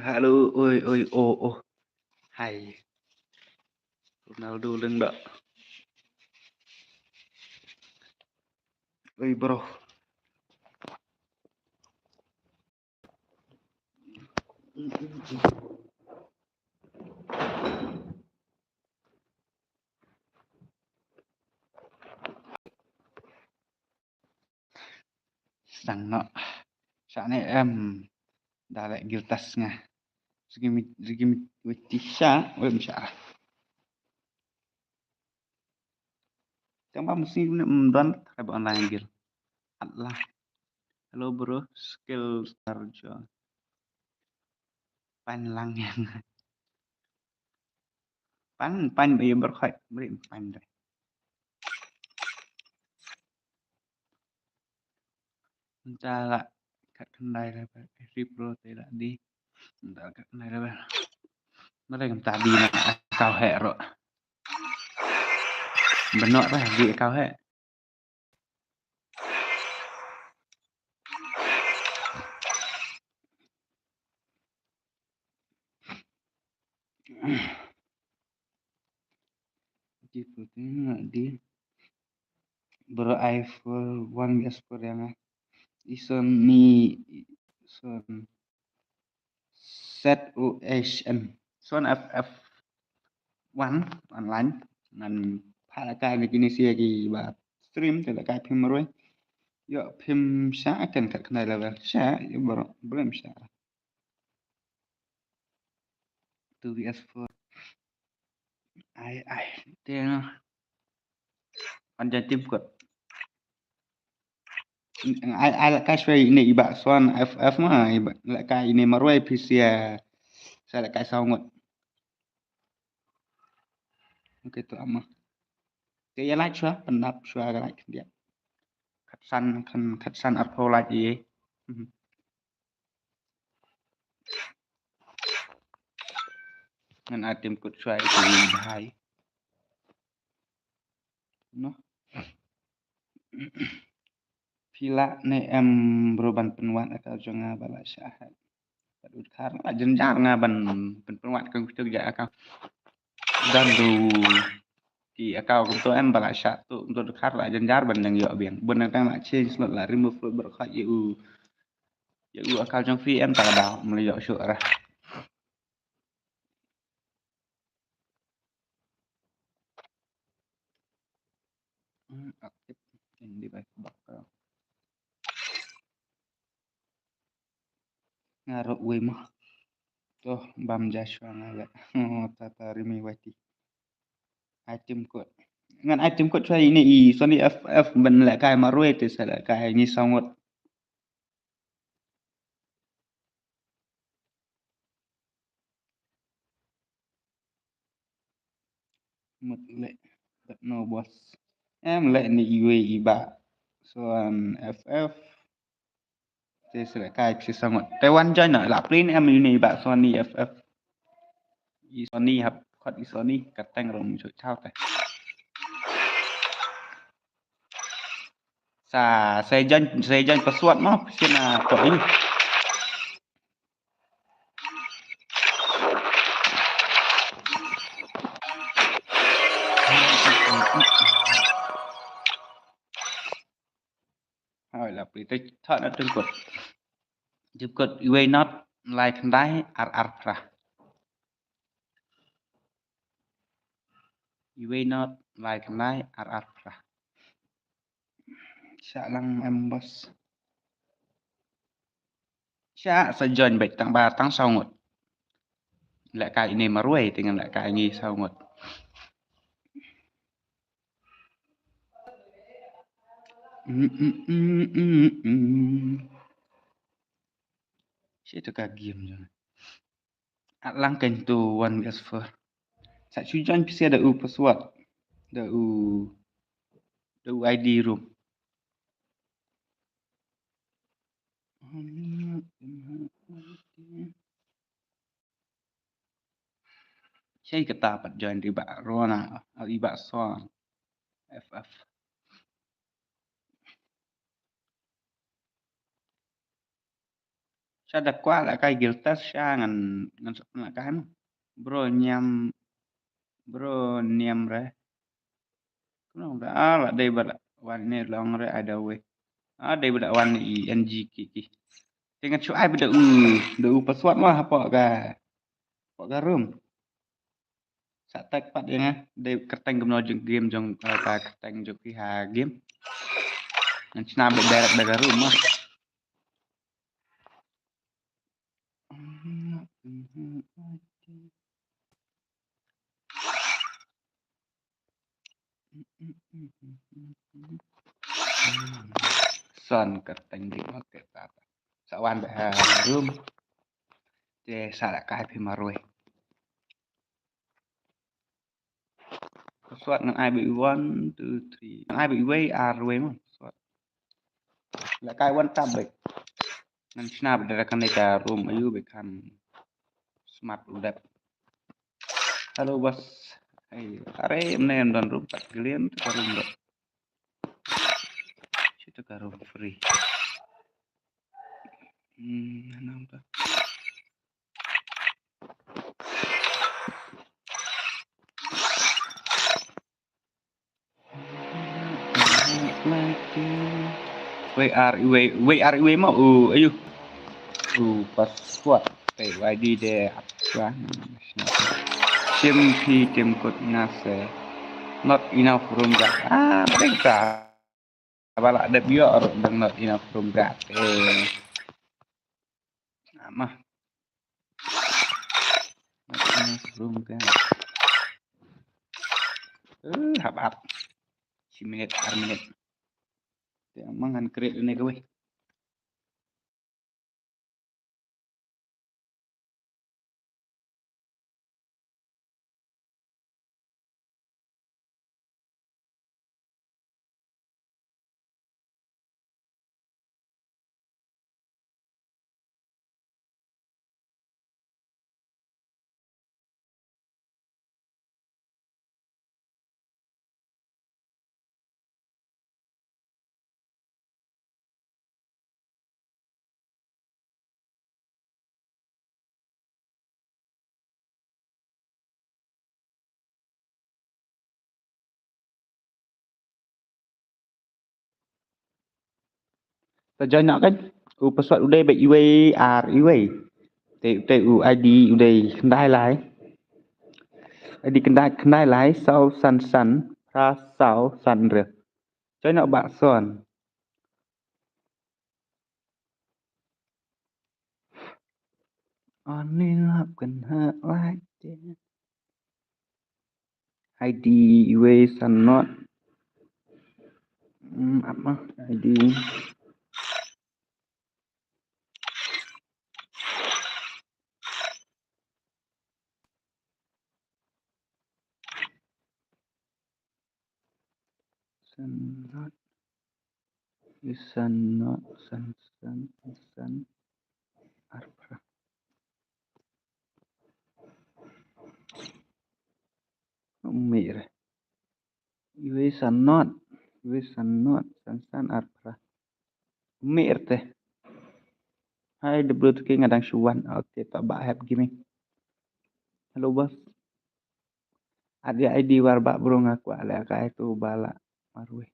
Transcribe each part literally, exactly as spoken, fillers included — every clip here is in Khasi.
Hello, oi, oi, oh, oh. Hai. Ronaldo leng da. Oi, bro. Sdang noh. Shah ne em. Da leh giltas nga. Sigi mi, sigi mi witi shah, wem shah. Tang ba mesti ni, mm, don, try ba online gil. Atlah. Hello bro, skill star jo. Pan lang yang. Pan, pan ba ye berkhot, beri pan deh. Nta la kat khyndai level, every pro te la di. Nta la kat khyndai level. Mare kam ta di na kau hek ro. Benok lah di kau hek. Di puting di. Bro, I for one guest for yang ah. Ison ni, ison. Z O H N. Son F F one online. Ngan pha la kai ni kini sia ki ba stream te la kai phim marwei. Yo phim sha akan kat khnai level. Sha, yo bro, bro sha. Two V S four. Ai, ai, te na. An jan tim kot. Ai, ai, la kai shwa ine i ba son F F ma, i ba, la kai ine marwei phi sia, sa la kai saw ngut. Okay, to ama. Te ya like shwa, pyndap shwa ka like dia. Khatsan, khan, khatsan arphew like i. Mhm. Ngan ai tim kut shwa ïa ki bhai. Noh. Phi lah ne em bro ban pynwad account jong nga ba la shah hack. Bad u dkhar nga la jynjar nga ban pyn, pynwad ka kut jong account. Dan tu ki account kumto em ba la shah tu kumto dkhar la jynjar ban dang ïoh biang. Bun nang tang la change lut la remove lut bad khot ïa u. Ïa u account jong phi em ta ka daw, ym leh ïoh shuh ra. Hmm, aktif. Ini baik bakal. Nga ruh wei mo. To bam Joshua nga leh. Oh, tata rimi wati. Ai tim kot. Ngan ai tim kot shwa ine i Sony F F ban leh kai marwei te sa leh kai ngi saw ngut. Mut leh, but no boss. Em leh ni iwei i ba. Son F F. Te sa leh kai phi saw ngut. Te wan join noh, la play ne em ine i ba Sony F F. I Sony hap khot i Sony, ka teng rong shu chaw te. Sa, sa join, sa join password mo, phi sien na to i. Te thot na tyngkut. Tyngkut iwei not lai khyndai ar ar phra. Iwei not lai khyndai ar ar phra. Sha lang em boss. Sha sa join beit tang ba tang saw ngut. Leh ka ine marwei te ngan leh ka ngi saw ngut. Mm, mm, mm, mm, mm. Shi to ka game jong. At lang kan to one versus four. Sa shu join pisa da u password. Da u, da u I D room. Shei kata pat join ri ba Rona, ri ba Son. F F. Sha da kwah la kai guild test sha ngan, ngan sa pynlak kai mo. Bro niam, bro niam re. Kumno da, ah, la dei ba la wan ne long re ai da wei. Ah, dei ba la wan i N G ki ki. Te ngan shu ai ba da u, da u password mo hapoh ka, hapoh ka room. Sa tag pat ïa nga, dei kyrteng kumno jong game jong, eh, ka kyrteng jong ki ha game. Ngan shna beit direct da ka room mo. Son kyrteng dik mo te ta. Sa wan beit ha room. Te sa leh kai phi marwei. Password ngan ai beit one, two, three. Ngan ai beit wei ar wei mo. Password. Leh kai one tap beit. Ngan shna beit da kane ka room ayu beit kan smart u dep. Hello boss. Ai, are mne em don room pat glen to ka room dep. Shi to ka room free. Hmm, nam ta. Wei ar wei, wei ar wei mo u ayu. U password. Te wei di de apa. Shim phi tim kut ngase. Not enough room ga. Ah, mereka. Ba la dep ïoh ruh dang not enough room ga te. Ama. Not enough room ga. Eh, hap hap. Shi minit, ar minit. Te ama ngan create ne kawei. Ta join noh kan. U password u dei ba iwei ar iwei. Te, te u I D u dei khyndai lai. I D khyndai, khyndai lai saw san san phra saw san re. Join noh ba son. Ani lap kan ha lai te. I D iwei san not. Hmm, apa? I D. San not. Isan not, san, san, isan. Arpra. Umir. Iwe san not. Iwe san not. San, san, arpra. Umir te. Hai, W two K nga dang shu wan. Okay, ta ba hep gaming. Hello, boss. Adi I D war ba bro nga kwah leh ka itu bala marwei.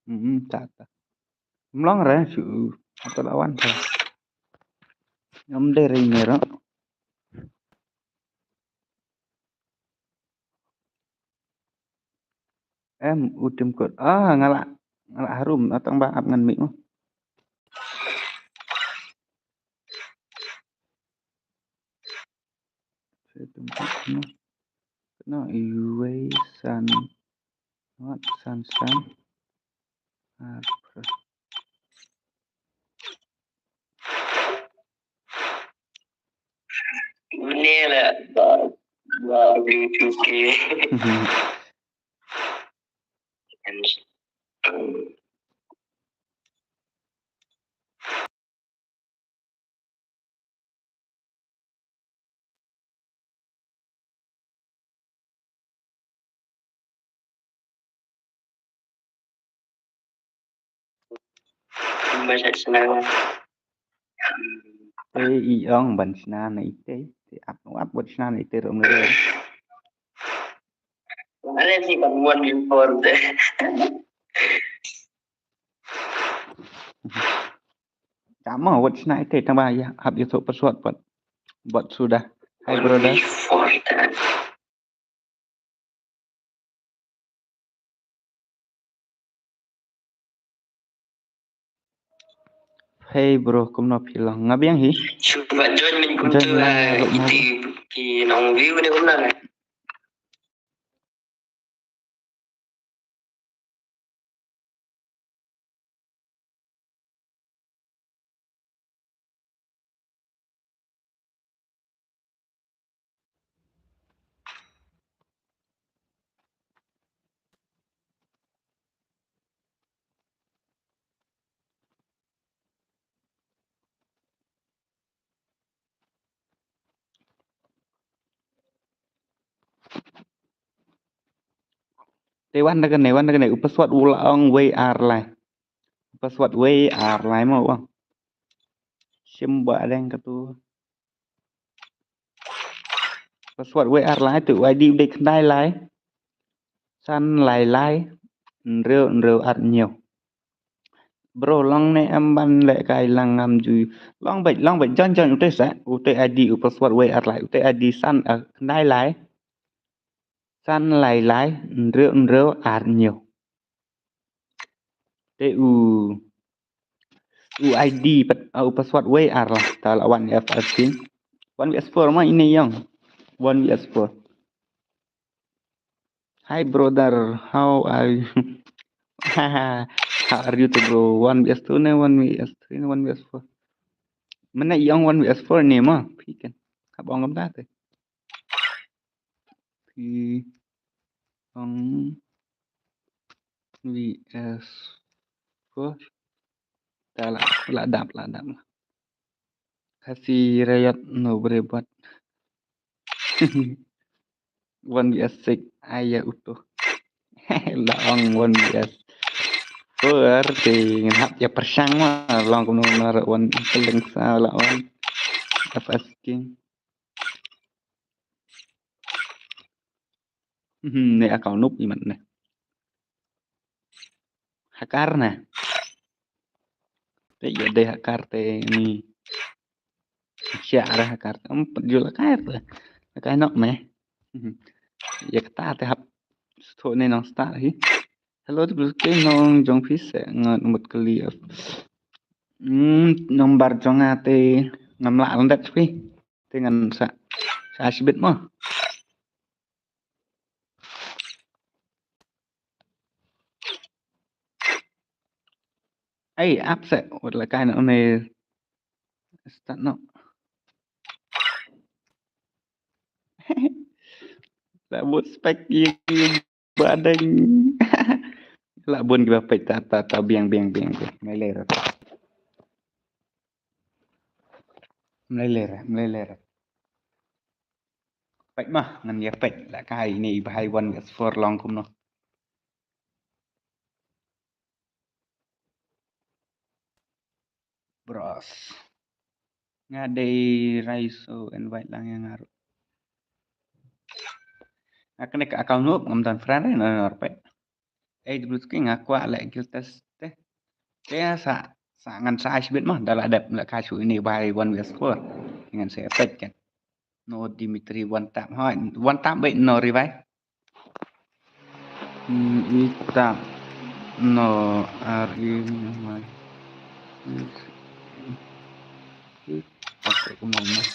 Hmm, ta ta. Mlong re shu. Ata lawan re. Ngam dei re ne ro. Em, u tim kot. Ah, ngala. Ngala harum atang ba ap ngan mik mo. Sa tim kot no. No, iwei san. Wat san san. Apa? Ni lah ba ba beli cuki. Ba sa senang. Te i ong ban shna na ite, te ap ap bad shna na ite rum le. Ada sih ban muat di phone te. Tama wat shna ite tama ya hap ito password bad bad sudah. Hai brother. Hey bro, kumno phi long? Nga biang hi. Shu ba join min kumtu iti ki nong view ne kumna. Te wan da kane, wan da kane, u password u la ong wei ar lai. U password wei ar lai mo u ong. Shim ba deng katu. Password wei ar lai tu, I D u dei khyndai lai. San lai lai. Hynriew hynriew ar hynñiew. Bro, long ne em ban leh kai lang ngam ju. Long beit, long beit, join, join, ute sa, ute I D u password wei ar lai, ute I D san, eh, khyndai lai. San lai lai, hynriew hynriew ar hynñiew. Te u, u I D pat, eh, u password wei ar lai, ta la wan F S King. One V S four ma ine yong. One V S four. Hi brother, how are you? How are you too, bro? One V S two ne, one V S three ne, one V S four. Mane yong one V S four ne ma, phi kan. Hap ong kam ta te. Phi ong V S four. Ta la, la dap, la dap. Khasi Riot no bre bot. One V S six aya uto. La ong one V S four te ngan hap ya pyrshang ma long kumno na one peleng sa la one F S King. Hmm, ne account nup imat ne. Hakar na. Te ya dei hakar te ni. Sia arah hakar te. Em, jul akai te. Akai nok me. Hmm. Ya kata te hap. Sto ne nong start hi. Hello, tu ke nong jong phi se ngan umut kali. Hmm, nombar jong ate ngam la landet phi. Te ngan sa, sa shibit mo. Ai, ap se, wat la kai no ne. Start no. La bun spek ye, ye badeng. La bun kiba peit ta, ta, ta, biang, biang, biang, biang. Mlei ler. Mlei ler, mlei ler. Peit ma, ngan ïa peit la kai ne i bhai one V S four long kumno. Bros. Nga dei rai so invite lang ïa nga ruh. Nga connect ka account ruh ngam don friend re, no, no, peit. Ei, debut ki nga kwah leh guild test te. Te sa, sa ngan sa ai shibit mo, da la dep la ka shu ini bai one versus four. Ngan sa peit kan. No Dimitri one tap. Hoi, one tap beit no revive. Hmm, i tap no R E Y. Okay, come on, man.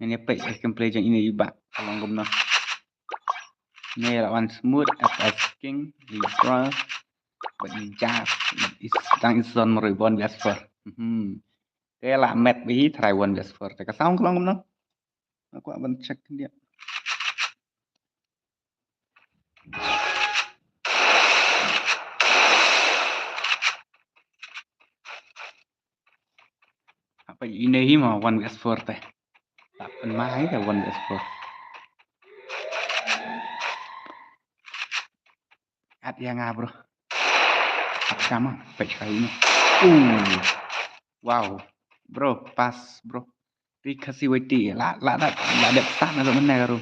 Ngan ïa peit ka gameplay jong ine i bah ka long kumno. Ne la wan smooth as a king i bro. But i jar, but is dang is zone mari one versus four. Hmm. Te la met beit try one versus four. Te ka sound ka long kumno. Nga kwah ban check khyndiat. Apa ine hi mo one versus four te. Tak pynmai ka one versus four. At ïa nga bro. At kama pech kai ni. Uh. Wow. Bro, pass bro. Ri Khasi Y T la la la la dep start na lo mena ka ru.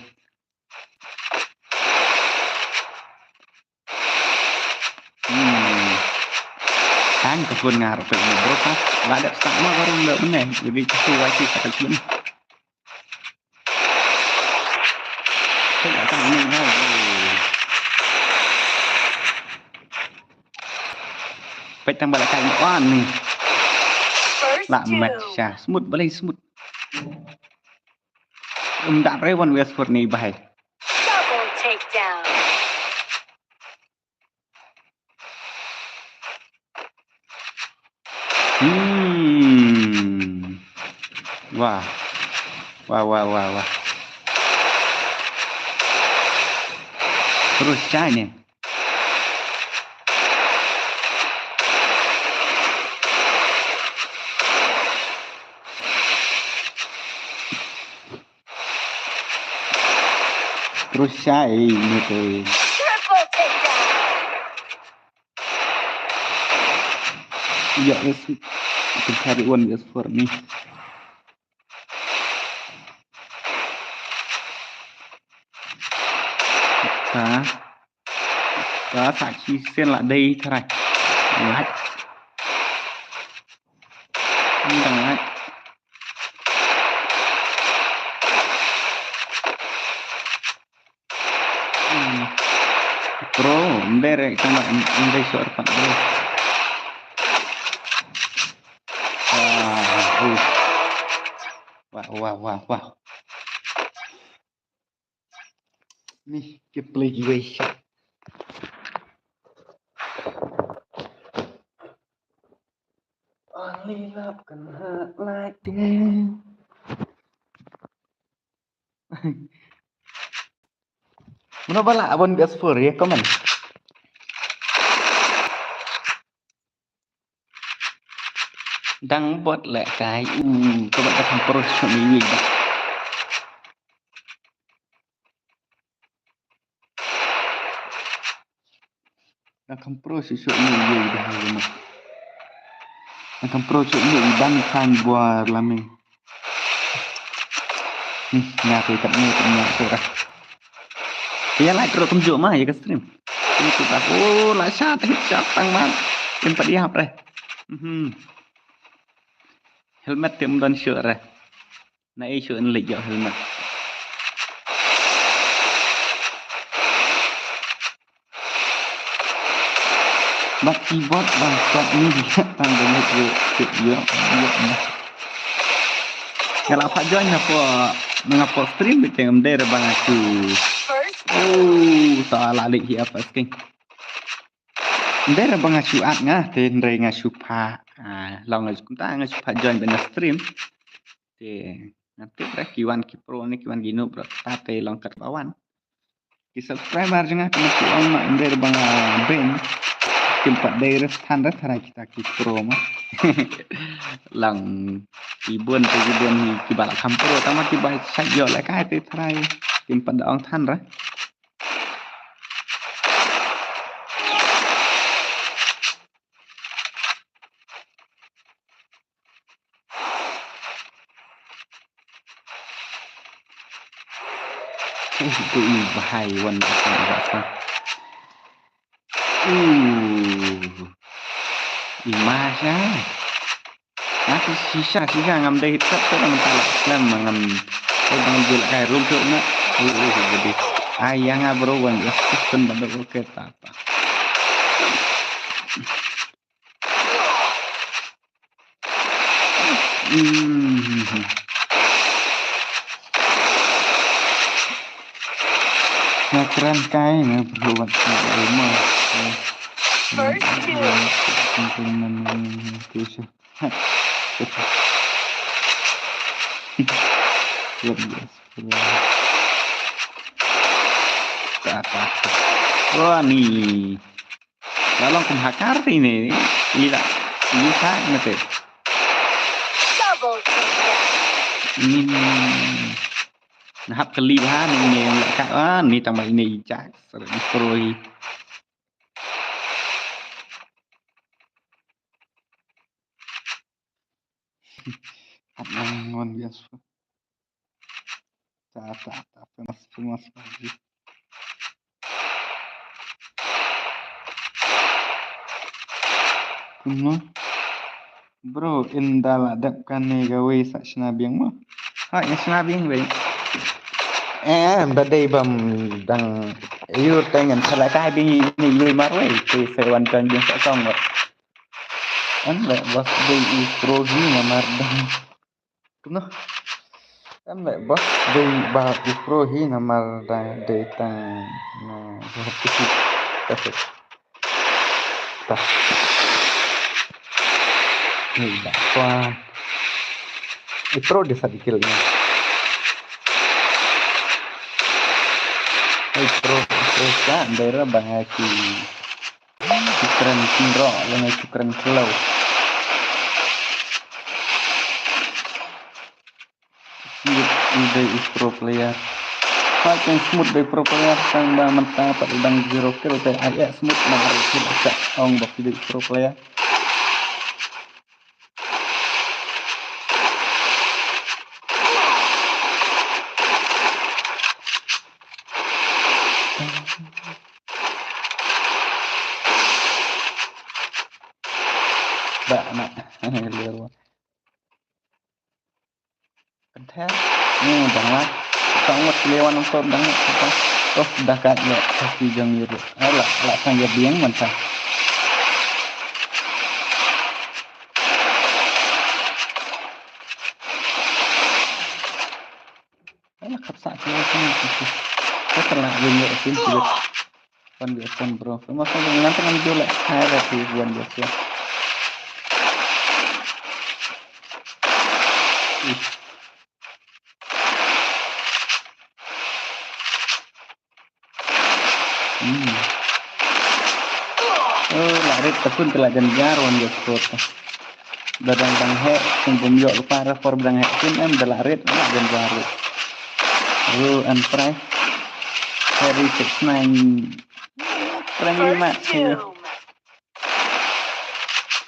Hmm. Tang ka phone nga ru pech ni bro, pass la dep start ma ka ru lo mena. Ri Khasi Y T ka phone. Peit tang ba la kai wan ni. La met sha smooth, balei smooth. Um da re one versus four ni bahai. Double takedown. Hmm. Wah. Wah, wah, wah, wah. Terus cai ni. Terus cai ni tu. Triple takedown. Ïa, ïa, sweet. Kita cari one versus four ni. Ta. Ta sa chi sen la dei trai. Lach. Ni dang lach. Hmm. Bro, ym dei re, tang ba ym dei shuh pat bro. Wah, uh. Wah, wah, wah, wah. Ni ki play kiwei. Only love can hurt like this. Mano ba lah one versus four ïa comment. Dang bot leh kai u ka bot da kham pro shuh ni wi ba. Dang kham pro shuh shuh ni wi ba ha wi ma. Dang kham pro shuh ni wi ban khan bua lami. Hmm, nga te kat ni kat ni kat ni. Ïa like ruh kumjuh ma ïa ka stream. Ni tu ta. Oh, la sha ta hit sha tang ma. Ym pat ïap re. Mhm. Helmet te ym don shuh re. Na ei shuh yn leit ïoh helmet. Bad keyboard bang stop ni tang dang ïoh ïoh ïoh ïoh. Nga la pat join hapoh, nga hapoh stream bad teng ym dei re ba nga shu. Oh, ta la leit hi apa sking. Ym dei re ba nga shu add nga te hynrei nga shu pat, ah, long nga shu kumta nga shu pat join bad na stream. Te nga tip re ki wan ki pro ne ki wan ki noob re ta te long kat ba wan. Ki subscriber jong nga ki ma ki ong ma ym dei re ba nga beiñ. Kim pat dei ref than ref tharai kita ki pro ma. Lang ki bun te ki bun hi ki ba la kham pro tang ma ki ba sait ïoh la kai te tharai kim pat da ong than ra. Uh, tu i bahai wan akan ba sa. Uh. I ma sha. Nga shisha shisha ngam dei hit sat tu ngam talak slam ngam. Eh bang jul kai rum tu na. Uh, uh, jadi. Ai yang abro wan ya pun bado oke ta apa. Hmm. Nga kren kai nga perlu buat rumah. First kill. Luar biasa. Tak apa. Wah ni. Lalu kum hakar ini. Ila. Ila na te. Double kill. Ni. Nahap kali ba ni ni ka ah ni tambah ini ijak. Sering pro hi. Hap nang ngon biasa. Ta ta ta famous famous lagi. Kumno? Bro, in da la dep kane kawei sa shna biang mo. Ha, ïa shna biang wei. Eh, ba dei bam dang ïur teng ngan sa la kai biang ni ïur mar wei. Te sa wan tang biang sa song wei. Em le bos dei i pro hi namar dang. Kumno? Em le bos dei ba i pro hi namar dang dei tang na. Perfect. Ta. Ni ba kwa. I pro dei sa dikil ni. I pro, i pro sa dei ra ba ki. Ki kren kynroh lane ki kren khlaw. Smooth i dei i pro player. Pat teng Smooth dei pro player tang ba mynta pat i dang zero kill te ai eh Smooth ma ar kill ka ong ba ki dei pro player. Ba na. Lir wa. Kan the. Ni dang la. Ka ngot le wan nong dang. Oh, da ka le. Ka si jong ïa. Ala, ala sang ïa biang man sa. Ala khap sa ki wan sang ïa. Ka la ïa ïa sin ki. Wan ïa phone bro. Ka ma sa ngan tang ïa la. Ai ra ki wan ïa phone. Hmm. Oh, la rit ta kun te la jan jar wan ïa score ta. Da dang dang heh, sing bum ïoh lypa ra por ba dang heh kun em da la rit la jan jar. Oh, an prai. Harry six nine. Friendly match ni.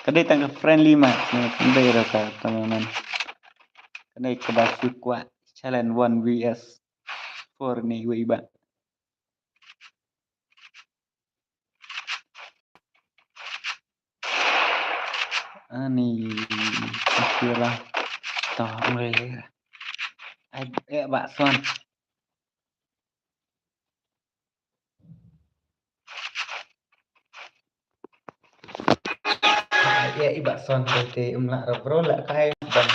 Ka dei tang ka friendly match ni, ka dei ra ka tournament. Ka dei kaba shu kwah challenge one V S four ni wei ba. Ani, Akira. Toh, wei. Ai, eh, ba son. Ai, eh, i ba son, te um lah ra bro lah kai ban.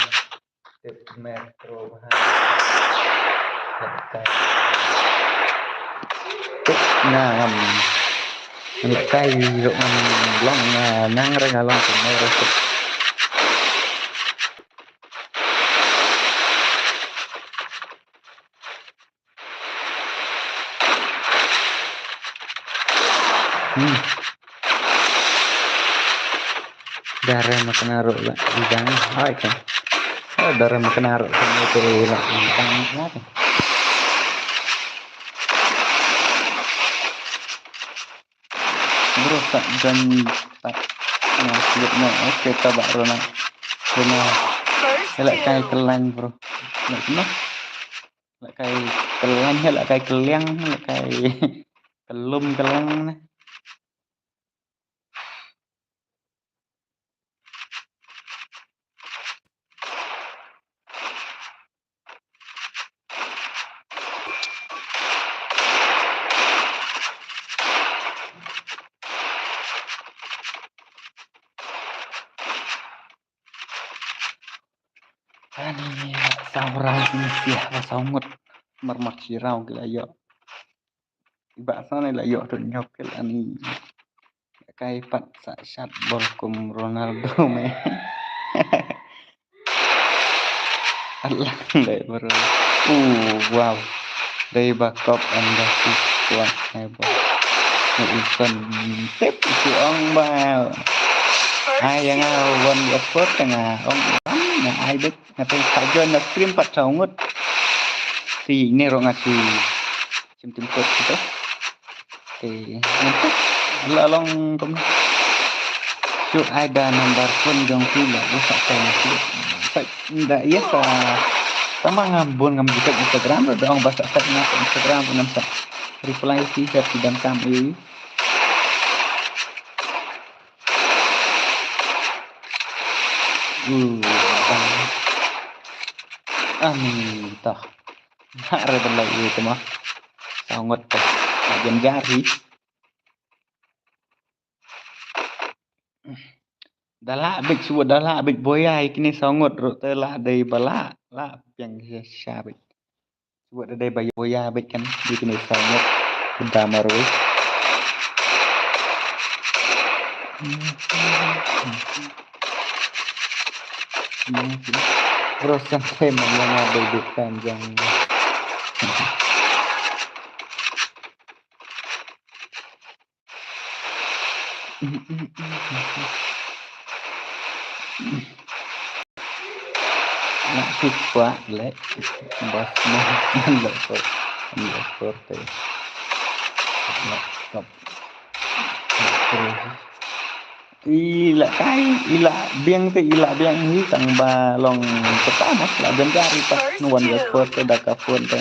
Tip metro bha. Kai. Tip na ngam. Ngam kai ro ngam long na nang ra nga long tu mai ro tip. Hmm. Dare ma kena ruh la ibang. Hai ka. Oh, dare ma kena ruh ka ni te la ibang la ka. Bro, tak jan tak na sibuk na. Oke, tabak ruh na. Kena. Elak kai kelang, bro. Nak kena. Elak kai kelang, elak kai keliang, elak kai kelum kelang na. Ani, saurang ni siah ba saungut. Marmar sirau gila yo. Iba sa ni la ïoh tu nyok kel ani. Kai pat sa shat bol kum Ronaldo me. Alang dai bro. Uh, wow. Dai ba kop anda si kuat ai bol. Ni usan tip isi ong ba. Ai yang a wan di ekspor tengah ong ram na ai dek. Ngatai ka join na stream pat saungut. Si ni rong asi. Sim tim kot kita. Te, ngan la long kum. Shu ai da number phone jong phi la, u sa kai na phi. Sa da iya sa. Tama ngam bun ngam jitak Instagram, da ong ba sa kai na Instagram, ngam sa reply si sa ti dan kam i. Uh, ah. Ani tah. Hak re ban lait ïa te ma. Saungut te. Nak jan jari. Da lah bit suwat da lah bit boya ïa kine saungut ruh te lah dei ba lah. Lah piang sha sha bit. Suwat da dei ba boya bit kan ïa kine saungut. Benda marwei. Rosan te mangana dei bit panjang. Nak sik kwah lek bas mah lek ko lek ko te lek kop. Ila kai ila biang te ila biang hi tang ba long pertama la biang jari pas nuan ya ko te da ka phone te.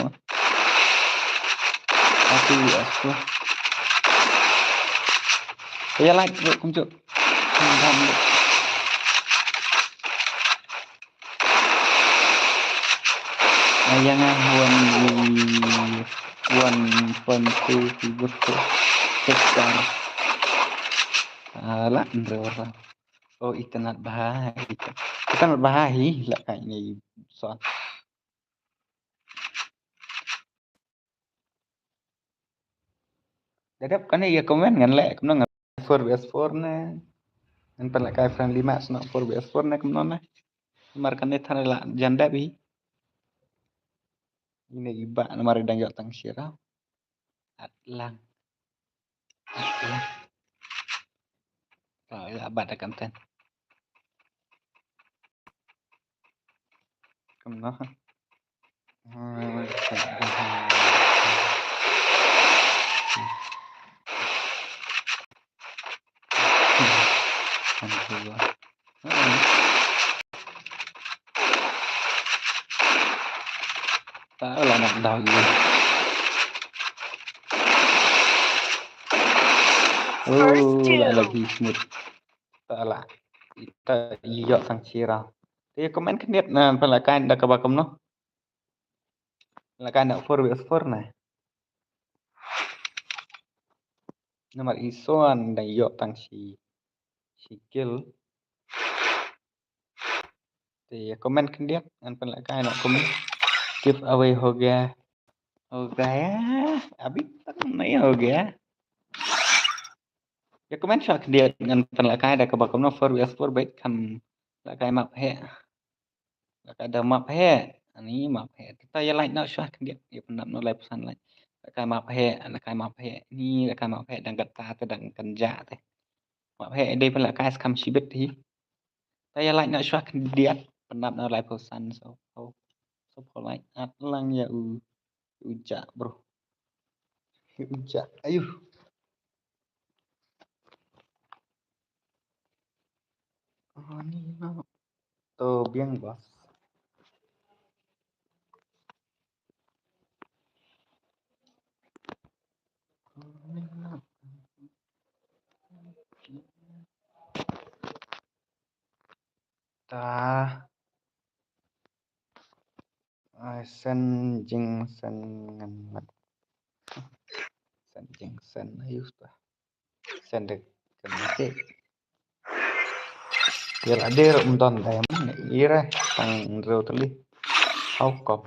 Aku aku. Ya like bro kumjuk. Ayang ah one one point two keyboard to star. Ala ndrewar. Oh internet bahai. Internet bahai la kai ni so. Da dep kane ïa comment ngan leh kumno ngan four versus four ne. Ngan pynleh kai friendly match noh four versus four ne kumno ne. Namar kane than la jan dep hi. Ine iba namar dang ïoh tang shira. Atlang. Atlang. Ka ïa bat da content. Kumno. Ta la nak daw ïa. Oh, la lagi smooth. Ta la. Ta ïoh tang shira. Te comment khyndiat na pynleh kai da kaba kumno. Pynleh kai na four versus four na. Namar i son da ïoh tang shi shi kill. Te comment khyndiat ngan pynleh kai na comment. Giveaway ho gaya. Ho gaya. Abhi tak nahi ho gaya. Ïa comment shuwa khyndiat ngan pynleh kai da kaba kumno four versus four bad kham leh kai map heh. Leh kai da map heh. Ani map heh. Kita ïa like noh shuwa khyndiat ïa pyndap noh lai phew san like. Leh kai map heh, leh kai map heh. Ni leh kai map heh dang kata te dang kynjah te. Map heh dei pynleh kai skam shibit hi. Te ïa like noh shuwa khyndiat, pyndap noh laiphew san, so, so, so phew like, at lang ïa u, u Jah, bro. U Jah, ayu. Oh, ni no. To biang, boss. Ta. Ai, send jingmessage ngan mat. Send jingmessage, ayu ta. Send de kan message. Ïa la de ruh ym don diamond, ira tang hynriew tylli. How come?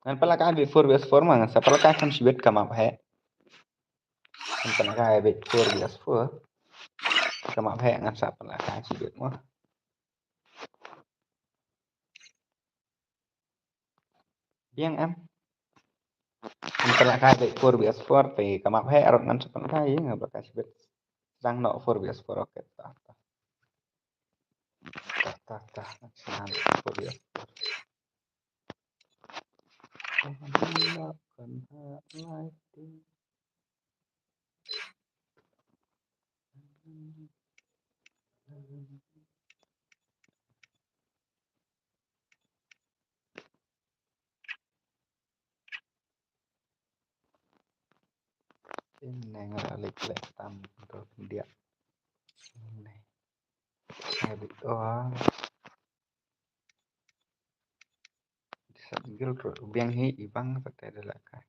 Ngan pynlehkai beit four versus four ma, ngan sa pynlehkai kham shibit ka map heh. Ngan pynlehkai beit four versus four. Ka map heh ngan sa pynlehkai shibit ma. Biang em. Ngan pynlehkai beit four versus four te ka map heh ruh ngan sa pynlehkai, ngan pynlehkai shibit. Sdang noh four versus four, okay. Ta, ta. Ta, ta, ta. Sdang four versus four. Ine nga la leit leh tam tu dia. Ine. Habit, oh. Sa gil ro biang hi i bang sa te da lehkai.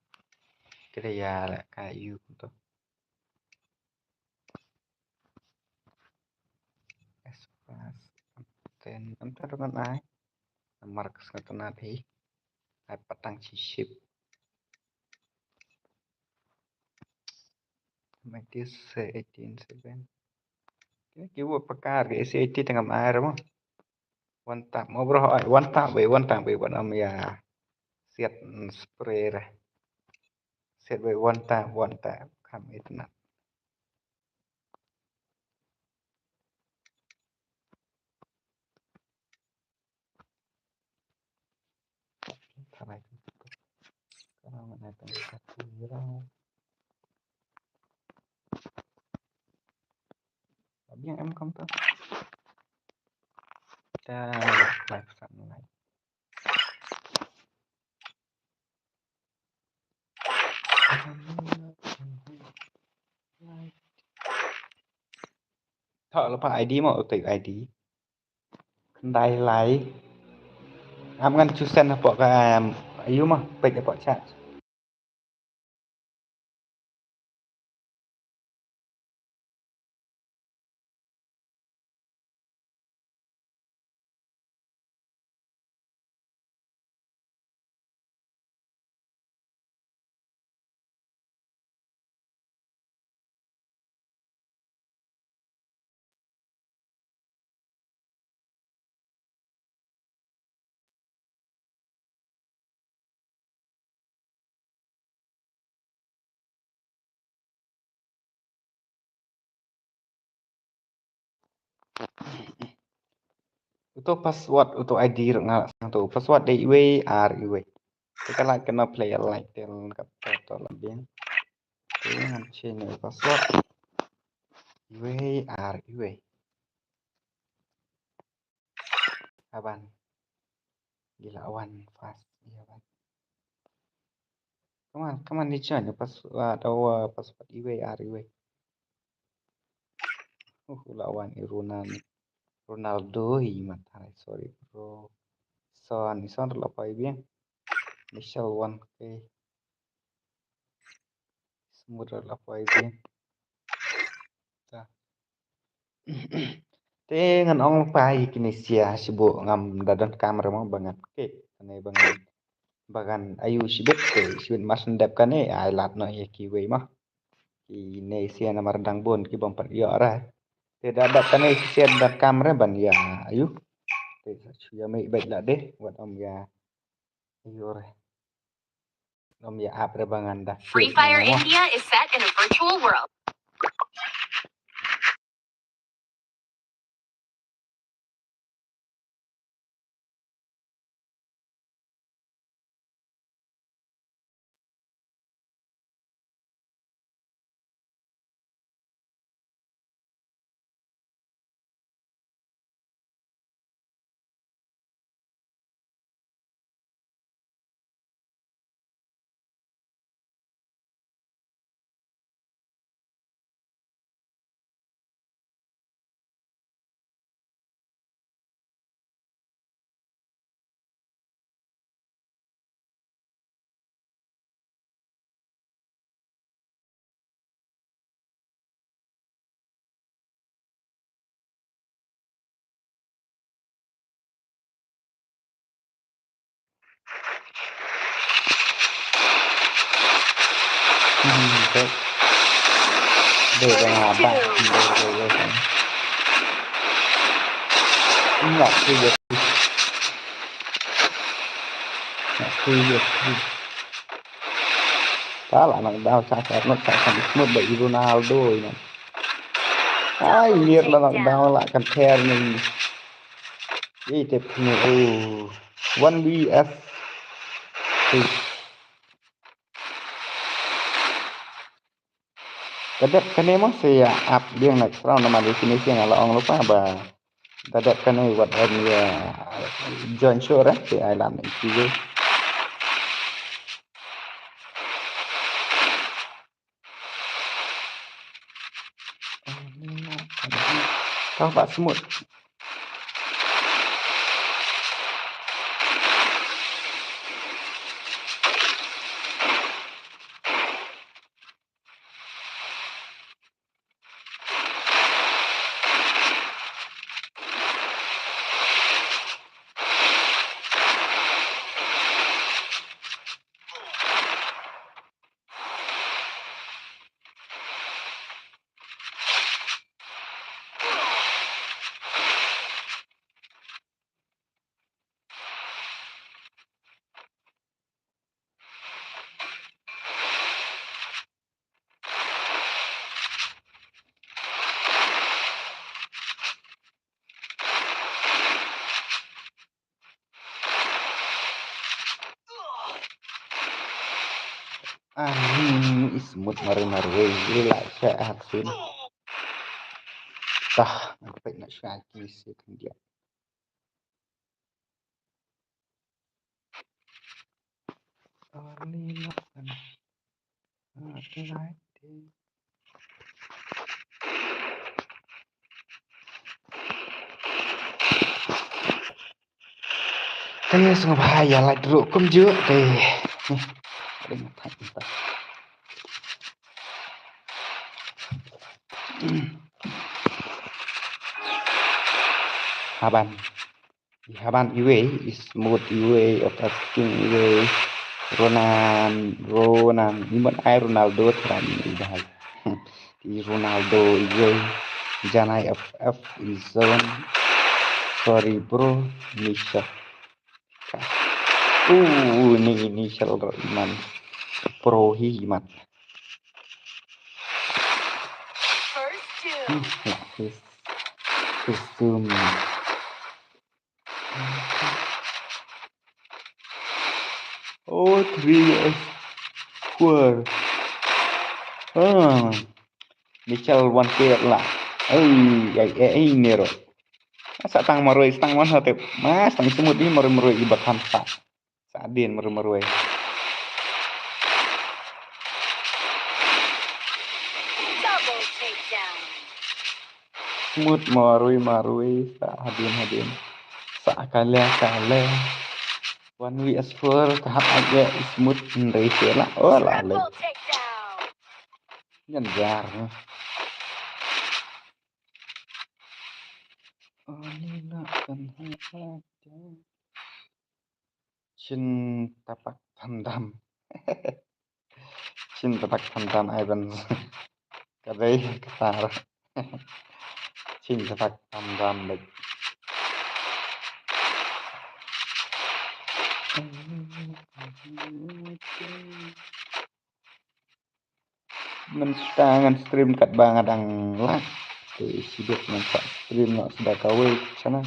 Te da ïa lehkai ïa u kumto. Espas ten anta ro ngan ai. Namar ka sngat na hi. Ai patang chi ship. Mai tis eighteen seven. Ki, ki wa pakar ki S A T tengah air mo. One tap mo bro, ai, one tap wei, one tap wei, one am ya. Siat, mm, spray re. Siat wei, one tap, one tap. Kam itna. Tharai tu. Kalau mana tu satu orang. Biang em kam tu. Dah live sana live. Tho la pa I D mo, u tip I D. Khyndai lai. Am ngan chosen hapoh ka, em, ayu mo, peit hapoh chat. Uto password, uto I D ruh nga la sdang to. Password dei iwei ar iwei. Te ka lait kano player lait tel ka to to la biang. Te ngan change ne password. Iwei ar iwei. Aban. Gila wan fast. Iya ban. Come on, come on, ni change password, uh, password iwei ar iwei. Uh, la wan i Ronan. Ronaldo hi mat hai, sorry bro. Son, i son la pai biang. Michelle wan ke. Smooth la pai biang. Ta. Te ngan ong pa i kine sia sibu ngam da don kamera mo ba ngan ke. Kane ba ngan, ba ngan ayu sibit te sibit mas ndep kane ai lad no ïa kiwei mo. Kine sia namar dang bun ki bym pat ïoh ra. Te da dap kane sia da kamera ban ïa ayu. Te sa shu ïa mei bait la de wat ym ïa ayu re. Ym ïa ap re ba ngan da. Free Fire India is set in a virtual world. Dei ba nga bat. Dei, dei, dei, dei. Nga tu je. Nga tu je. Ta la nak dau sa sa nak sa sa mut ba i Ronaldo ina. Ai, mir la nak dau la kan ter ni. Ei, tip ni. Oh. One V S. Ei. Ka dep kane mo sa ïa ap biang next round namar dei kine shi nga la ong lypa ba da dep kane wat ren ïa join show re te ai lan ïa ki. Tau ba smooth. Ah, i Smooth marwei marwei, i la sha action. Tah, nga peit na sha ki se khyndiat. Early lock kan. Ah, tu right. Te sngewbha ïa like ruh kumjuh te. Ni. Ada ngetak ngetak. Haban. Haban iwei, i Smooth iwei, Otas King iwei, Ronan, Ronan, i mut ai Ronaldo tram i dahai. I Ronaldo iwei, Janai F F i zone. Sorry bro, Nisha. Uh, ni, ni shal ro iman. Pro hi iman. Hmm, ya, his, his zoom. Oh, three S four. Ah. Michel one K la. Ai, ai, ai, ai, nero. Sa tang marwei, sa tang man ha tep. Mas tang Smooth ni marwei, marwei i ba khan sa. Sa din marwei, marwei. Double takedown. Smooth marwei, marwei, sa hadien, hadien. Sa kale, kale. One V S four, ka hap aja Smooth nrei se la. Oh, la le. Triple takedown. Nyan jar. Oh, ni nak kan hap aja. Chin tapak thandam. Chin tapak thandam ai ban. Ka dei ka tar. Chin tapak thandam bek. Mynta ngan stream katba nga dang live. Te shibit ngan sa stream noh shuwa kawei channel.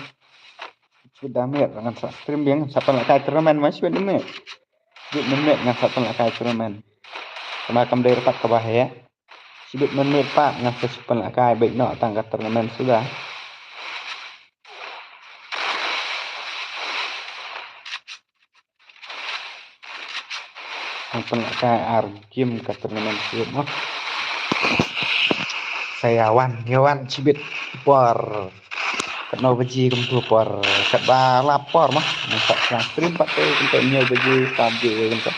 Shibit da miet ngan sa stream biang, sa pynlehkai tournament ma shibit da miet. Shibit mynmiet ngan sa pynlehkai tournament. Tangba kam dei rypat kaba heh. Shibit mynmiet pat ngan sa shu pynlehkai beit noh tang ka tournament suda. Ngan pynlehkai ar game ka tournament shibit mo. Sa ïa wan, ïa wan shibit por. Katno baje kumto por, katba la por mo. Ngan sa sdang stream pat te kumto hynñiew baje, saw baje kumto.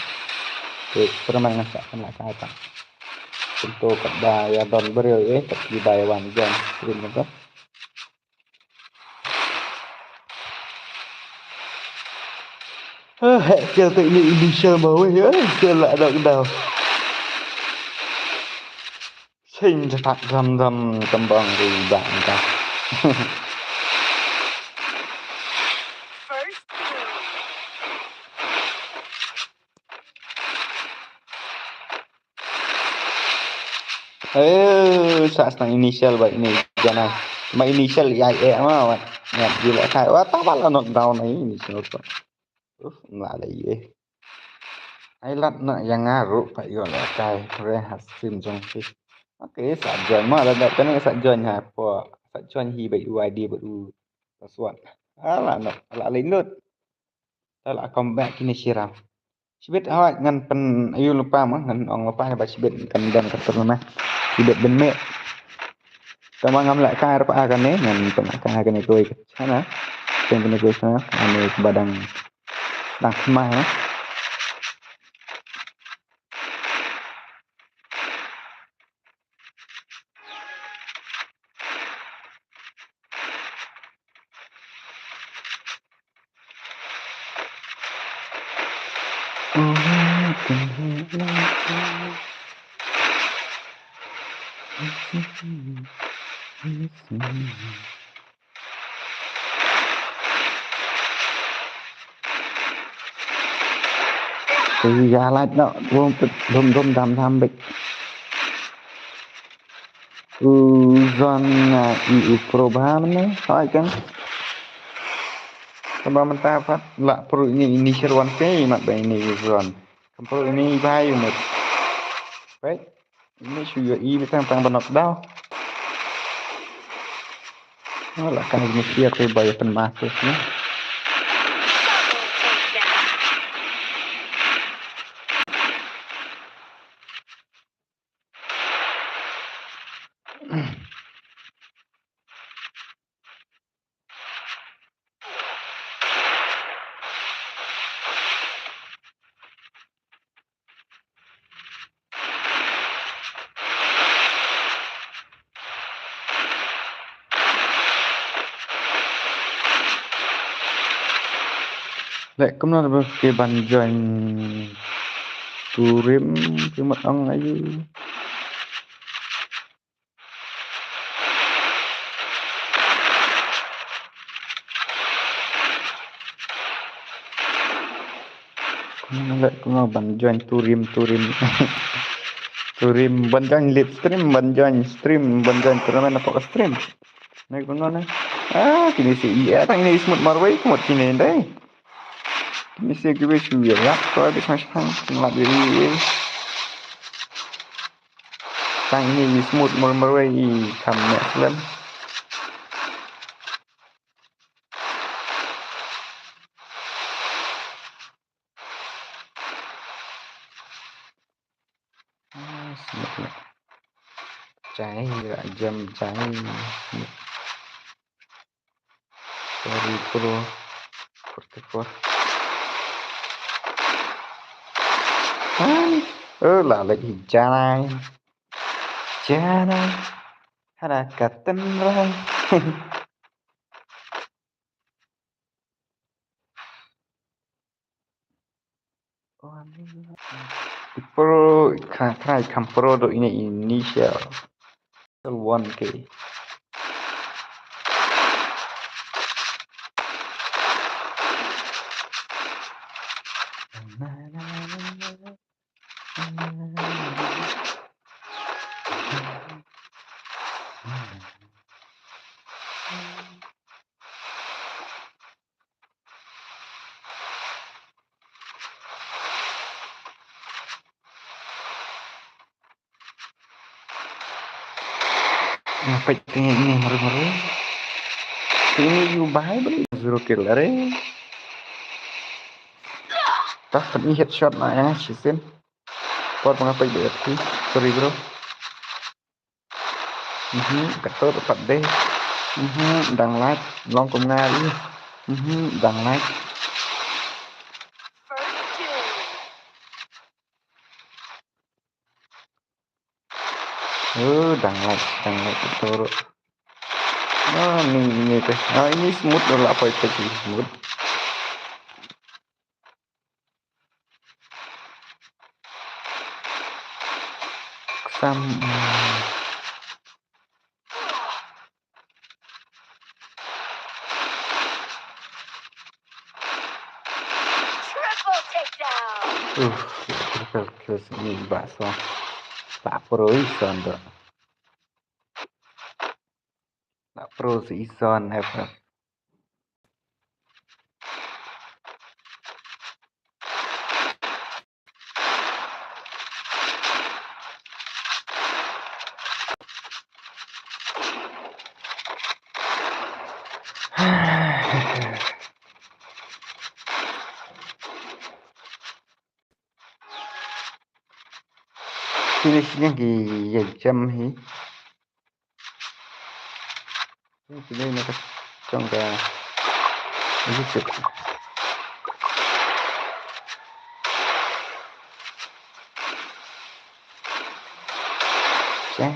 Te tournament ngan sa pynlehkai pat. Kumto katba ïa don briew eh, kat kiba ïa wan join stream kumto. Ah, heh, kel te ini initial ma wei, eh, kel la dok dau. Pynjatak dam dam kembang ri bang ka. Eh, sa sna initial ba ini jana. Ma initial ya eh ma wat. Ya gila kai. Wa ta ba la knockdown ai initial pa. Uf, na la ye. Ai lat na yang aru pa yo la kai. Re ha stream jong ki. Okay, sa join ma la da kane sa join ha po. Sa join hi ba u I D ba u password. Ala no, ala le lut. Ta la comeback kine shira. Shibit hawai ngan pyn ayu lupa ma ngan ong lupa ba shibit kan dan ka tur na. Shibit ben me. Tama ngam la kar pa kane ngan pyn kar kane koi sana. Pyn kane koi sana ane badang dang ma. Kaya lait no, dum dum dum dam dam bik. U zon nga i u pro bha mane, hoi kan. Kaba mynta pat la pro ini ini sherwan ke mat ba ini u zon. Kan pro ini bha yu mut. Baik. Ini shu yo i bitang tang banok daw. Ala kan ini sia ke baya pen masuk ni. Lek kumno ba ki ban join turim ki mat ong ayu. Nang lek kumno ban join turim turim. Turim ban join live stream ban join stream ban join tournament apa stream. Nai kumno nai. Ah kini si iya tang ini smooth marwei kumot kini dai. Kini si kiwe shu ya lak ko di smash pang ngelak diri. Tang ini i smooth mur mur wei i kam nek lem. Ah, smooth nek. Jai ra jam jai. Sorry, pro. Forty-four. Hai. Oh, la lek hi janai. Janai. Hara katan rai. Pro, kha-, kha-, kam pro do ine initial. One K. Nga peit teng ini mari mari. Teng ini yu bai beri zero kill are. Tah teng ini headshot na ya sisin. Por pengapit dia tu. Sorry bro. Mhm, ketur pat deh. Mhm, dang lait, long kum ngai. Mhm, dang lait. Oh, dang lait, dang lait ketur. Ah, ni, ni teh. Ah, ini smooth lah apa itu smooth. Sam, hmm. Uf, terus ni ba so. Tak pro ison do. Tak pro si ison F F. Sini sini ki jam hi. Sini na ka chong ka. Ini tu. Jam.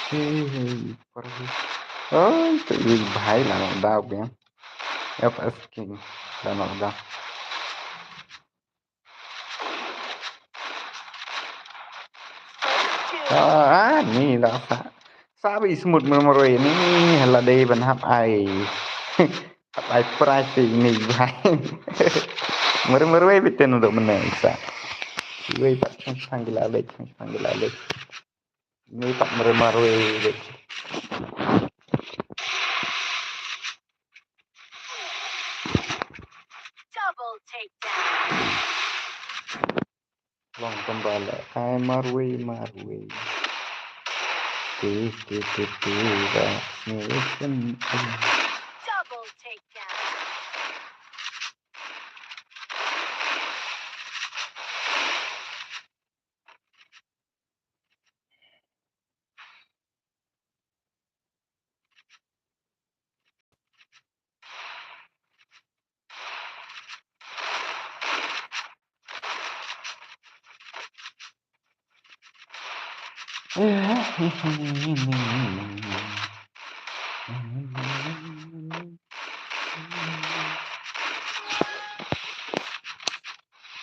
Hey, hey, por hi. Oh, tu bhai la nak dau biang. F S King la nak dau. Ah, ni la sa. Sa ba i Smut mar marwei ni la dei ban hap ai. Hap ai prize te ni bhai. Mar marwei biten dok mena isa. Wei pat chang chang gila lei, chang chang gila lei. Ni pat mar marwei lei. Double takedown. Long kembali ai marwei marwei. Ti ti ti ti ba ni sen. Double takedown.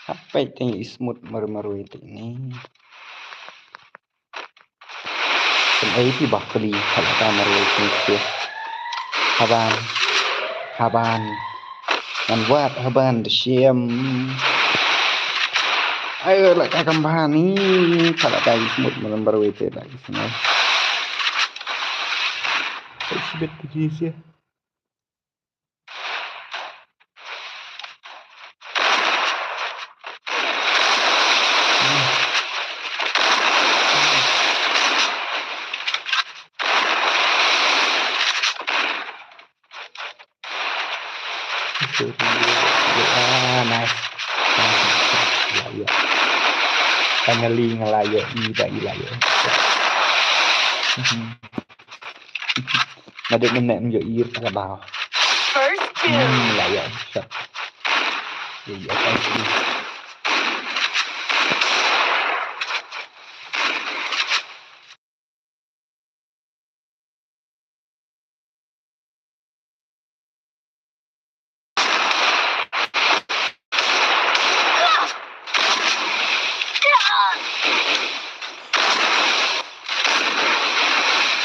Hap peit te i Smut mar marwei te ni. Kan ai ti ba kali kala ta marwei te ni. Haban. Haban. Ngan wad haban da shem. Ai la ka kam ba ni kala ta i Smut mar marwei te la i Smut. Ai sibet te ji sia. Ah, nice. Nice, nice, nice. Ïa, ïa. Finally nga la ïohi ba i la ïohi. Mhm. Naduh mynne ym ïohi ïa ka ba. First kill. Hmm, la ïohi. Shot. Ïa, ïa, thank you.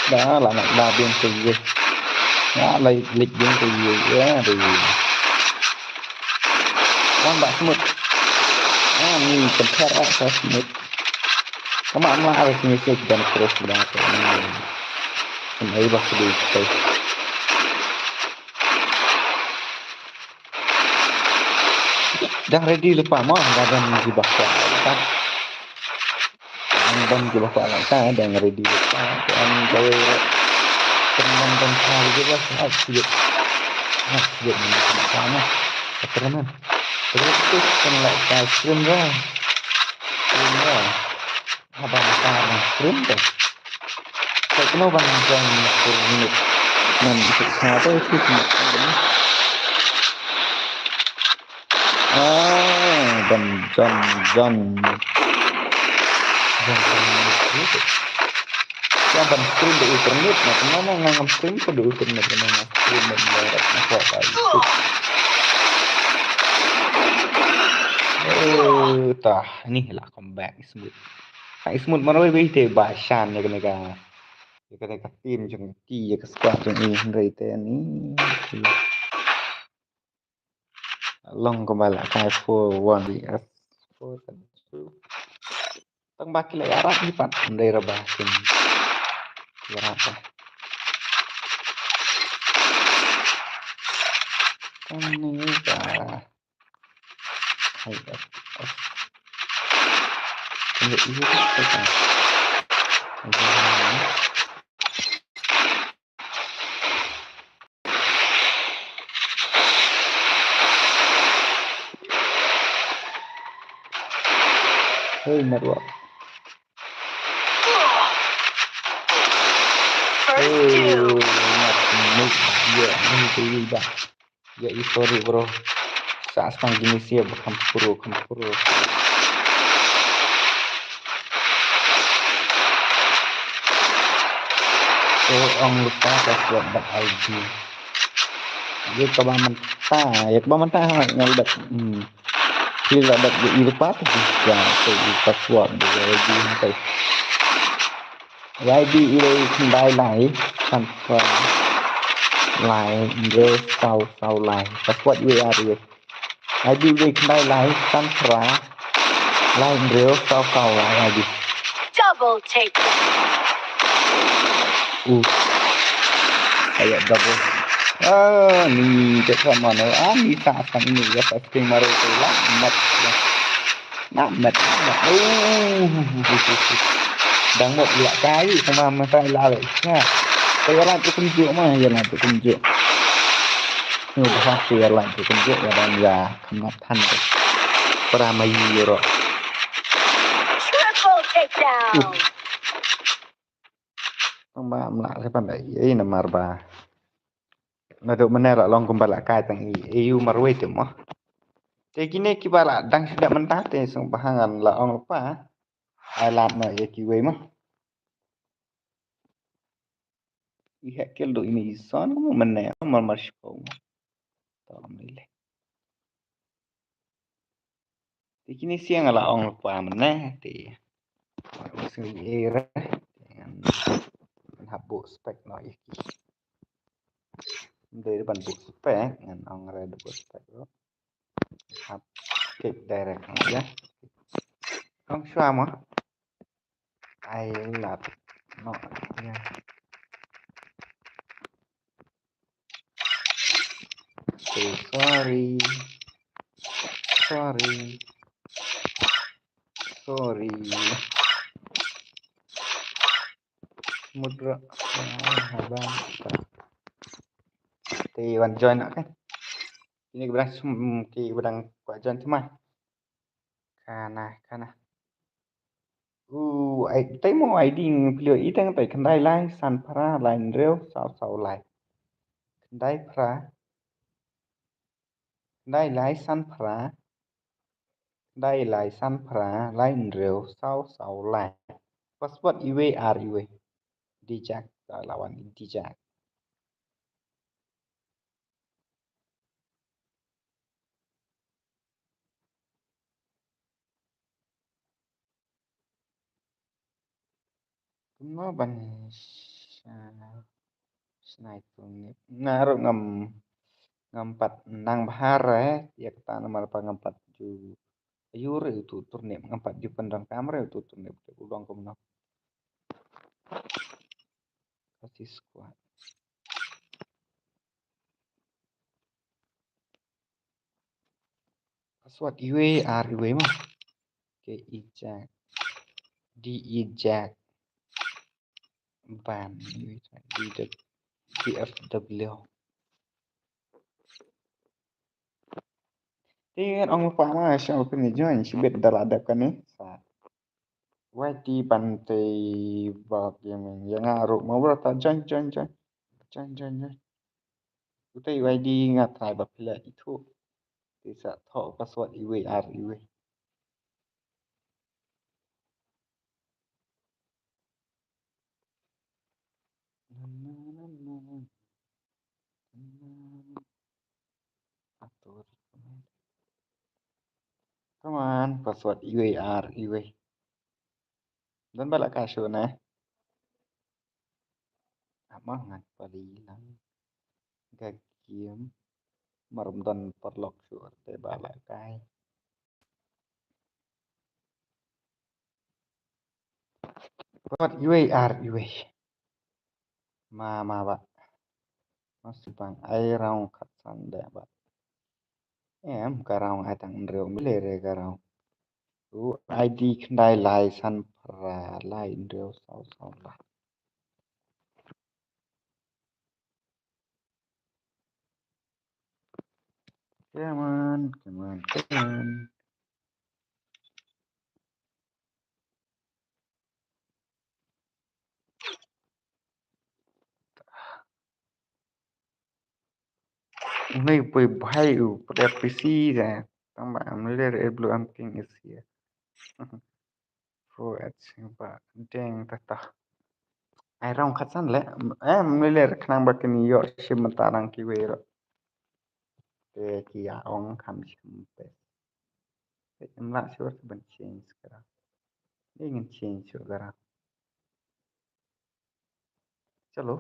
Da la nak da biang te ye. Ya la lik biang te ye ya de. Wan ba Smut. Ah, ni kenter ah sa Smut. Kama amla arah sini sik dan terus dah tu. Kan ai ba sedih tu. Dah ready lepas mah, dah ban jubah kuat. Dah ban jubah kuat lah, dah ready lepas. Kan jauh. Kan ban ban kali juga, ah, sikit. Ah, sikit ni, sama. Keterangan. Terus tu kan lah, kita stream lah. Stream lah. Haba nga tang ban stream te. Te kumno ban jam kur minit. Nan suk ha te suk minit. Ah, ban jam jam. Jam jam minit. Ya ban stream de u permit na kumno na ngam stream ko de u permit na stream ban jarat na ko pa. Oh, tah ni lah comeback. Smut. Ka Smut marwei wei te ba shan ïa kane ka, ïa kane ka team jong ki, ïa ka squad jong i hynrei te ni. Long kumba la kai four one V S four two. Tang ba ki la ïarap hi pat, ndai raba kin ïarap ba. Tang ni ba. Hai ba. Tang ni ba. Hey, network. First kill. Oh, not me. Yeah, me too, yeah. Yeah, sorry, bro. Sa stang gini sih, bro. Kampuru, kampuru. So, ong lupa password bad I D. Ïa kaba mynta, ïa kaba mynta ha ngal dep. Hmm. Ki la dep ïa i lupa tu. Ïa, tu i password ïa I D mynta. Ïa I D i dei khyndai lai san phra lai hynriew saw saw lai. Password ïa i ar ïa. I D i dei khyndai lai san phra lai hynriew saw saw lai I D. Double take. Uh. Kayak double. Ah, ni dekat mana? Ah, ni tak akan ini ya, pasti mari tu lah. Mat. Namet, namet. Oh. Dang mut ïa kai, kumba mynta ïa la leh. Nga. Te ïa la tu kumjuh ma, ïa la tu kumjuh. Ngu ba te ïa la tu kumjuh, ïa dang ïa kynat than tu. Para ma ïi ro. Triple takedown. Tang ba mla re pan dai, ei namar ba. Naduh mynne la long kumba la kai tang i, ei u marwei te mo. Te kine kiba la dang sida mynta te sngewbha ngan la ong lypa. Ai lad noh ïa kiwei mo. I heh kel du ine i son mo mynne mo mar mar shipong mo. To lam lile. Te kine sien nga la ong lypa mynne te. Sien i re. Ngan hap buh spek noh ïa ki. Ym dei ban buh spek, ngan ong re da buh spek ruh. Hap klik direct noh ïa. Kong shuwa mo. Ai lad noh ïa. Okay, sorry. Sorry. Sorry. Mudra. Ah, haba. Te wan join noh kan. Ini kebrang sum, ki kebrang kwah join sum ai. Kana, kana. U, ai, te mo I D ngi pylio i tang te khyndai lai san phra lai hynriew saw saw lai. Khyndai phra. Khyndai lai san phra. Khyndai lai san phra lai hynriew saw saw lai. Password iwei ar iwei. Dijak, ta lawan dijak. Kumno ban sha-, shnai turnip. Nga ruh ngam, ngam pat nang bha re, ïa kata namar ba ngam pat ju. Ayu re utu turnip, ngam pat ju pyndonkam re utu turnip. U long kumno. Kasi squad. Password iwei ar iwei mo. Ke eject. Di eject. Ban. Iwei, D W, D F W. Te ngan ong lypa ma sha u kane join shibit da la dep kane. Sa. Y T ban te ba gaming ïa nga ruh mo bro ta join, join, join. Join, join, join. Utai Y D nga try ba phi la ithuh. Te sa thoh password iwei ar iwei. Come on, password iwei ar iwei. Don ba la ka shu na. Ama ngat pali lang. Ga game. Mar ym don paralok shuh te ba la kai. Wat iwei ar iwei. Ma ma ba. Mas pang ai round khatsan de ba. Em ka round ai tang hynriew mile re ka round. U ai di khyndai lai san phra lai hynriew saw saw lai. Come on, come on, come on. Uni pui bhai u pdep P C da. Tang ba am ler e blue am king is here. Fu et sing ba deng ta ta. Ai rong khatsan le. Em ler khnang ba kini yo shim ta rang kiwei ro. Te ki ya ong kham shim te. Te em la sure ban change kara. Ding change sure kara. Chalo.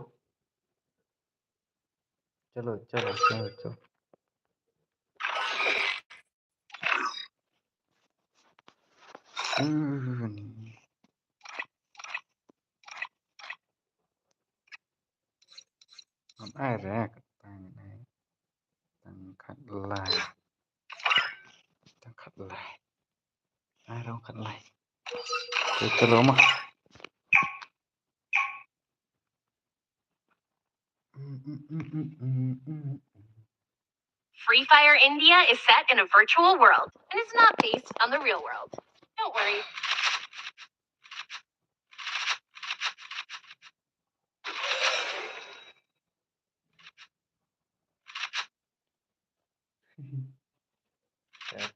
Chalo, chalo, chalo, chalo. Hmm. Am ai rek tang ai. Tang khat lai. Tang khat lai. Ai rong khat lai. Te chalo ma. Free Fire India is set in a virtual world and is not based on the real world. Don't worry.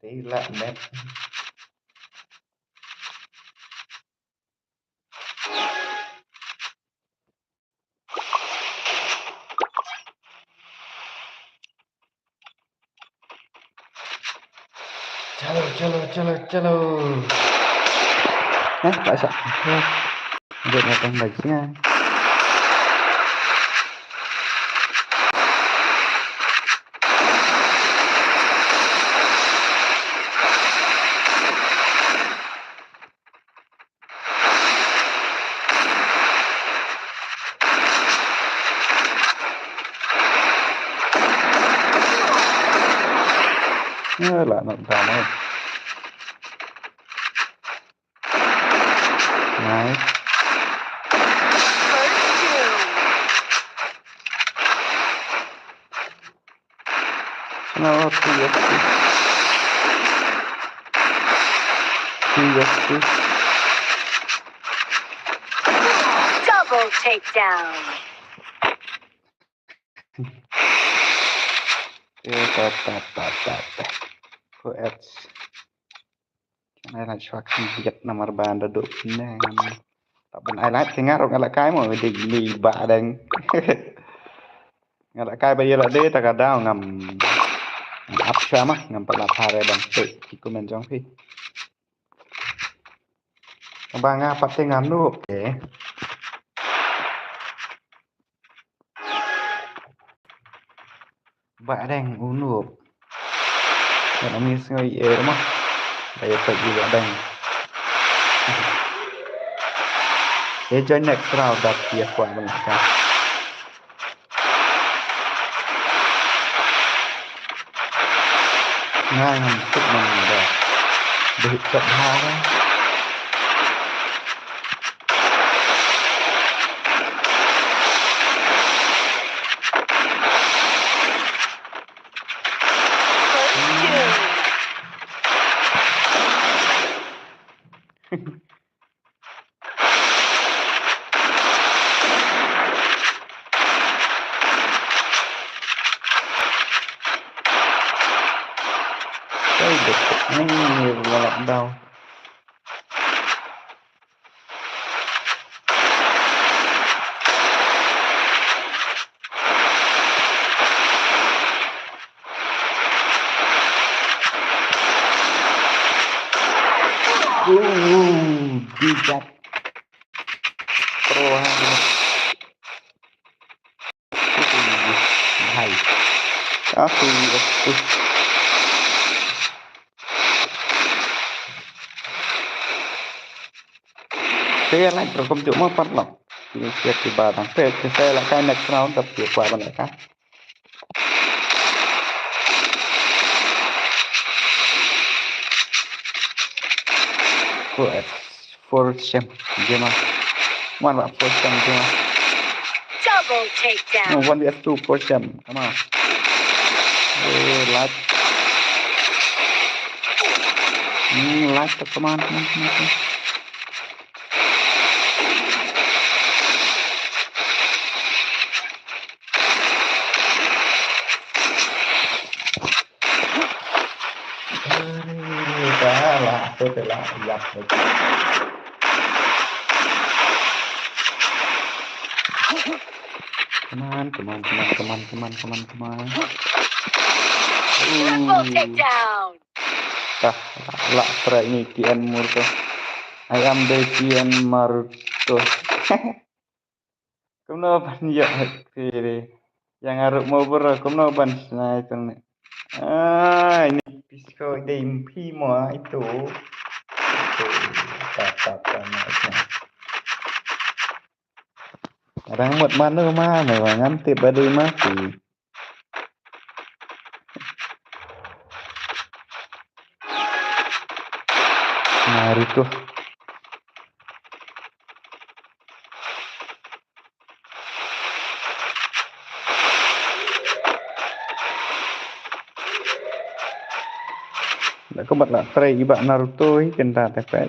Te la map. Chalo, chalo, chalo, chalo. Hah, tak sah. Dia nak tambah jangan. Yalah, nak damai. Nice. Another T F T. T F T. Double takedown. Eh, ta, ta, ta, ta, ta. Ko ets. Ai la chwa kham biat namar ba nda duk ne ngam. Ta ban ai la ki ngar ngala kai mo dik ni ba deng. Ngala kai ba yela de ta ka daw ngam. Ap chwa ma ngam pat la phare ban te ki comment jong phi. Ba nga pat te ngam nu. Okay. Ba deng unu. Kan ami sngai e ma. Ba ya pagi ba deng. E join next round dat ya kwa bang ka. Ngai ngam tuk man da. Dei chap ha. Kai dek ni ni lockdown. Ooh, bijak. Pro ha. Hai. Aku, aku. Saya like bro, kom jok ma pat lok. Ini siap di batang. Saya, saya lah kai next round tapi apa apa nak kan. Four, four champ, game ah. One lah, four champ, game ah. Double takedown. No, one vs two, four champ. Come on. Eh, light. Hmm, light, come on, come on, come on, come on. Aduh, dah lah, aku telah lihat lagi. Come on, come on, come on, come on, come on, come on, come on. Triple takedown. Dah, lah, lah, try ni T N Naruto. I am the T N Naruto. Kumno ban ïoh, phi re. Ïa nga ruh mo bro, kumno ban shna ito ne. Ah, ini pisko dei phi mo ito. Ito, ta, ta, ta, na, na. Kadang mut mano ma, me wa ngam tip ba dei ma phi. Naruto. Lah ko bat lah try i bah Naruto hi kynta te pet.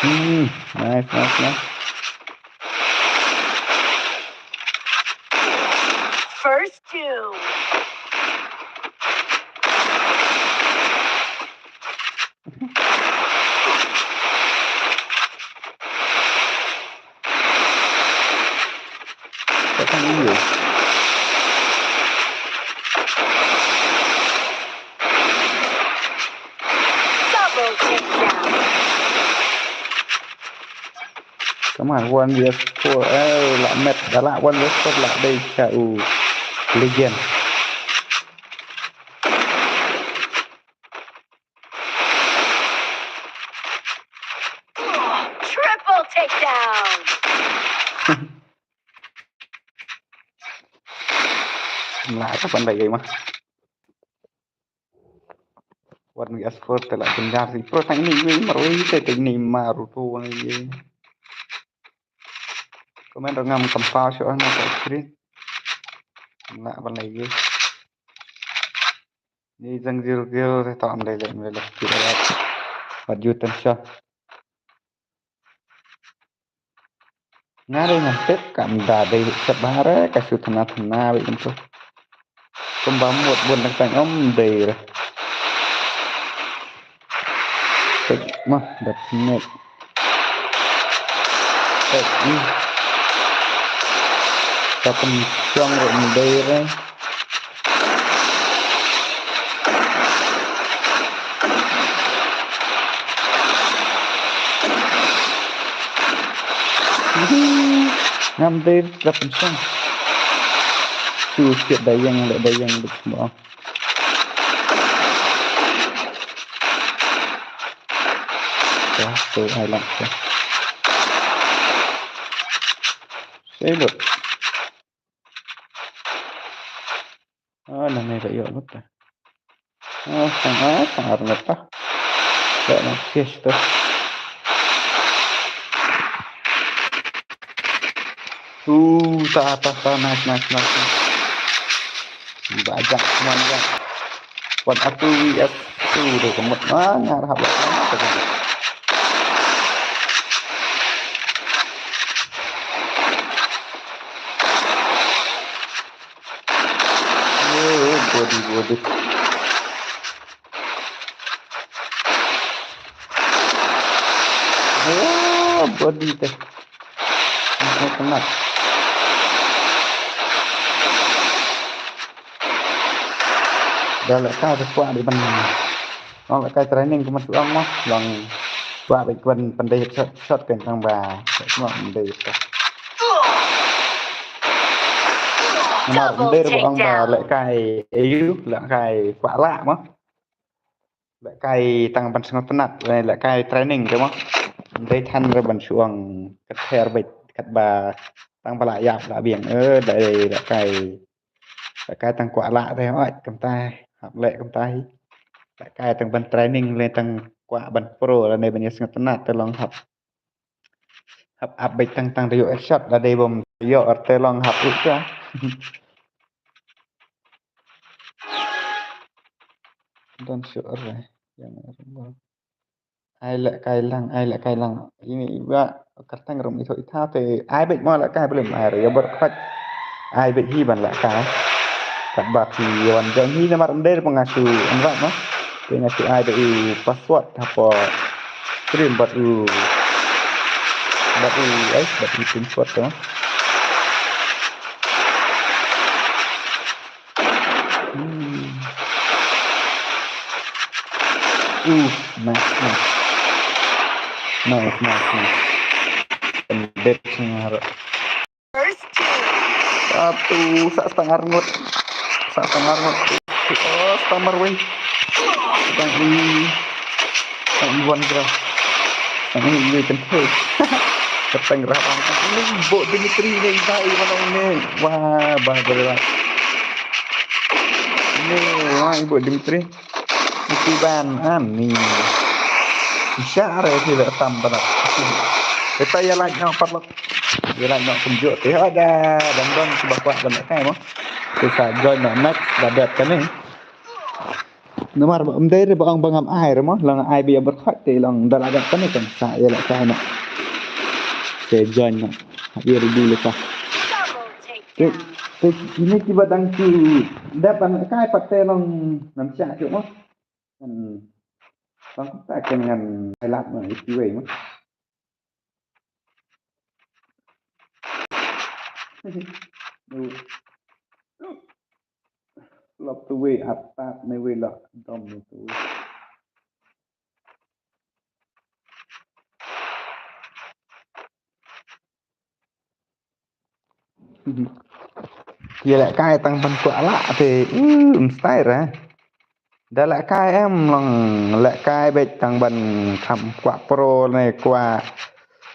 Hmm, nice, nice, nice. First two. Kau kan iya. Double takedown. Come on, one vs four. Eh, lah met, dah lah one vs four lah dei ka u legend. Triple takedown. Lah, kapan lagi mah? One vs four te lah jynjar si. Pro tang ini wei marwei te tang ini Naruto wang ini. Comment rangam kampau shuh na ka screen. Lah ban lagi. Ni jang zero kill te to am dei leh, am dei leh. Wat ju tension. Nga dei nga tip kam da dei sep bare ka shu thana thana wei kumto. Kumba mut bun dang tang om dei re. Tip mah da pynit. Tip ni. Ka pynshong re om dei re. Ngam dei da pynshong. Tu siat da ïeng, da ïeng da pynshong. Wah, tu ai lang tu. Sibut. Ah, nangne la ïoh mut ta. Ah, tang, ah, tang ar mut ta. Dak nang sis tu. Uh, ta, ta, ta, nice, nice, nice, nice. Ba jak, man jak. Wan aku V S tu tu kemut. Ah, ngar hap lah. Oh, body, body. Oh, body teh. Kena, kena. Ïa lehkai te kwah dei ban, long lehkai training kumba shu ong mo, long kwah dei ban pyndei shot, shot kan tang ba, mo, pyndei shot. Namar pyndei ba ong ba lehkai ayu, lehkai kwah lah mo. Lehkai tang ban sngewtynnat, eh, lehkai training te mo. Dei than re ban shu ong ka ther beit katba tang ba la ïap la biang, eh, dei lehkai, lehkai tang kwah lah te, oi, kumta, hap leh kumta hi. Lehkai tang ban training le tang kwah ban pro lane ban ïa sngewtynnat te long hap. Hap ap beit tang tang da ïoh headshot, da dei bym ïoh te long hap u ka. Don shuh re. Ai lehkai lang, ai lehkai lang. Ini iba kyrteng rum ithuh ithuh te ai beit mo lehkai, bym ai re ïa bor khat. Ai beit hi ban lehkai. Katba phi wan jong hi namar ym dei re ba nga shu invite mo. Te nga shu ai da u password hapoh stream bad u, bad u, ai, bad u password te mo. Hmm. Uh, nice, nice. Nice, nice, nice. Pendek sengar. Satu, sa setengah rengut. Sa setengah rengut. Oh, stammer weh. Tang i, tang i wan kra. Tang i weh kenthe. Keteng rah bang. Ini Bok Dimitri ni, dah i wan ni. Wah, bah, bah, bah. Ni, wah, i Bok Dimitri. Iti ban, ani. Syar ïa ki leh tam bana. Kita ïa like noh paralok. Ïa like noh kumjuh te ha da, dang don kiba kwah ban lehkai mo. Te sa join noh next ba dep kane. Namar ba ym dei re ba ong ba ngam ai re mo, long ai ba ïa bor khat te long da la dep kane kan sa ïa lehkai noh. Te join noh. Ïa ready lehkai. Te, te kine kiba dang shu dep ban lehkai pat te long ngam shah shuh mo. Kan, kan kumta kan ngan ai lad ma iti wei ma. Lop tu wei atat ne wei lok dom ne tu wei. Ïa lehkai tang ban kwah lah te, um, style ra. Da lehkai em long lehkai beit tang ban kham kwah pro ne kwah,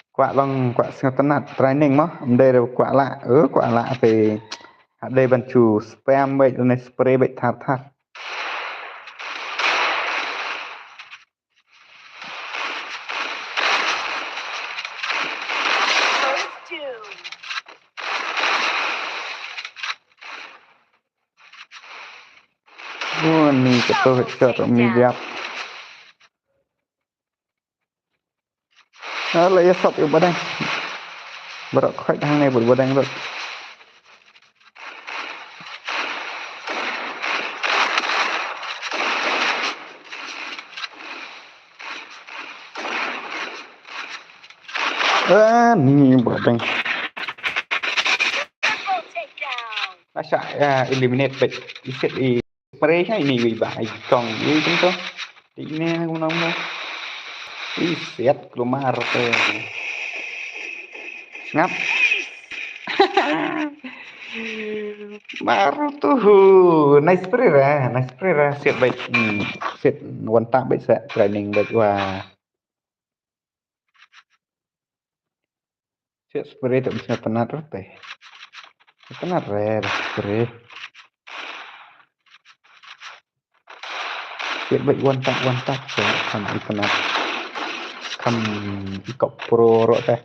kwah long kwah sngewtynnat training mo, ym dei re kwah lah, eh, kwah lah te. Hap dei ban shu spam beit ne spray beit thar thar. Oh, ni ketuh headshot umi jap. Ah, la ïa sop ïa badang. Baroh khoit hangne bad badang rot. Ah, ni badang. Nasa, ah, eliminate bad isit i. Spray ka ini wei ba ai kong wei teng to. Ti ne na kumno kumno. Ih, siat keluar te. Sngap. Baru tu. Nice spray ra, nice spray ra. Siat bait. Hmm, siat one tap bait sa training bait wah. Siat spray te mesti tynat rete. Tynat re spray. Siat bait one tap one tap te kham i tynat. Kham i kop pro ro te.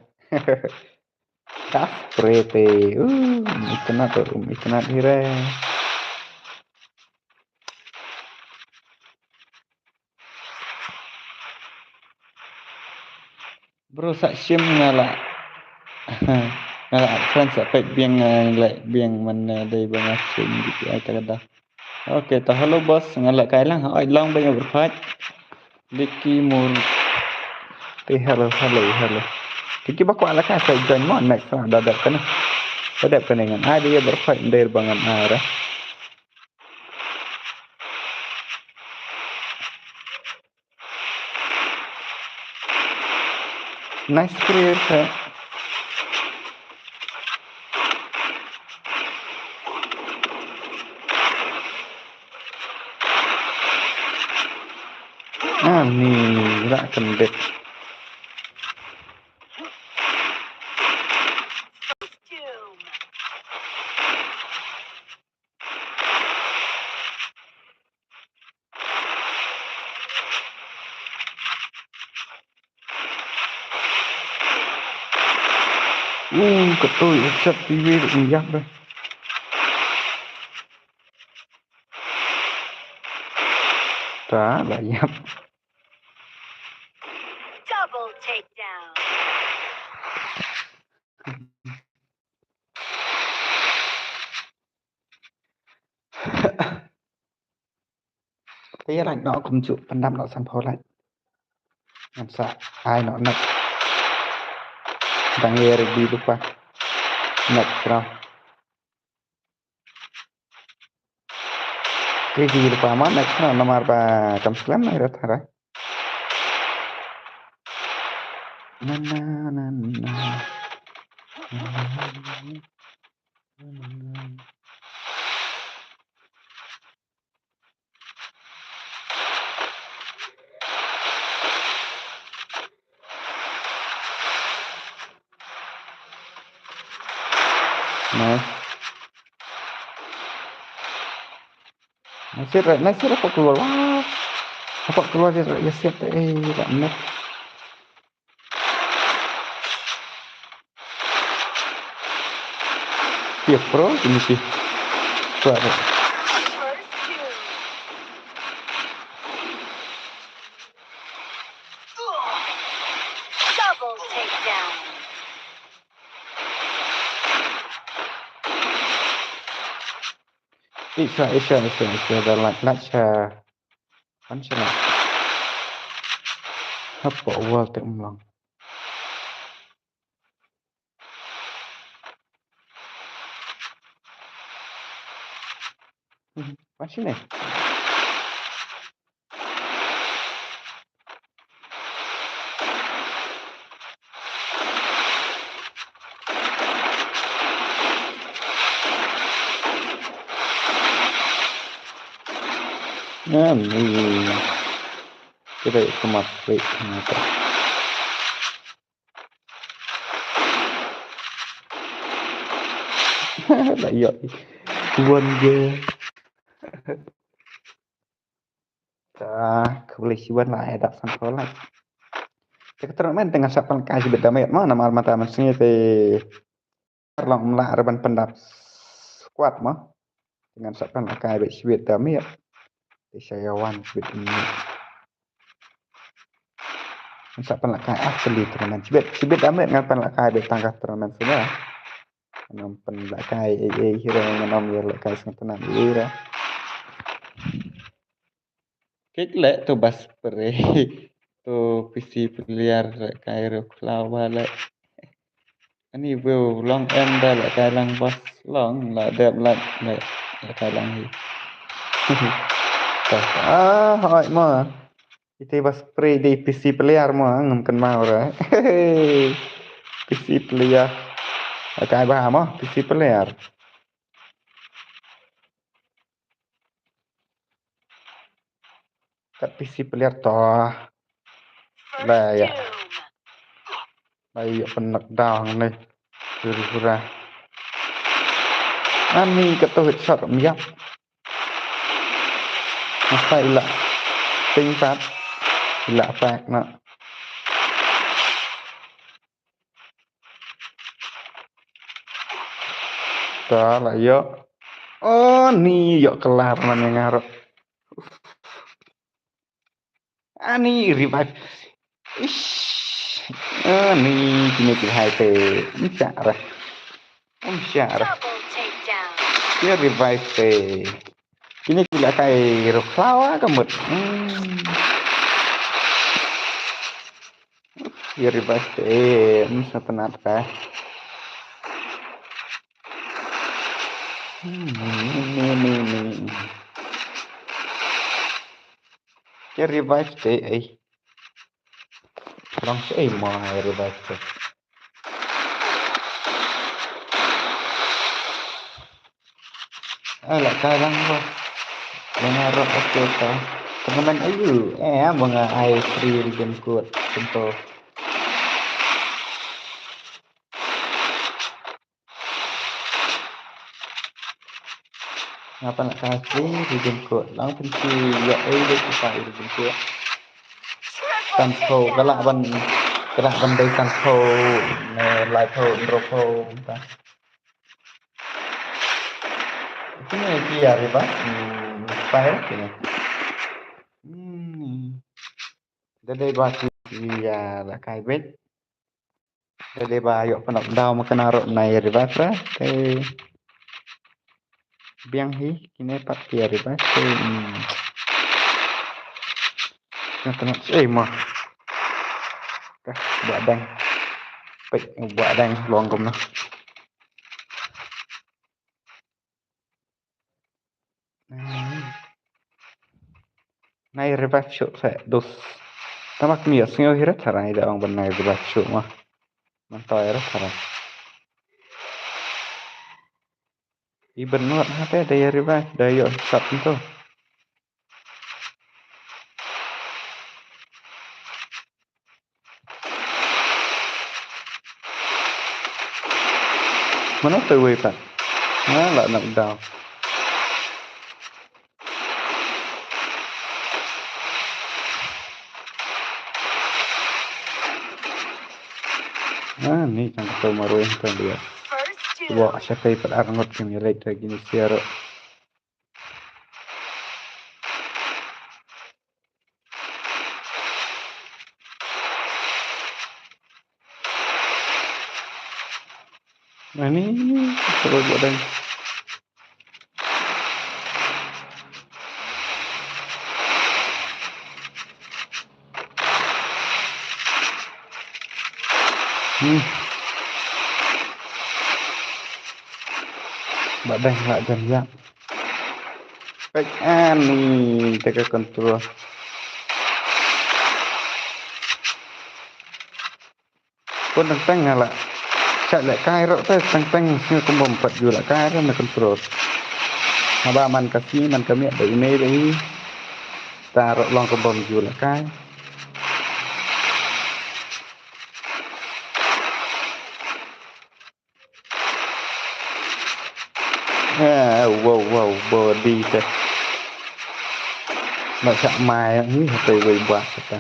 Ka spray te. Uh, i tynat, um, i tynat hi re. Bro, sa shim nga la. Nga la friend sa peit biang, eh, leh biang man, eh, dei ba nga shim D P I ta ka da. Okay, to hello boss, nga la kai lang, oi long ba nga berpait. Diki mur. Te hello, hello, hello. Diki ba kwah la kai sa join mo next la da dep kane. Da dep kane ngan ai dei berpait dei ba ngan ai ra. Nice clear, sir. Ah, ni, ni, rak kendit. Uh, katoi, headshot piwi, ïap deh. Ta, la ïap. Double takedown. Te ïa lait noh kumjuh, pyndap noh sanphew lait. Ngan sa ai noh next. Dang ïa ready lypa. Next round. Ready lypa ma next round namar ba kam slem na ïa tharai. Na na na na. Na na na na. Nice. Nice shot, nice shot, hapoh keluar. Wah. Hapoh keluar ïa, ïa siat, eh, la net. Ïa pro, ini sih. Kuat. Double takedown. Isa, isa, isa, isa, da lait, lait sha. Pan sha lait. Hapoh wall te um long. Pan sha ne. Ngan ni. Kita ikut mati. Lah iya. Tuan je. Ta, khublei shibun la ai dap sanphew lait. Te ka tournament te ngan sa pynlehkai shibit da miet mo, namar mynta mynsngi te long ym lah re ban pyndap squad mo. Te ngan sa pynlehkai beit shibit da miet. Te sha ïa wan shibit da miet. Ngan sa pynlehkai ar tylli tournament shibit, shibit da miet ngan pynlehkai beit tang ka tournament shuwa. Ngan pynlehkai ei ei hi re, ngan ym ïa lehkai sngewtynnat ei ei re. Kik leh to bas pre. To P C player lehkai ruh khlaw ba leh. Ani view long em da lehkai lang bas long la dep leh lehkai lang hi. Ah, hoi mo. Ite bas pre dei P C player mo, ngam kynmaw re. P C player. Lehkai ba mo, P C player. Kat P C player to. Ba ïa. Ba ïa pynnak down ni. Hura hura. Ani kato headshot ym ïap. Masa i la ping pat. I la attack na. Ta la ïoh. Oh, ni ïoh kelar man ïa nga ruh. Ani revive. Ish. Ani kine ki hai te. Ym shah re. Ym shah re. Double takedown. Ïa revive te. Kine ki lehkai ruh khlaw ka mut. Hmm. Ïa revive te, ym sngewtynnat ka. Hmm, ni, ni, ni. Ïa revive te, eh. Long shi ei mo ai revive tu. Ai la kai lang ko. Lenga rok ok ta. Temen ayu. Eh, mo nga ai free regen code. Contoh. Nga pan la ka sli ri jingkut. Lang pynsi ïa ei dei ki pa ri jingkut. San phew ka lah ban, ka lah ban dei san phew ne lai phew hynriew phew ta. Kine ki ïa ri ba. Hmm, fire kine. Hmm. Da dei ba ki ïa la kai beit. Te dei ba ïoh pyndonkam daw ma kane ruh nai revive ra te biang hi kine pat ki revive te. Hmm. Nga tnat ei ma. Ka ba dang. Pek ba dang long kumno. Hmm. Nai revive shuh sa dus. Tama kmie sngew hi rat tharai da ong ban nai revive shuh ma. Man to rat tharai. Iban nuat hate da ïa revive da ïoh sat nto. Mano te wei pat. Ha, la nak daw. Ha, ni tang to marwei tang dia. Bo sa kai pat arngot kim ya lek ta gini siaro. Ani, terus bodeng. Hmm. Bodeng lah jam jam. Pek ani te ka control. Pun teng teng nga la. Sa leh kai ruh te teng teng sngew kum bym pat ju la kai ruh na control. Haba man ka sngi man ka miet da i mei da i. Ta ruh long kum bym ju la kai. Ah, wow, wow, body te. Ba sa mai ni hati wei buat kita.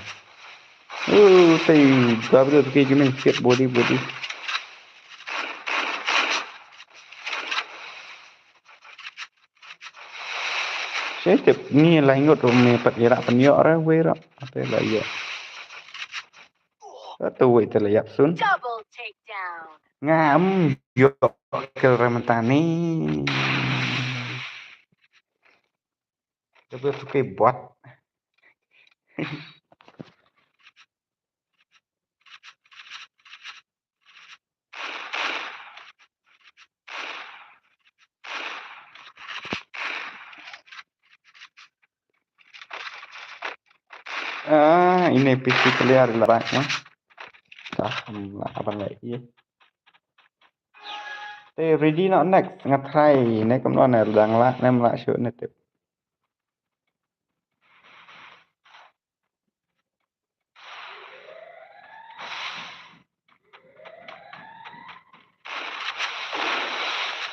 Uh, tei, dua belas tu kei jumeng siap body, body. Saya tip ni lai ngut rum ni pat ira penyok ra wei ra. Apa lah ya. Satu wei te la ïap sun. Double takedown. Ngam ïoh kill ra mynta ni. Double tu ke bot. Ah, ine P C player la bak ma. Tah, la aban la ie. Te ready noh next, nga try ne kumno ne dang lah ne mlah shuh ne tip.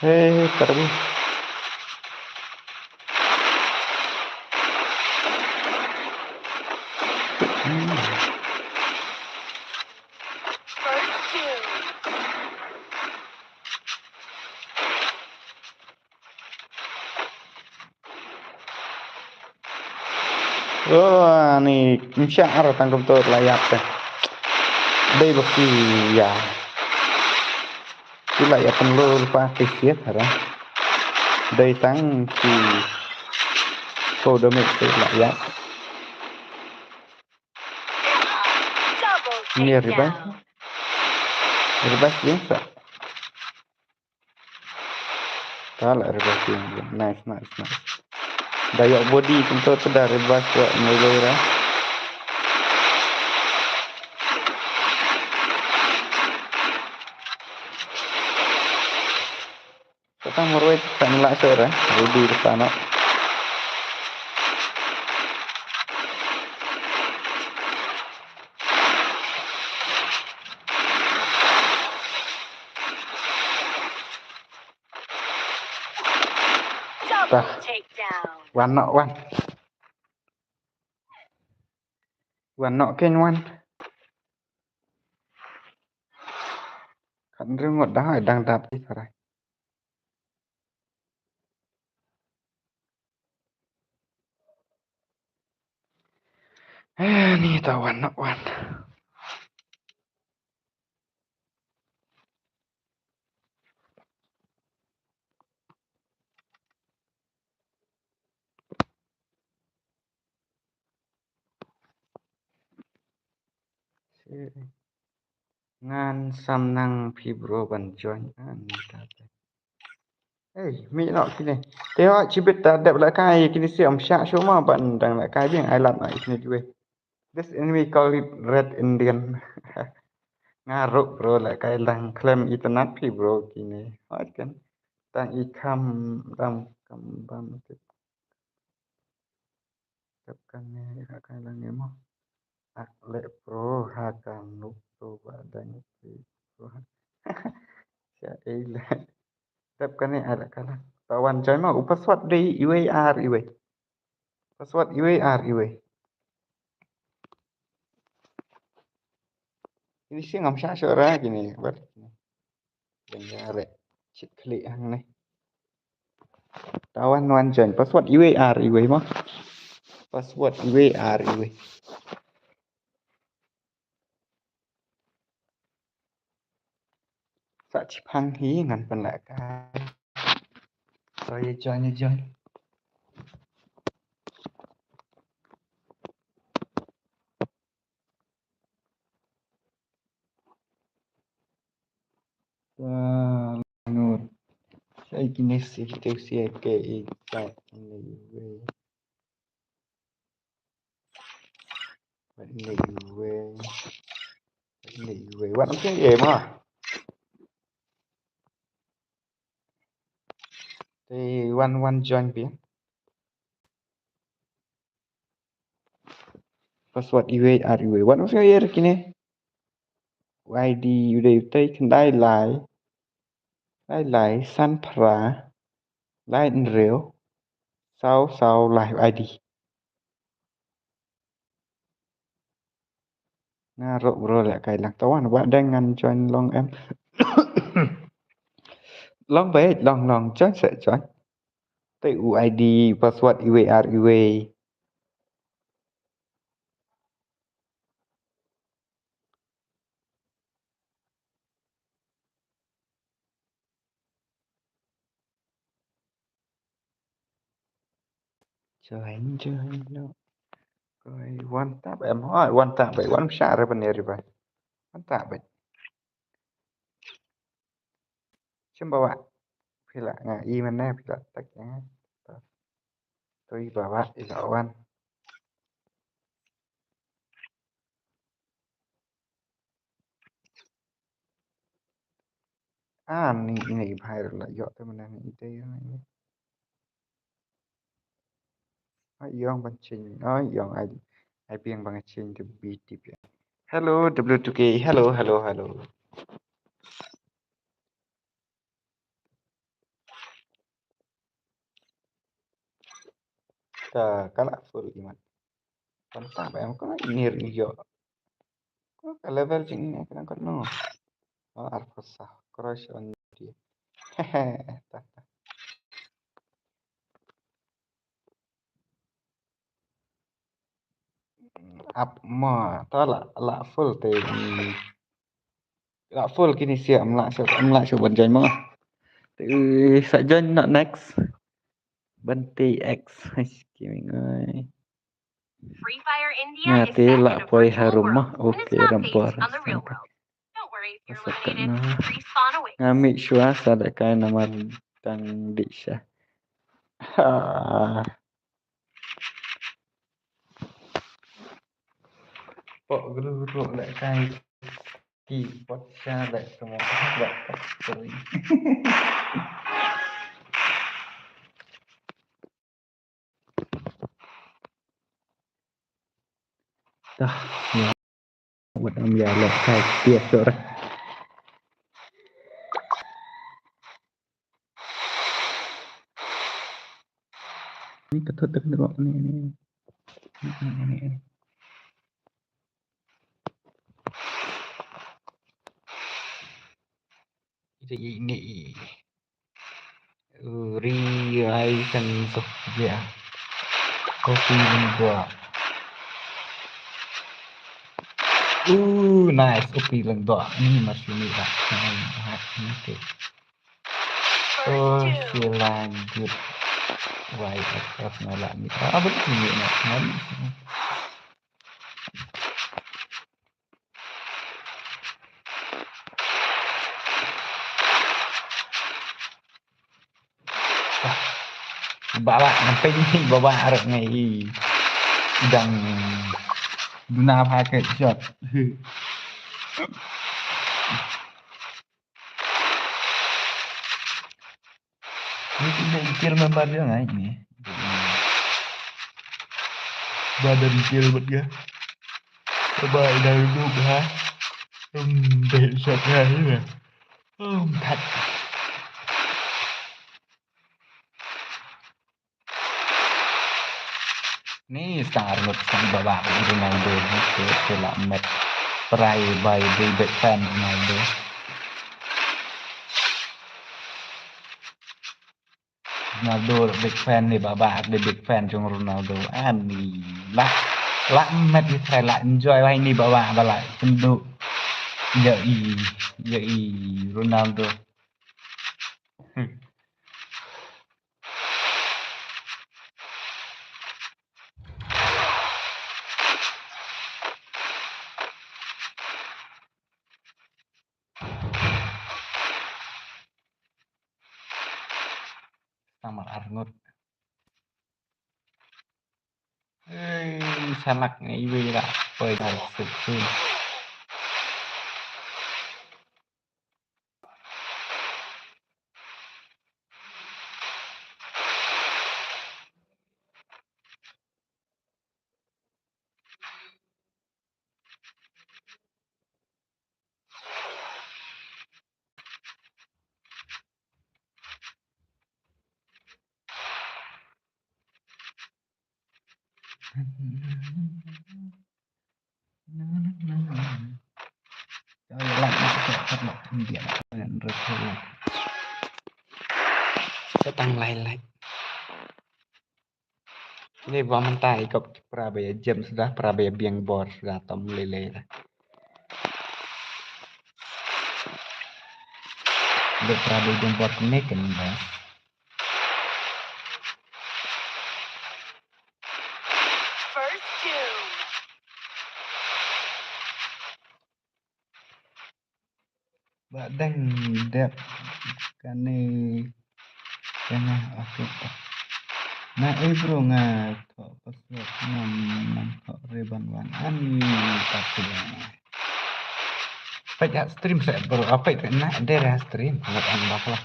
Hei, terus. Hmm. Oh, ani msha ar tang kumto la ïap te. Dei ba ki ïa. Ki la ïap pynlut pa ki siat hara. Dei tang ki ko domi ki la ïap. Ni revive. Revive ïa sa. Ta la revive ïa. Nice, nice, nice. Da ïoh body kumto te da revive ïa melee ra. Tang marwei tang la sura. Ready ka sana. Tah. One not one. One not ken one. Kan ringot dah dang dap di sarai. Eh, ni ta one not one. Ngan sam nang phi bro ban join. Ah, ni ta te. Hey, mi no kine. Te ho chibit ta dep la kai kine si am sha shu ma ban dang la kai biang ai lat na kine diwe. This enemy call it red Indian. Nga ruk bro la kai lang klem itanat phi bro kine. Hot kan. Tang i kham dam kam bam. Tep kane ha kai lang emo. Ak le pro ha kan nuk to ba dang pro ha. Sha ei le. Tep kane ala kala. Tawan jai ma u password dei iwe ar iwe. Password iwe ar iwe. Ini sih ngam sha sha ra kini bar. Dang ya re. Chit klik hang ne. Tawan wan join. Password iwe ar iwe ma. Password iwe ar iwe. Sa chipang hi ngan pan la kai. So ye join ye join. Langur. Sai kine si te si ke i ka ni we. Ni we. Ni we. Wan ke ye ma. Te wan wan join bi. Password iwe ar iwe. Wan wan ye kine. I D ude utai khyndai lai. Lai lai san phra. Lai hynriew. Saw saw lai I D. Nga ruk bro la kai lang tawan ba dang ngan join long em. Long beit long long join se join. Te u I D password iwe ar iwe. Join join no. Koi wan tap em hoi wan tap bai wan sha re ban ri bai. Wan tap bai. Chim bawa. Pila nga i mana pila tak ya. Toi bawa ila wan. Ah, ni ini bahai la yok te mana ni ite ni. Ai yong ban ching, ai yong ai ai biang ban ching te B T P. Hello W two K. Hello hello hello. Ka ka la full iman. Kan ta ba em ka nir iyo. Ka level jing ni ka kan no. Oh, arpasa crush on dia. Up ma ta la la full te. La full kini sia am la sia am la sia ban join ma. Te sa join not next. Ban te X. Kimi ngai. Free Fire India. Nga is te set la in a poi virtual harum ma. World and is okay, not based on the real world. Don't worry if you're eliminated. Respawn awaits. Nga mi shua sa da kai namar tang di sha. Ha. Pok gru ru da kai. Ki pot sha da kemo da pot koi. Tah, ya. Wat am ya lek kai tiap tu rah. Ni ka thot tak ni kok ni, ni. Ni, ni, ni, ni. Ri ai kan tuh ya. Kopi lengdua. Uh, nice, kopi lengdua. Ni masih ni lah. Nice, okay. Oh, si lanjut. Y F F nolak ni. Ah, betul ni nak. Baba, nampai ni baba arep ngai i. Dang duna pakai shot. Ni tidak ikil member dia ngai ni. Badan ikil buat dia. Coba dah duduk ha. Hmm, deh shot ha ni. Hmm, that. Ni star ngut sang baba Ronaldo ni ke ke la met prai bai dei big fan Ronaldo. Ronaldo big fan ni baba dei big fan jong Ronaldo. Ani la la met ni trai la enjoy wai ni baba bala sendu. Ya i ya i Ronaldo. Hmm. Samar arngut. Hei, sanak ngai iwe ra. Oi, tarik sik sik. Tang lai lai. Ni ba mynta i kop pra ba ïa jem suda pra ba ïa biang bor suda tom lei lei da. Ba pra ba ïa biang bor kane kan ba. First doom. Ba dang dep kane kane aku ta. Na eh bro nga thoh password ngam nang thoh re ban wan ani ta tu. Peit ha stream seh bro, ah, peit na der ha stream. Ngat ang bakla.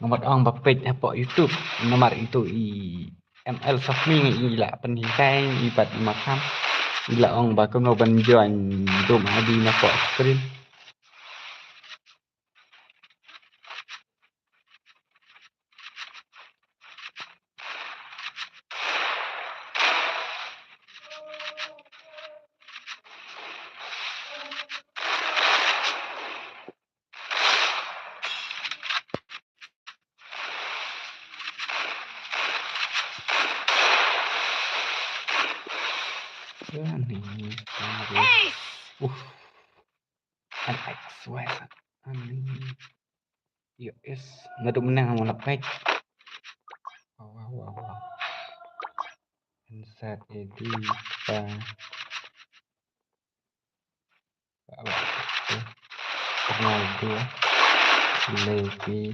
Ngat ang ba peit hapoh YouTube. Namar itu i M L Sofmi ngi i la pynhikai i bad i Makham. I la ong ba kumno ban join dum adi na ko stream. Ani. Ace. Uh. An X Y. Ani. Yo is. Nadu menang mau nak pek. Wow, wow, wow, wow. Insert edit. Ronaldo, Levy.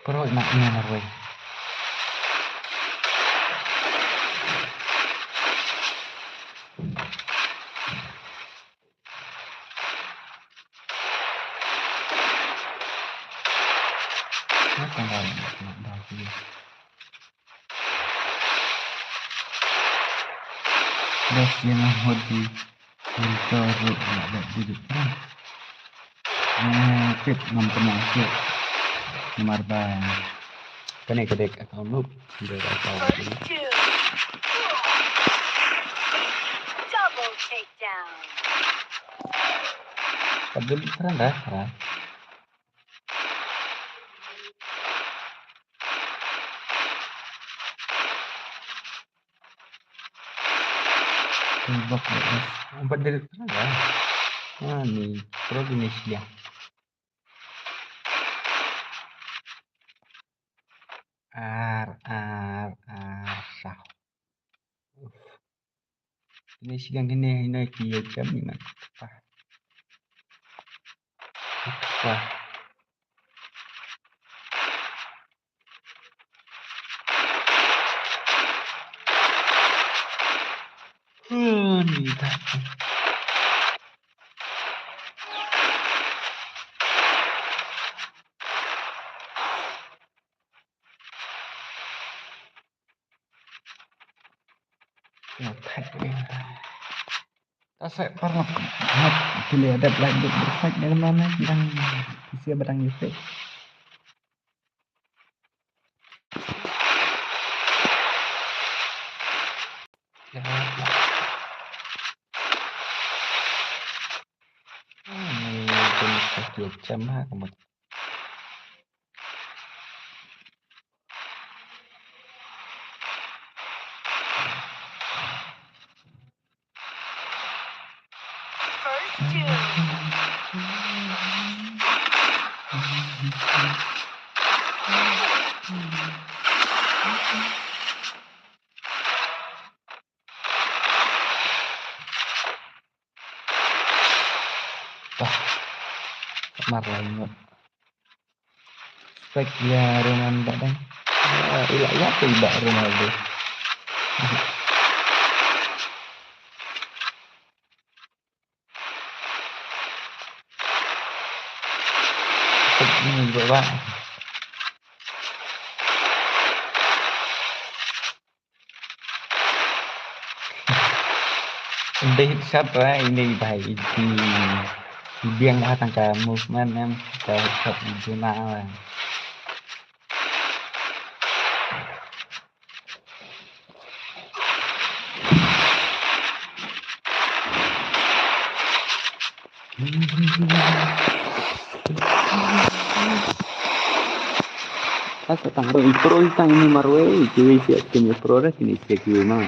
Pyrshah na ina marwei. Apa dah nak dah dia? Best dia mah hot di. Filter ruh nak buat duduk kan. Ah, tip ngam kena tip. Nomor bang. Kane ka dek account noob. Dia dah tahu. First two. Double takedown. Kabul keren dah, keren. Bak bak. Empat dari sana ya. Nah, ni pro ini siang. Ar ar ar sah. Ini siang ini ini kia jam ini. Wah. Wah. Ni tak. Nga thait ïa. Ta sa par ngap ngap kile dep lai dep dep thait ne ma ne dang kisia ba dang ïa te. Ïa. Ni kene ka kile jam ha ka mut. First two. Wah. Mar lai ngut. Spek ïa Ronaldo dang. Ah, ila ïa tu ila Ronaldo. Spek ni juga ba. Dei headshot ra ini bai iti. Biang ha tang ka movement em ka headshot iti na. Asa tang ba i pro i tang ini marwei, kiwi siap kini pro dah kini siap kiwi ma.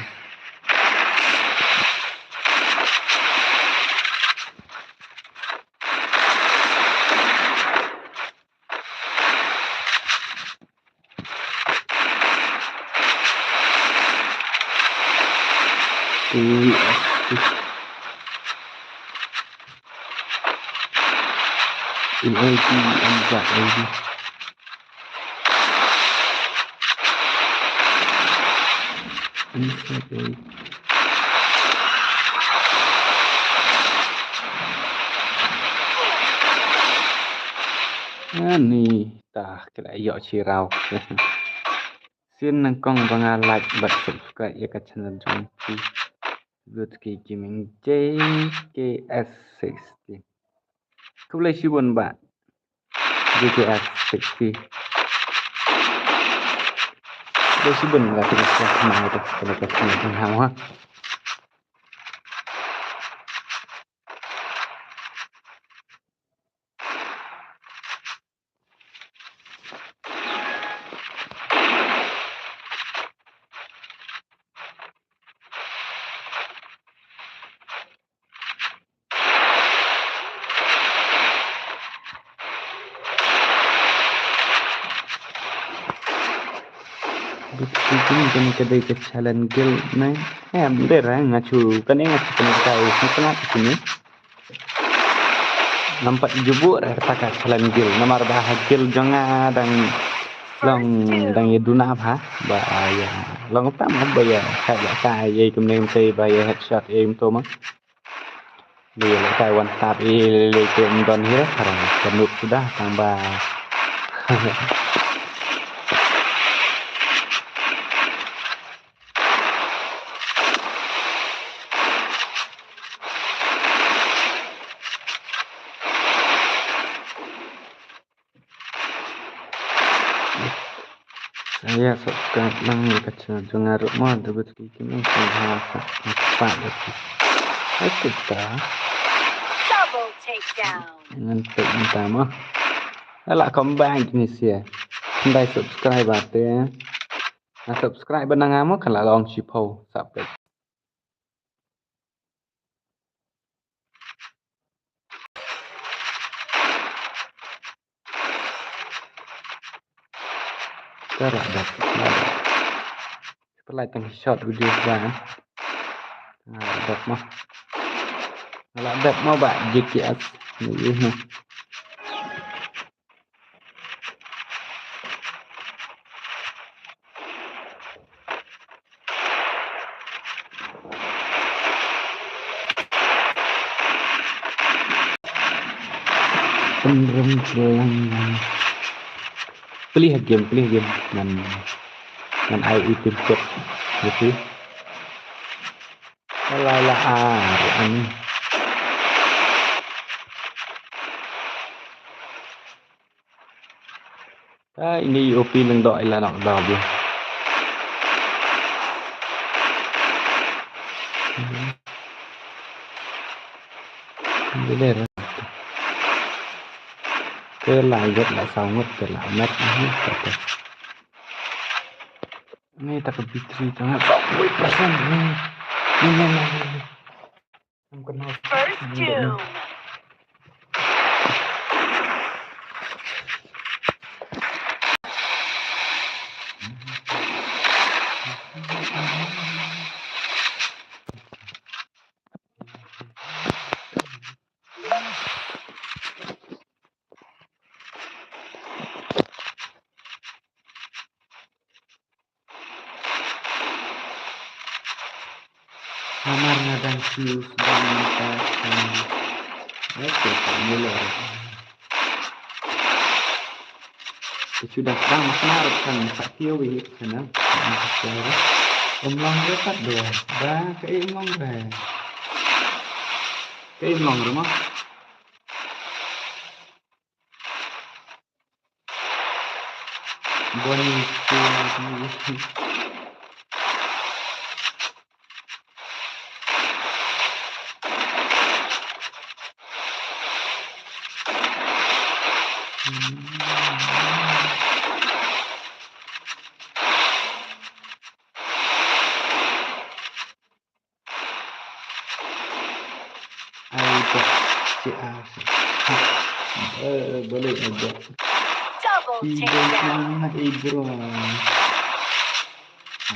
Ani. Tah, ka la ïoh shi raw. Sien nyngkong ba nga like bad subscribe ïa ka channel jong phi. Good K Gaming J K S sixty. Khublei shibun ba J K S sixty. Khublei shibun ba ka subscribe. Bikin kane ka dei ka challenge guild ne. Em, dei ra nga chu kane nga chu kane ka dei ka challenge guild. Nampak jubuk rata ka challenge guild. Namar ba ha guild jong nga dang Long dang ïa duna bha ba ïa long tam ba ïa kai la kai ïa kumne kumte ba ïa headshot ïa kumto ma. Ba ïa la kai one tap ïa le le te um don hi ra ka noob suda tang ba. Sa ïa subscribe lang ïa ka channel jong nga ruh mo, da bad ki kim ong sa ha sa pa da ki. Ai kita. Double takedown. Ngan pek nta mo. Ala comeback ni sia. Ndai subscribe ate. Na subscribe na nga mo kan la long shiphew sa pek. Ka la dep. Pynlait tang short video ba. Nga la dep mo. Nga la dep mo ba G T S. Ni ni. Pynrem pynlang. Plie ha game, plie ha game. Ngan, ngan ai i tim kut. Gitu. Ala la ar ani. Ta ini O P leng dok ila nok dok dia. Ini le. Ke la yet la saw ngut ke la met ni kata. Ni ta ka B three ta ngat dok wei persen ni. Ni ni ni ni. First doom. Namar nga dang shu sdang mynta ka. Oke, ka mula. Ka shu dang sdang mas na rap kan sa kiew wi kan na. Um long re pat do. Ba ka e um long re. Ka e um long re ma. Bonnie Sue. Ai ba. Ci a. Eh, balik aja. Double takedown. Sangat ibro.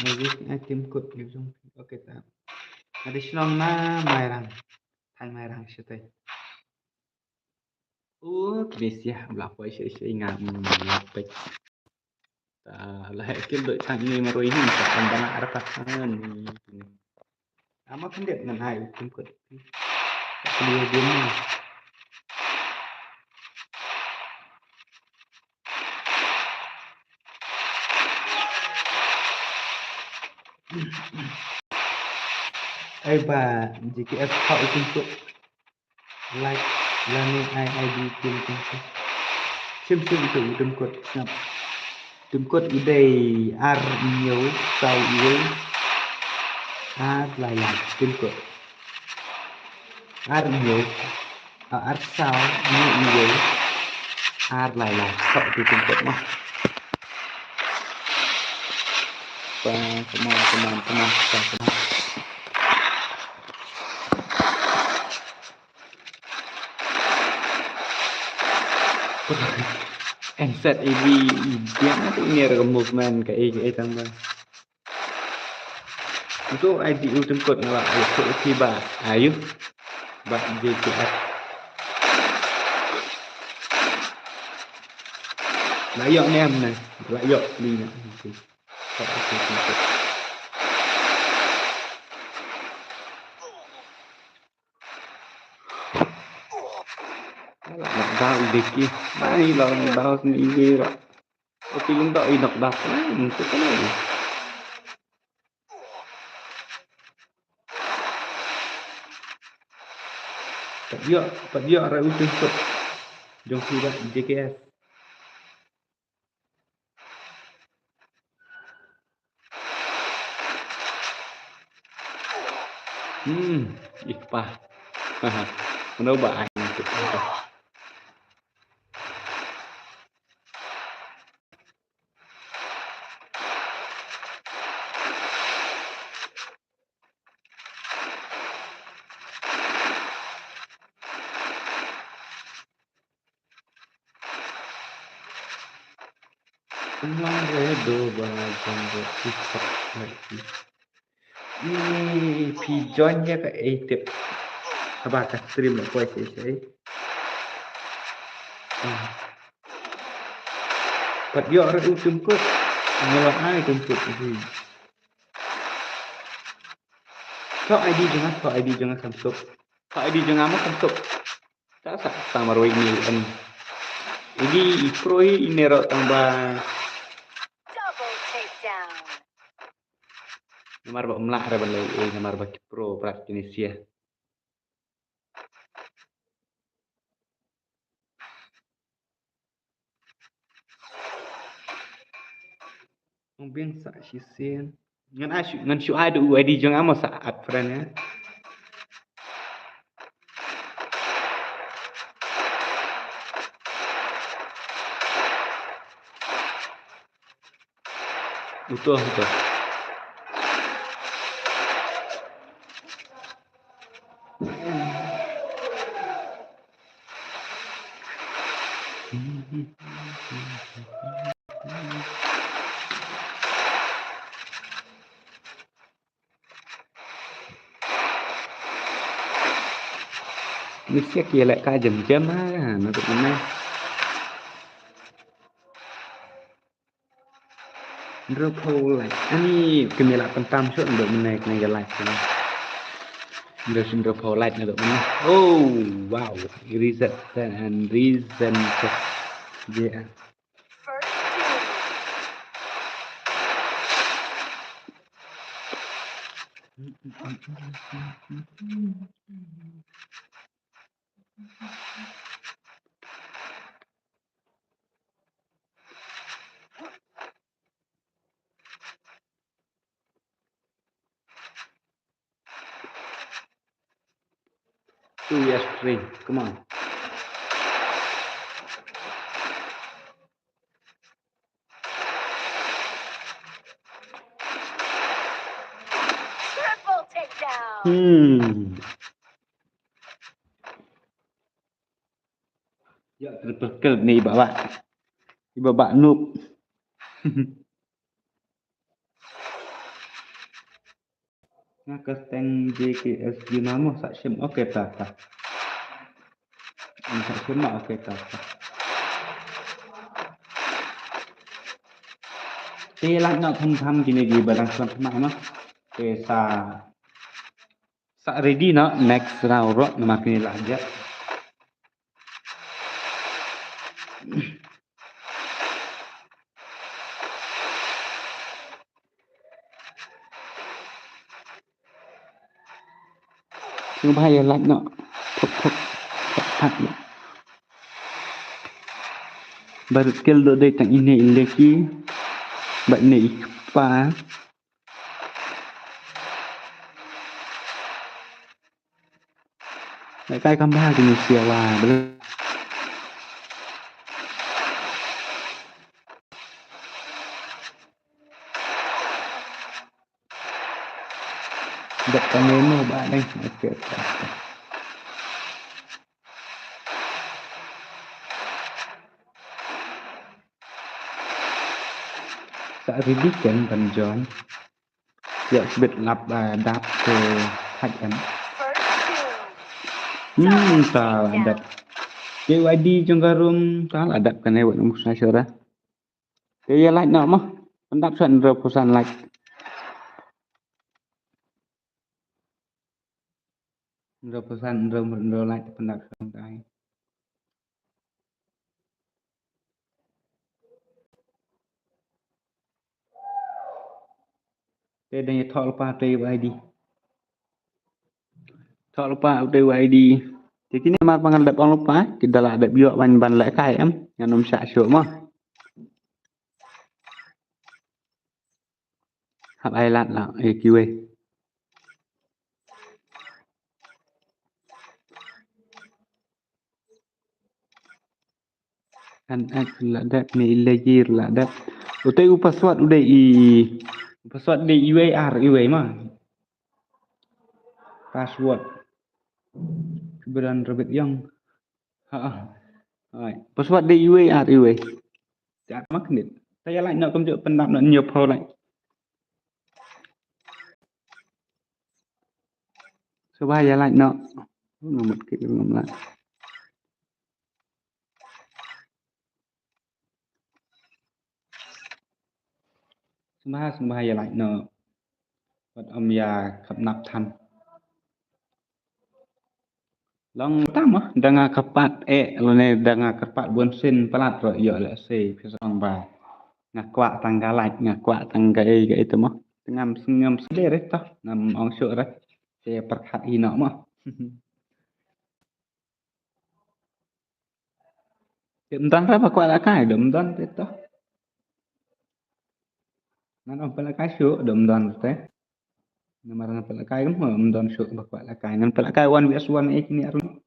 Lagi tim kut gitu. Oke, ta. Ada shlong na Mairang. Thaiñ Mairang sitai. Oh, kine sia bla poi sia sia nga, mm, nga pek. Ta la hek kim doi thang ini maroi hin ta kan bana arpa thang ni. Ama kan det ngan hai kim kut. Kini dia ni. Ai ba G K F kau ikum kut. Like lane ai ai di tim tim tim. Sim sim tu tim kut snap. Tim kut u dei ar hynñiew saw hynñiew ar lai lai tim kut. Ar hynñiew, ah, ar saw hynñiew hynñiew ar lai lai. Sok tu tim kut mah. Pa, come on, come on, come on, come on. N Z A B biang tu ni ada movement ka eh ka eh tang ba. Itu I D ultimate code ngala ayo tu ti ba ayo ba J T F. Ba yok nem ne. Lah yok ni na. Okay. Lah knock down i Deki. Ai lah knock down ni i Deki. Oti lum da i knock down. Ai, itu kan ai. Pat ïoh, pat ïoh ra u tim kut. Jong ki da J K S. Hmm, ih pa. Mano ba ai tu. Kumba re do ba jong do TikTok lagi. Ni phi join ïa ka ei tip. Haba ka stream la poi sei sei. Hmm. Pat ïoh re u tim kut. Ngi la ai tim kut hi. Tho I D jong nga, tho I D jong nga kham suk. Tho I D jong nga mo kham suk. Ta sa ta marwei ni em. Ini i pro hi ini ro tang ba. Double takedown. Namar ba umla re ban lei, eh, namar ba ki pro prat kini sia. Ong biang sa shisien. Ngan ai shu, ngan shu ai da u I D jong nga mo sa add friend ïa. Uto, uto. Mesti ki lek ka jem-jem ha, na tu kena. Hynriewphew like. Ani kynja la pyntam shuh naduh mynne kane ka like kane. Hynriew, hynriewphew like naduh mynne. Oh, wow. Reason and reason. Yeah. Two years free. Come on. Triple takedown. Hmm. Ya, triple kill ni, Baba. Baba noob. Nga ka teng J K S G mamo sa shim. Okay, ta, ta. Sa shim ma, okay, ta, ta. Te lah na tham tham kine ki ba dang shim ma, ma. Te sa Sa ready noh, next round ruh namar kine lah jep. Sngewbha ïa like noh. Thok, thok, thok, thok noh. Barit kill dei tang ine i leki. Bad ine i kpa. Kai kam bha kine sia wa. Dep ka memo ba deng. Okay, okay, okay. Sa ready kan ban join. Ïa, sbit lap, ah, dap te thait kan. Hmm, ta la dap. K Y D jong ka room, ta la dap kane wat ngu sa shora. Te ïa like noh mo. Pyndap shuwa hynriewphew san like. Hynriewphew san, hynriew, hynriew like te pyndap shuwa hynriewphew. Te dang ïathoh lypa te u I D. Thoh lypa u te u I D. Te kine mar ba ngan dep ong lypa, ki da lah dep ïoh ban, ban lehkai em. Ngan ym shah shuh mo. Hap ai lad lah, eh, kiwei. An at la dep ne i lagi la dep. Utai u password u dei i, u password dei iwei ar iwei ma. Password. Keberan rebit yang. Ha ah. Hai. Password dei iwei ar iwei. Siat mak nit. Taya lai nak kumjuk pendap nak nyop ho lai. Sngewbha ïa like noh. Ngam mut kit ngam like. Sngewbha, sngewbha ïa like noh. Wat ym ïa khapnap than. Long tam ah, da nga kyrpad eh, lane da nga kyrpad bun sien palat ruh ïoh lehse phi sa ong ba nga kwah tang ka like, nga kwah tang ka ei ka ei te mo. Te ngam, ngam sngewdei re toh, ngam ong shuh re. Te pyrkhat hi noh mo. Te ym don re ba kwah lehkai, da ym don te toh. Ngan ym pynlehkai shuh, da ym don te. Namar ngan pynlehkai kam, ym don shuh ba kwah lehkai. Ngan pynlehkai one versus one eh kine arngut.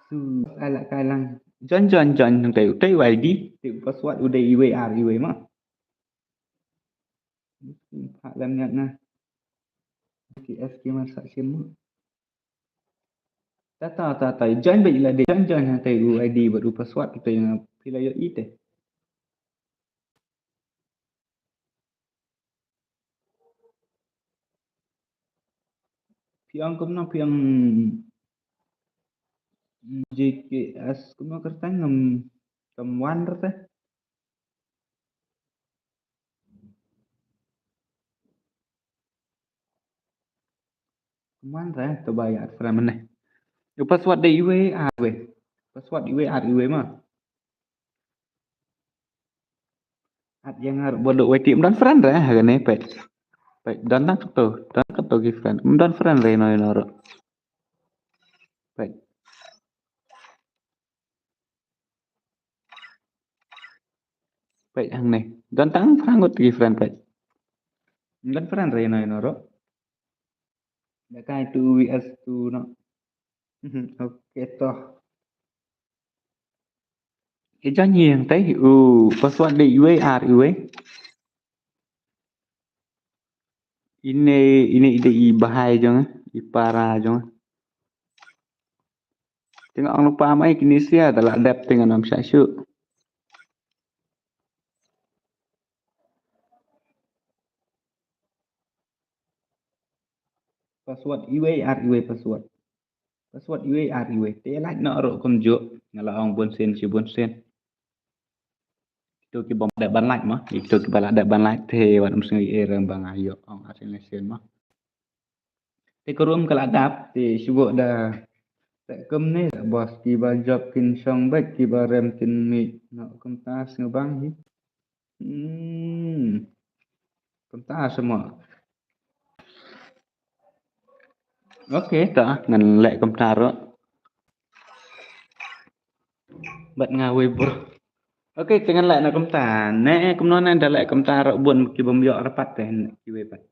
Su ala kai lang. Join, join, join nang tei, tei Y D, tei password u dei iwei ar iwei ma. Phah lem ngat na. K S ki mar sa sim ma. Ta ta ta ta, join bad ila dei, join join hangtei u I D bad u password kita yang pila yo ite. Phi ong kumno, phi ong J K S kumno kyrteng, ngam kam wan rta. Kam wan re, to ba ïa friend mynne. U password dei iwei ar iwei. Password iwei ar iwei ma. At ïa nga ruh ba duk wei ti ym don friend re ha kane peit. Peit don tang kato, don kato ki friend. Ym don friend re ino ino ruh. Peit. Peit hangne. Don tang phra ngut ki friend peit. Ym don friend re ino ino ruh. Lehkai two V S two no. Okay toh. Ïa jani hangtei u password dei iwei ar iwei. Ine, ine i dei i bahai jong, i para jong. Te nga ong lypa mai kine sia da la dep te ngan ym shah shuh. Password iwei ar iwei password. Password iwei ar iwei. Te like noh ruh kumjuh. Nga la ong bun sien shi bun sien. Kito ki bym dep ban like ma. Kito ki ba la dep ban like te wat ym sngew ïa rem ba nga ïoh ong ar sien sien ma. Te ka room ka la dap te shu da. Te kumne da boss ki ba job kin shong bad ki ba rem kin mih. Noh kumta sngewbang hi. Hmm. Kumta semua. Okay, ta ngan leh kumta ruh. Bad nga wei bro. Okay, te ngan leh na kumta. Ne kumno ne da leh kumta ruh bun ki bym ïoh arpat te kiwei pat.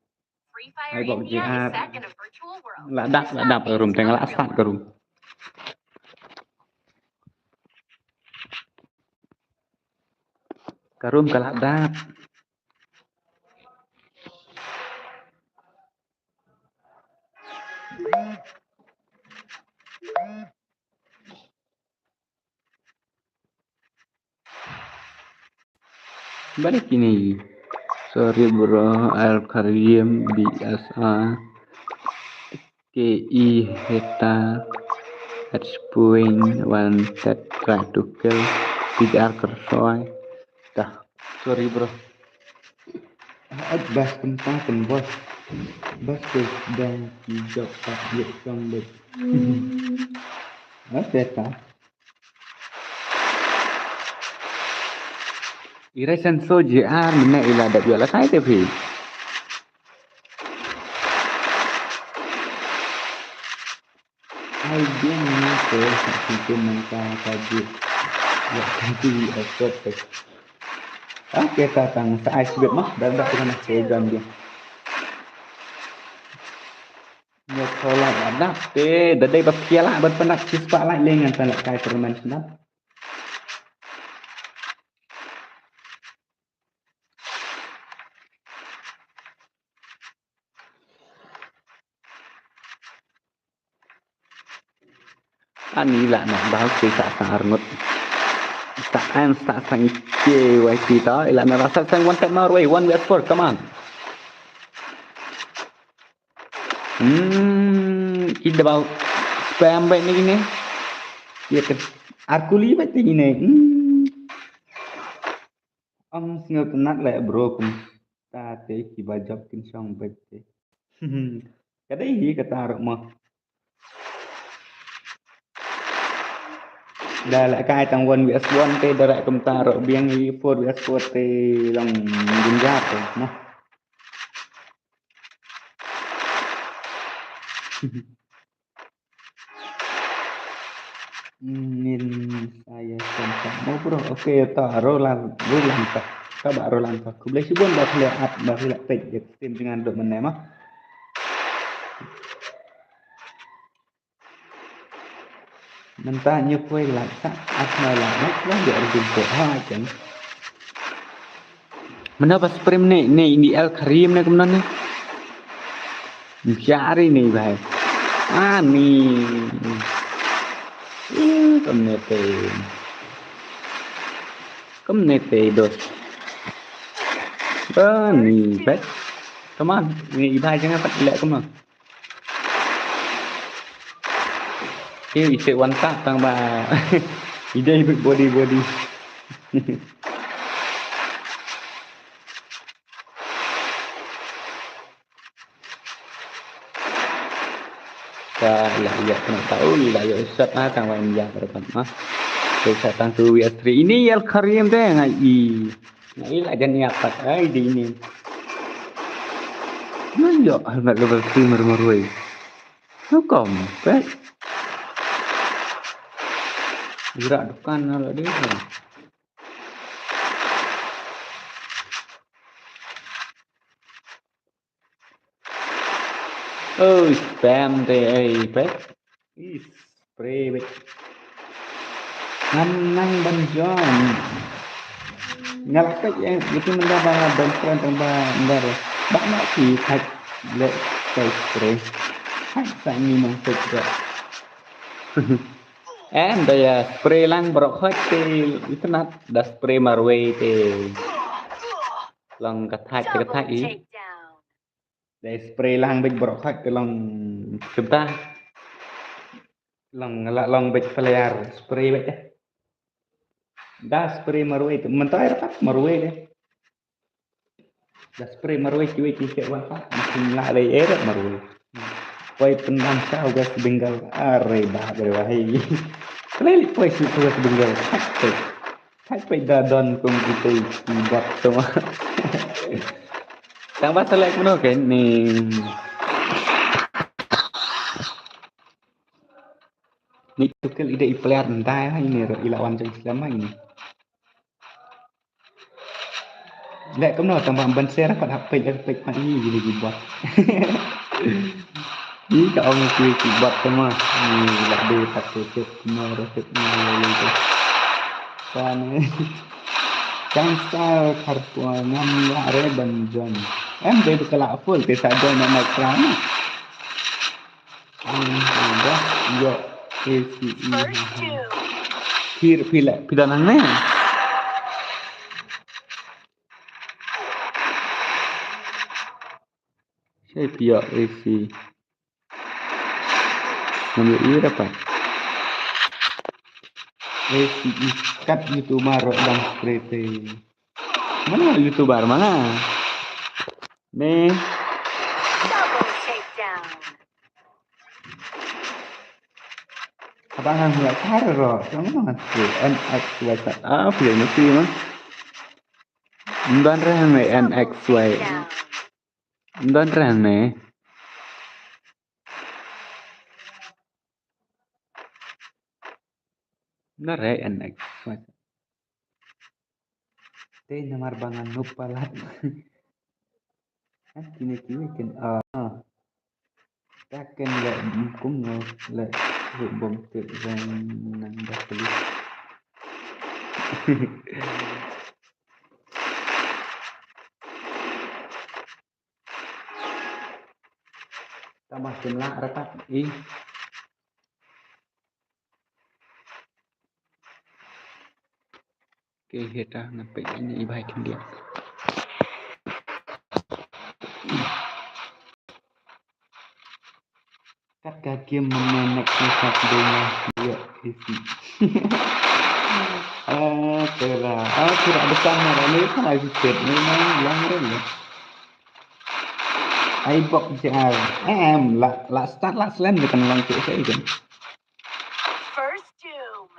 Ai bok J R. La dap, la dap ka room te nga la start ka room. Ka room ka la dap. Balik ini. Sorry bro, Al Karim, B S A, K I, Heta, Hetspoin, Wanted, Try to Kill, P J R Kersoi. Dah, sorry bro. At bas kentang ken bos. Bas tu dan kijok tak dia kambet. Oke ta. Ira sen so J R mene ila da biola kai te phi. Ai bien ni ko sa ki tu menta ka ji. Ya kan ti asot te. Oke ta tang sa ai sibet mah dah dah kena segan dia. Ïa, thola ïa dap te da dei ba pia lah ban pynap shispah lah lengan tan lah kai permen shnap. Ani lah na bal te sa sang arngut. Sa an sa sang ke wai ti ta ila na rasa sang one tap marwei one vs four, come on. Hmm, ki da bal spam bai ni ne. Ïa ka arkuli bai ti ne. Hmm. Am single tynat le bro kum ta te ki ba jop kin shong bai te. Ka dei hi ka ta rok mo. Da la kai tang one vs one te da rek kum ta rok biang hi four vs four te long gunjat te mo. Min saya sempat mo bro. Oke ta Roland Roland ta. Ka ba Roland ta. Khublei shibun ba khlieh at ba khlieh peit ïa tim dengan dok mane ma. Mynta ñu poi la sa at na la mak la ya ru ko ha ken. Mynta pas prim ne ne ini Al Karim ne kumno ne. Jari ne bai. Ani. Ih, kumne te. Kumne te dos. Ani, bet. Come on, ini ibai jangan pat lek kumno. Ki ise wan tak tang ba. Ide body body. Ka ila ila kena tahu ila ila shot na tang ba India berapa mah. Kita tang tu vs three ini Al Karim deh ngai i. Ngai ila jan ia pat ai di ini. Ngai yo almat level three mermerui. Hukum, pet. Gerak depan kalau dia. Oh, spam te ai pet. Is spray bit. Ngam nang ban join. Ngal pet ya, itu menda ba ban friend ba ndar. Ba na ki thak le kai spray. Hai sa ni nang pet ga. Em da ya spray lang brok hot te itynnat da spray marwei te. Long ka thak ka thak i. Dei spray lang bit brok thak te long kynta. Long la long bit player spray bit. Da spray marwei te mentai rapat marwei de. Da spray marwei kiwei ki ke wan pat mungkin la lei eh marwei. Poi pendam sa West Bengal are bah bare wahai. Kelai poi si West Bengal. Thak poi da don kum kita ki bot semua. Tang ba selek meno ke ni. Ni tukel ide i player ndai ha ini ro ila wan jong Islam ha ini. Lek kumno tang ba ban share pat hap peit hap peit pat ni gini gi bot. Ni ka ong ki ki bot tama. Ni lek de tak tu tu no ro tu ni lo lo tu. Kan kan sa khar tua ngam la re ban jon. Em de ka la full te sa jon na mai kram. Ang ba yo A C E. Phi phi la phi da nang ne. Te phi ïoh A C. Ngam ïoh ïa da pat. A C i kat YouTuber ruh dang spray te. Mana YouTuber mana? Ne. Double takedown. Abang hang ïa kar ruh. Kamu ngan spray N X Y. Ah, phi ïoh mesti mah. Ndan reh ne N X Y. Ndan reh ne. Ndan reh N X Y. Te namar ba nga noob palat. Ah, kine kine kin, ah. Ta kin leh kumno leh ruh bom tip reng nang da puli. Tama kin lah rakat i. Ke heta ngan pek ini i bai khyndiat. Kat ka game mane next ni kat dong ya isi. Ah, kira. Ah, kira depan ni ni kan ai fit ni nang lang ni. Ai bok jar. Em, la la start la slam ni kan lang tu sai kan. First doom.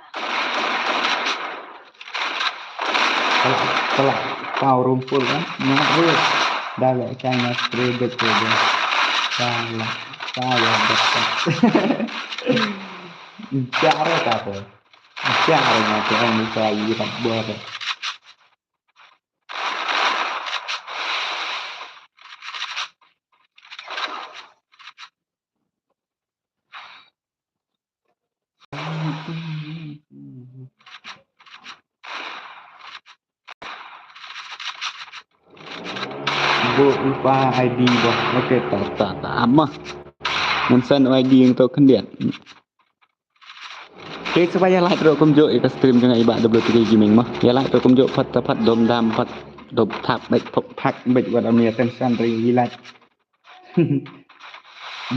Telah, telah kau rumpul kan? Nyak ruh. Dah lah, China spray bet tu dia. Salah, salah dapat. Jar kata. Jar kata orang ni saya irat buat. Bok lypa I D bok. Okay, ta ta ta. Ama. Ngan send I D ïa uto khyndiat. Te sngewbha ïa like ruh kumjuh ïa ka stream jong nga i Bah W T K Gaming mo. Ïa like ruh kumjuh, pat pat dom dam pat dom thap beit, thap beit, wat ym ïa tension ruh ïa like.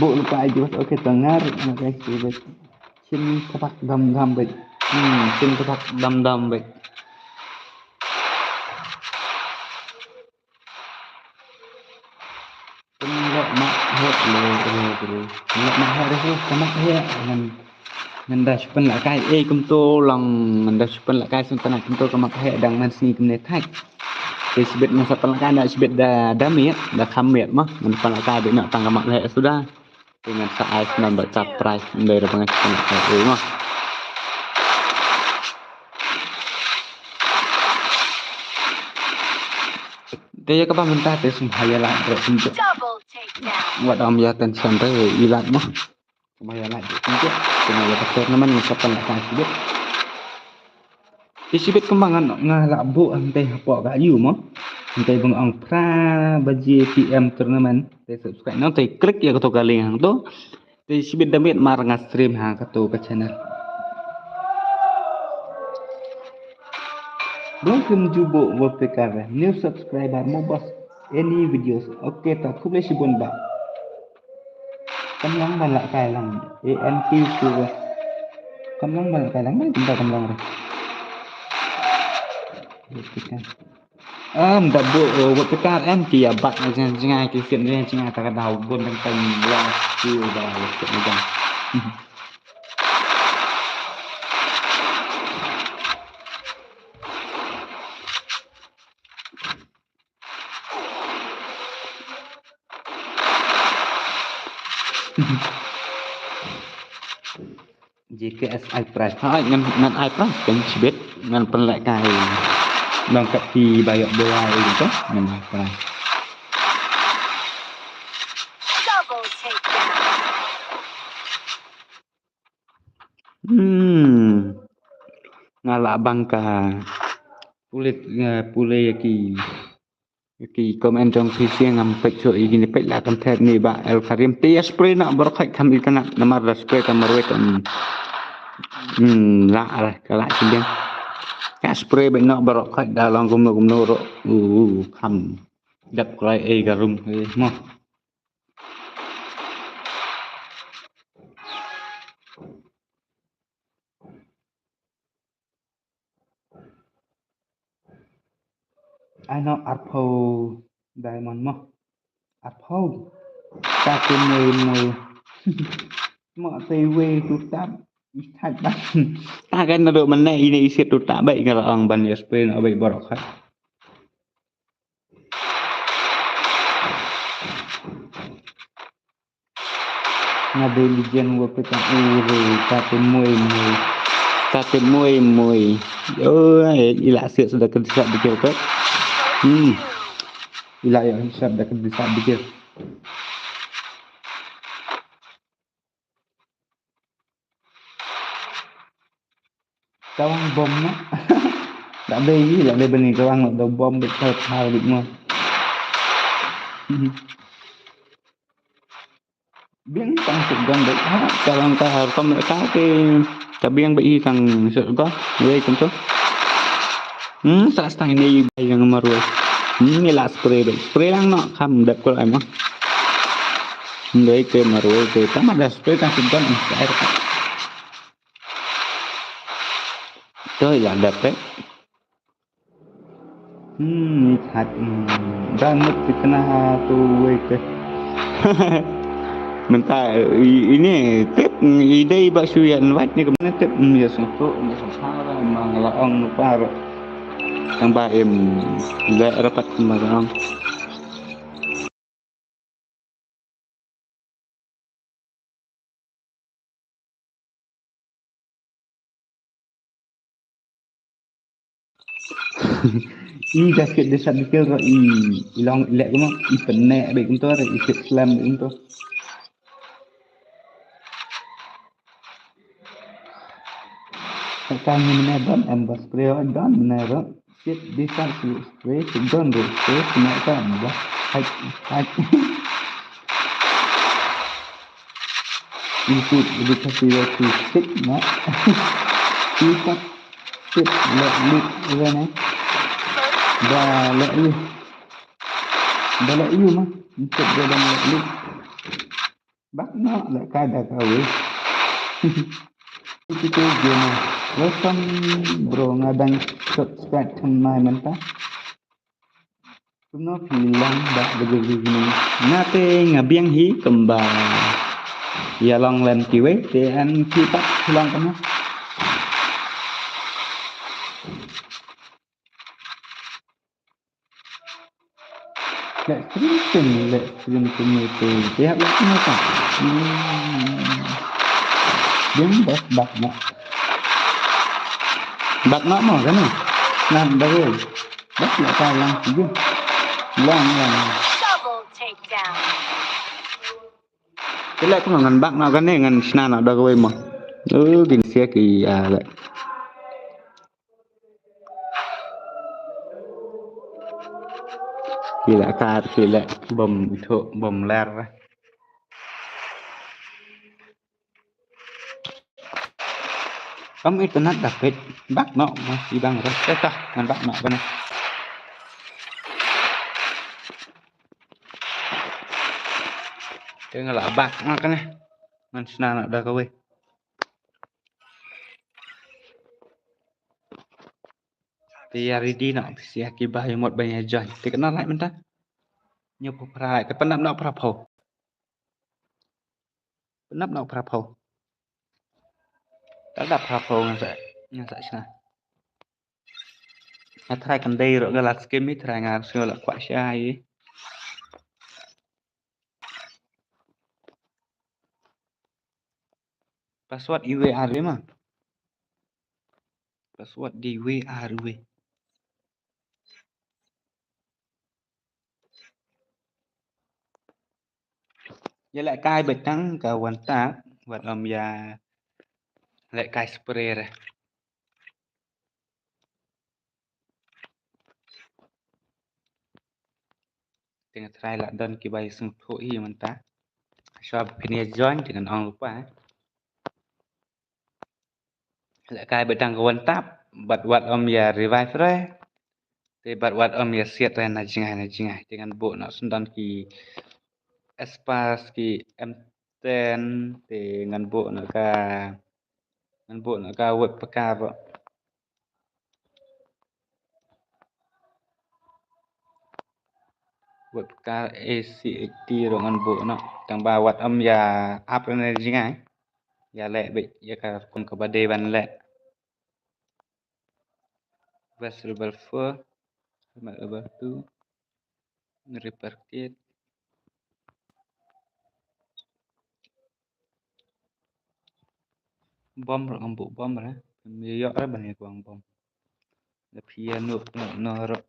Bok lypa ai juh, okay, tang ngar, ngar ai juh beit. Shin tapak dam dam beit. Hmm, shin tapak dam dam beit. Pynleh mah heh le, le, le. Pynleh mah heh le, ka mah heh. Ngan, ngan da shu pynlehkai, eh, kumto long, ngan da shu pynlehkai sngewtynnat kumto ka mah heh dang mynsngi kumne thait. Te shibit ngan sa pynlehkai, da shibit da, da miet, da kham miet mo. Ngan pynlehkai beit noh tang ka mah heh suda. Te ngan sa ai snem bad ka prize ym dei ruh ba ngan sa pynlehkai ei mo. Te ïa kaba mynta te sngewbha ïa like ruh kumjuh. Double takedown. Wat ym ïa tension te ïa like mo. Sngewbha ïa like ruh kumjuh. Te ngan ïa ka tournament ngan sa pynlehkai shibit. Te shibit kumba nga, nga lah buh hangtei hapoh ka aïu mo. Hangtei ba nga ong phra baje P M tournament. Te subscribe noh, te click ïa kato ka link hangto. Te shibit da miet mar nga stream ha kato ka channel. Bun kim ju buh wallpaper, new subscriber mo boss. Any videos? Okay, ta khublei shibun bah. Kam long ban lehkai lang. A N P tu. Kam long ban lehkai lang, ban kumta kam long re. Wallpaper. Em, da buh, eh, wallpaper em ki ïa bat na jngai jngai ki sien jngai jngai ta ka daw bun tang tang long ki da wallpaper na jngai. J K S ai prize. Ha, ngan, ngan ai prize kan shibit, ngan pynlehkai. Long kat ki ba ïoh buh ai gitu, ngan ai prize. Double takedown. Hmm. Nga lah bang ka pule, eh, pule ïa ki, ïa ki comment jong phi sha ngam peit shuh ïa kine, peit lah kam thet ni Bah El Karim. Te ïa spray noh baroh khoit kham itynnad namar da spray ka marwei kam, hmm, lah re, ka lah shiliang. Ka spray beit noh baroh khoit da long kumno kumno ruh. Uh, kham dep kloi ei ka rum ei mo. Ai no arphew diamond mo. Arphew. Ta te mui mui. Mo te wei tu tap. I thait ba. Ta kan na do man ne ine i sit tu tap ba i nga la ong ban ïa spray no ba i borok ha. Nga dei legend wa peta ure, ta te mui mui. Ta te mui mui. Yo, eh, ila siat suda ka disat dikir pet. Hmm. Ila ya siat da ka disat dikir. Kawang bom na. La dei, la dei bani kawang la dei bom bit thar thar bit mo. Biang tang shotgun bit ha, kawang ka har kam ka ke, ka biang bit hi tang shotgun. Wei kum tu. Hmm, sa stang ini yang marwei. Hmm, ni la spray bit. Spray lang no, kam dep kol ai mo. Ndai ke marwei ke, tama da spray tang shotgun. Toi la dap eh. Hmm, ni chat. Hmm. Dan mut kitna ha tu wei ke. Mynta i- ini tip i dei ba shu ya invite ni kemana tip, hmm, ya sengko ni sengko ma la ong par. Tang ba em le rapat ma la ong. I da kit de sat dikil ro i i long i lek mo i penne be kumto re i kit slam be kumto. Ka ngi mene don em ba spray don mene ro. Sit di sa su spray su don ro spray su na ka em ba. Hai hai. Itu di kasi wa su sit na. Isa sit le lik ro ne. Ba le yu. Ba le yu ma. Sit ba le lik. Bak no le ka da ka wi. Itu tu gina. Welcome bro, nga dang subscribe thymmai mynta. Kumno phi long ba da ka wi ni. Nga te nga biang hi kumba ïa long lem kiwei te an ki pat phi long kumno. Lek stream sim, lek stream sim itu. Pihak lek stream itu. Hmm. Dia bos bak nak. Bak nak mau kan ni? Nah, baru. Bak nak kau lang sini. Lang, lang. Double takedown. Kila ko ngan bak nak kan ni ngan sna nak da kawei mo. Oh, gin sia ki ah lek. Ki la kar ki la bom ithuh bom ler. Kam internet da peit bak noh ma i bang reh. Eh, tah ngan bak noh bane. Te nga la bak noh kane. Ngan sna noh da kawei. Te ïa ready noh phi ïa kiba ïa mut ban ïa join. Te katno like mynta? Hynñiewphew phra like. Te pynap noh phraphew. Pynap noh phraphew. Te da phraphew ngan sa ngan sa shna. Nga try kan dei ruh nga la skip hi, try nga sngew la kwah shai. Password iwei ar iwei ma. Password di iwei ar iwei. Ïa lehkai beit tang ka wan tap wat ym ïa lehkai spray re. Te nga try lah don kiba ïa sngewthuh hi mynta. Shuwa ba phin ïa join te ngan ong lypa. Lehkai beit tang ka wan tap bad wat ym ïa revive re. Te bad wat ym ïa siat re na jngai na jngai. Te ngan buh noh sendon ki espas ki M ten te ngan buh noh ka ngan buh noh ka web pekar. Wat ka A C H D ruh ngan buh noh. Tang ba wat ym ïa ap ne jngai. Ïa leh beit ïa ka rukom kaba dei ban leh. West level four, Helmet level two, Repair Kit. Bom ruh ngam buh bom re. Ym ïoh re ban ïa kwah bom. Da phi ïa noh noh noh ruh.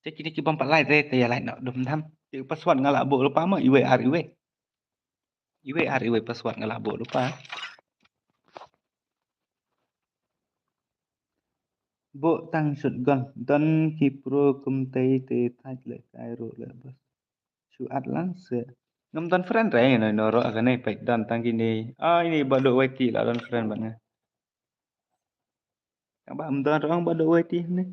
Te kine ki bym pat lait re, te ïa lait noh dum dam. Te password nga la buh lypa mo, iwei ar iwei. Iwei ar iwei password nga la buh lypa. Buh tang shotgun, don ki pro kumtei te thait lehkai ruh leh bas. Shu add lang se. Ngam don friend re, ino ino ruh kane peit don tang kine. Ah, ine Bah Duh Waiti la don friend bad nga. Tang ba ym don ruh Bah Duh Waiti ne.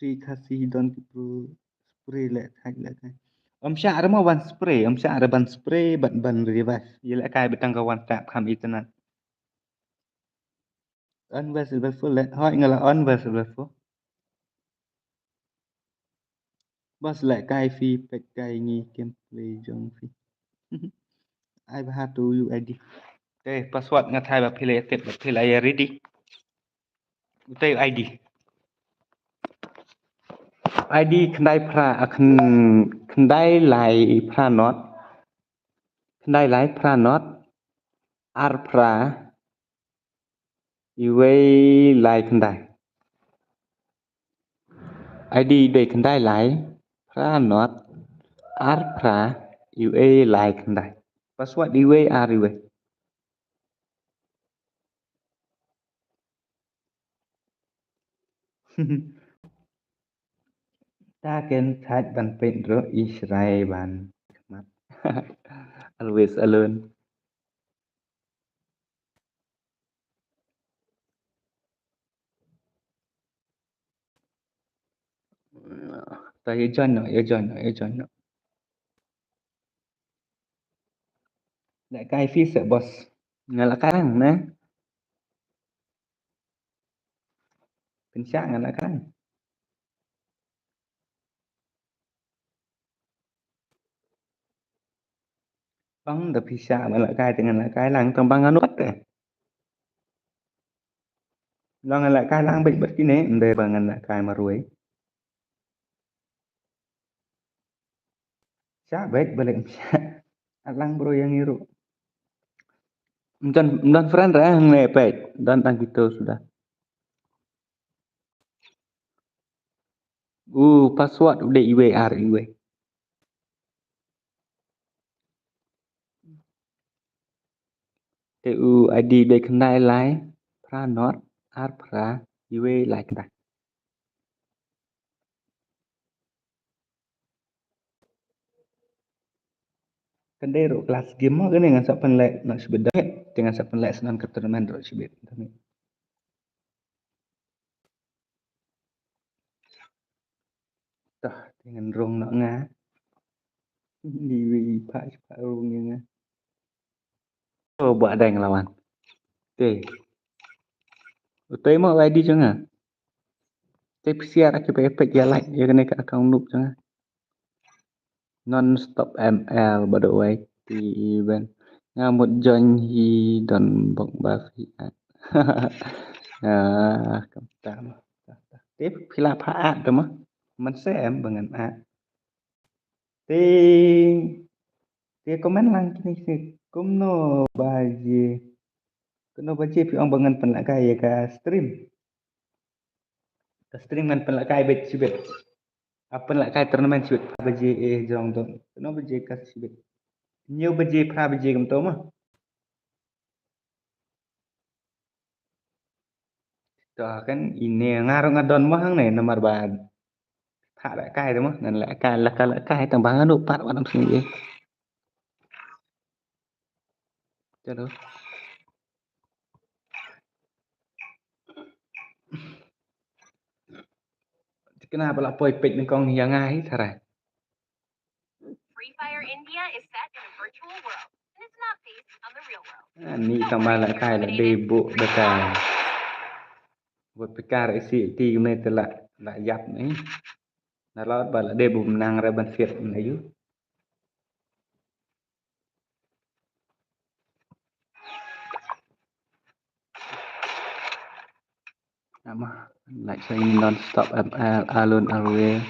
Ri Khasi don ki pro spray leh thait lehkai. Ym shah re mo ban spray, ym shah re ban spray bad ban revive. Ïa lehkai beit tang ka one tap kham itynnad. On West level four leh, hooid nga la on West level four. Bas lehkai phi peit kai ngi gameplay jong phi. Ai bha to U I D. Te password nga tharai ba phi la ïa tip ba phi la ïa ready. Utei U I D. U I D khyndai phra, a, khyn-, khyndai lai phra not. Khyndai lai phra not. Ar phra. Iwei lai khyndai. I D dei khyndai lai, phra not, ar phra, iwei lai khyndai. Password iwei ar iwei. Ta ken thait ban peit ruh i Shrai ban khmat. Always alone. Ta ïa join noh, ïa join noh, ïa join noh. Lehkai phi seh boss. Nga lehkai lang ne. Pynshah nga lehkai lang. Bang da phi shah ban lehkai te ngan lehkai lang tang ba ngan nud pat te. Long ngan lehkai lang beit bad kine ym dei ba ngan lehkai marwei. Shah beit balei ym shah. At lang bro ïa ngi ruh. Ym don, ym don friend re hangne peit. Don tang kito suda. U password u dei iwei ar iwei. Te u I D dei khyndai lai phra not ar phra iwei lai khyndai. Kan dei ruh class game mo kane ngan sa pynleh noh shibit da. Te ngan sa pynleh snan ka tournament ruh shibit. Tah, te ngan rung noh nga. Ni wi pha pha rung ïa nga. Oh, ba dang lawan. Te. Utei mo I D jong nga. Te phi share aki ba peit ïa like ïa kane ka account noob jong nga. Non stop M L ba dawai ti event. Nga mut join hi don bok ba phi at. Ah, kam tam. Te phi la pha at da ma. Man sem ba ngan at. Te, te comment lang kine kine kumno ba je. Kumno ba je phi ong ba ngan pynlehkai ïa ka stream. Ka stream ngan pynlehkai beit shibit. Ap pynlehkai tournament shibit phra baje eh jong to. Kumno baje ka shibit. Hynñiew baje phra baje kumto ma. To kan ine nga ruh nga don mo hangne namar ba pha lehkai to mo ngan lehkai lehkai lehkai tang ba ngan u pat wat nam sini. Chalo. Kena ba la poi peit nyngkong ïa nga hi tharai. Free Fire India is set in a virtual world, and it's not based on the real world. Ani tang ba la kai la dei buh da kai. Buh pikar isi ti me te la la yap ni. Na la ba la dei buh menang re ban fit na yu. Ama, like saying non-stop M L, Alun Alwe,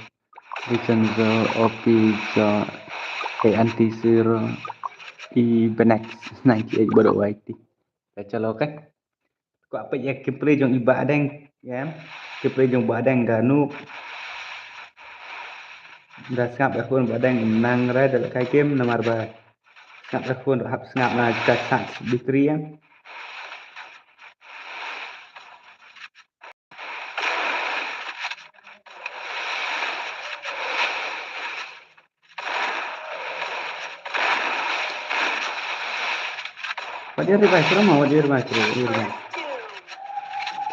Vincenzo, O P, Jo, A N T zero, E Benex, ninety-eight baru Y T. Dah calo kan? Ko apa ya gameplay jong i Bah Deng, ya. Gameplay jong Bah Deng ga nu. Dah sngap dah khun Bah Deng nang rai dah kai game namar ba. Sngap dah khun hap sngap na ka sat bitri ya. Wat ïa revive, Rama, wat ïa revive, wat ïa revive.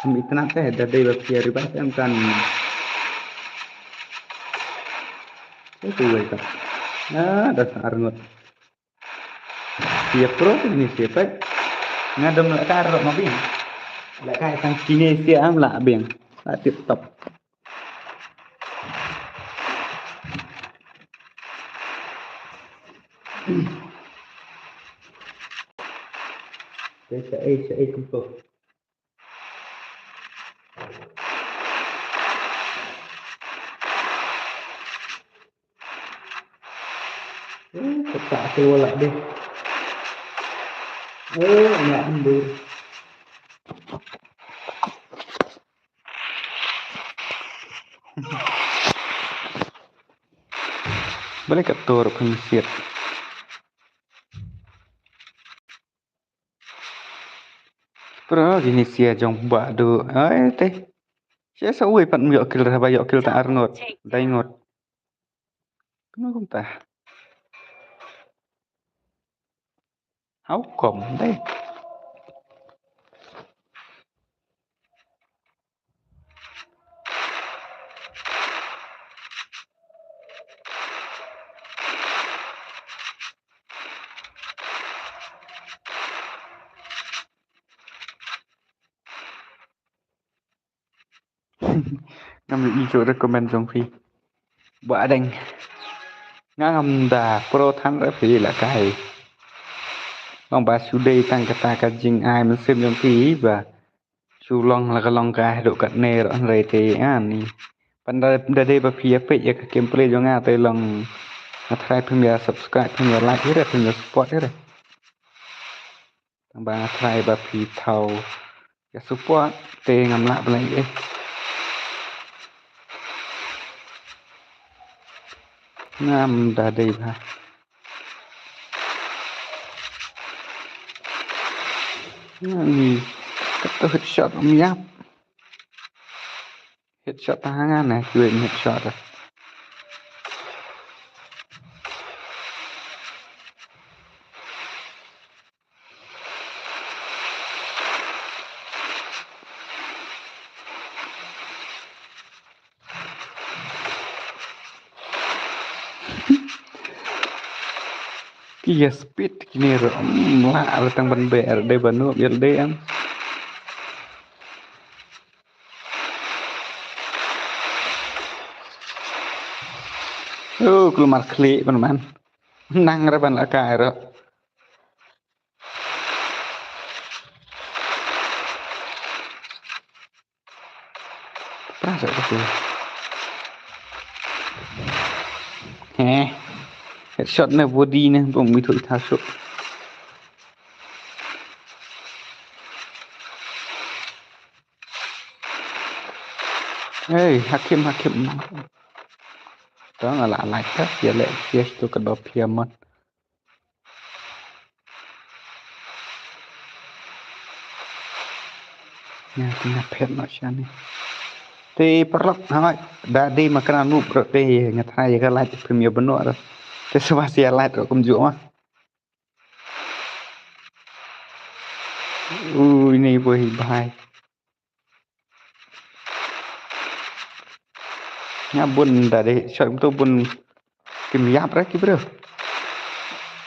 Kam itna te, da dei ba phi ïa revive em kan. Itu wei ka. Ah, da sa arngut. Sia pro tu ni sia pek. Nga dam la ka rok ma bing. La ka sang kine sia am la bing. La tip top. Te sa ei sa ei kumpo. Eh, ketak tu wala deh. Eh, nak endur. Balik ke tur pengsit. Pro gini sia jong ba du. Ai te. Sia sa ui pat myo kil ra ba yo kil ta arngot. Dai ngot. Kena kum ta. How come dai? Ngam ïohi shuh recommend jong phi. Ba dang. Nga ngam da pro than re phi la kai. Long ba shu dei tang kata ka jingai mynsiem jong phi ba shu long la ka long kai haduh katne ruh hynrei te ani. Pynda da dei ba phi ïa peit ïa ka gameplay jong nga te long nga try phim ïa subscribe phim ïa like hi re phim ïa support hi re. Tang ba nga try ba phi thaw ïa support te ngam lah ban leh ei. Ngam da dei ba. Nga ni kato headshot um ïap. Headshot ta ha nga na, kiwei headshot ta. Ki ïa speed kine ruh, mm, lah ruh tang ban beh ruh dei ban nuh ïa dei em. Oh, kulmar khlieh ban man. Nang ruh ban la kai ruh. Pra sa ka tu. Heh. Headshot ne body ne bom mi thu itha suk. Hey, hakim, hakim. Tang ala ala ka, ya le, ya tu ka dop ya man. Nga, nga phet noh shane. Te paralok, hawai, da dei ma kane noob ruh te nga tharai ïa ka light phim ïa bynnoh ruh. Te shuwa sa ïa light ruh kumjuh ma. Ui, ne boi bhai. Nga bun da dei shot kumto bun kim ïap ra ki bro.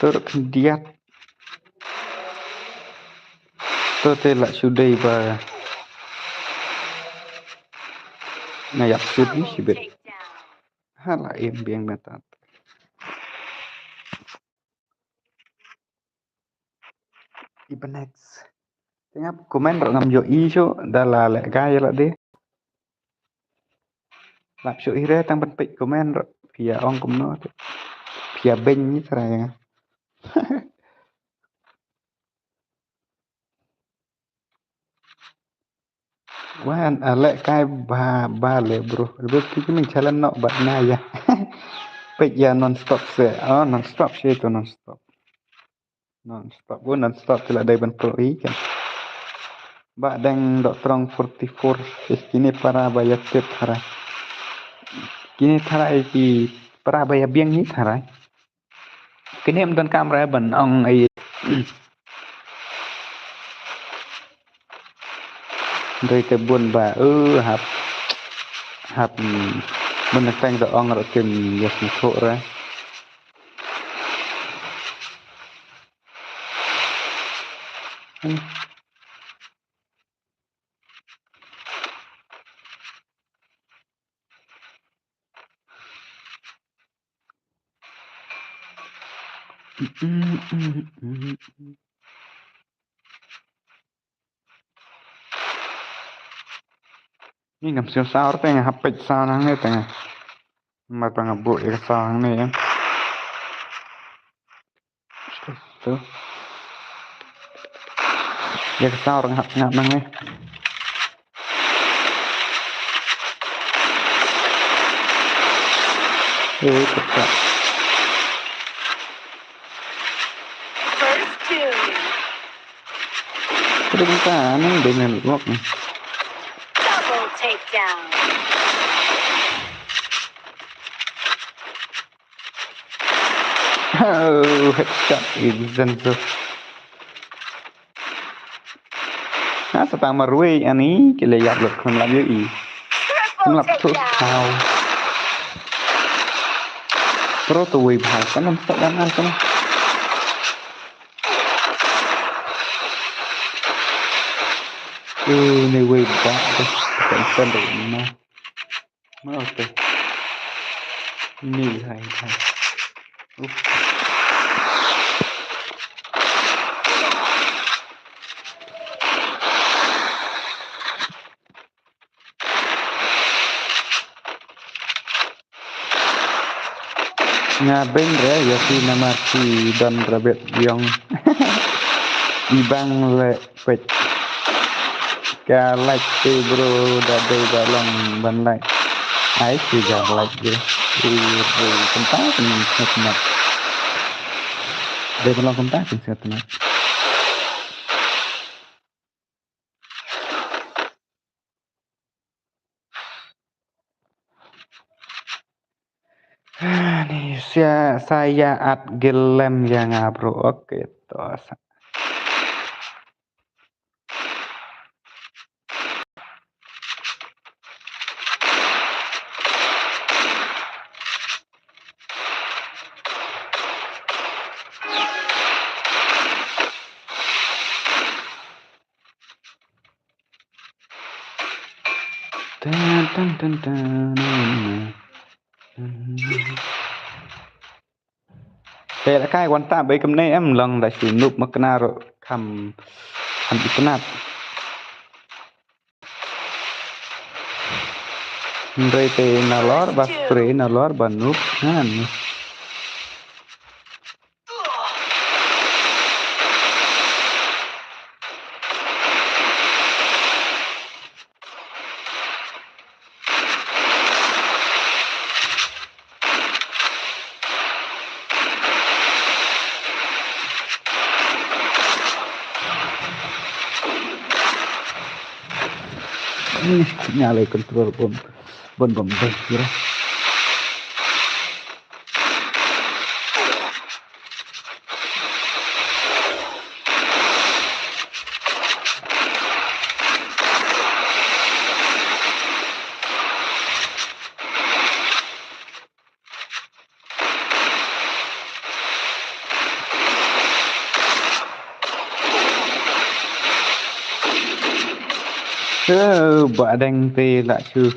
Tur khyndiat. Te lah shu dei ba nga ïap sut ni shibit. Ha la im biang na tat. Iba next. Tengap comment ruh ngam ïohi shuh da la leh kai la de. Lap shuh hi re tang ban peit comment ruh. Phi ïa ong kumno te. Phi ïa beiñ ni trai nga. Wan, ah, leh kai ba, ba le bro. Bro, ki ki min challenge nok bat na ya. Peit ya non stop se. Oh, non stop se to non stop. Non stop, go non stop te la dei ban pro i kan. Ba dang dok trong forty four. Eh, kini para ba ya tip tharai. Kini tharai ki para ba ya biang ni tharai. Kine em don kamera ban ong ai. Doi te bun ba, eh, hap, hap, mm, mun na tang da ong ra tim ya si kho ra. Hmm. Ni ngam sngewsih te nga hap peit sound hangne te nga. Mar ba nga buh ïa ka sound hangne ïa. To. Ïa ka sound nga hap ngap nangne. Eh, pekak. First kill. Terus kita ni dengan network ni. Double takedown. Oh, headshot izan tu. Nga sa tang marwei ani ki le ïap lut khun lap ïohi. Khun lap tu tau. Pro tu wei bha kan nam sa dan al kan. Uh, ni wei bha tu kan kan tu na. Ma ok. Ni hai hai. Up. Nga beng re ïa ki namar ki don rabbit yong. I bang le pet. Ka like te bro da dei ba long ban like. Ai ki ga like je. Te bro kumta kin sngewtynnat. Dei ba long kumta kin sngewtynnat. Ni sia saya at gelem ya nga bro. Oke, to sa. Tan, tan, tan, tan. Te la kai wan ta bai kam ne em long da shu nup ma kena ro kam kam ipenat. Ndrei te na lor ba spray na lor ba nup ngan. Ih, nga leh control bom. Bom bom bom. Eh, Bah Deng te lah shu.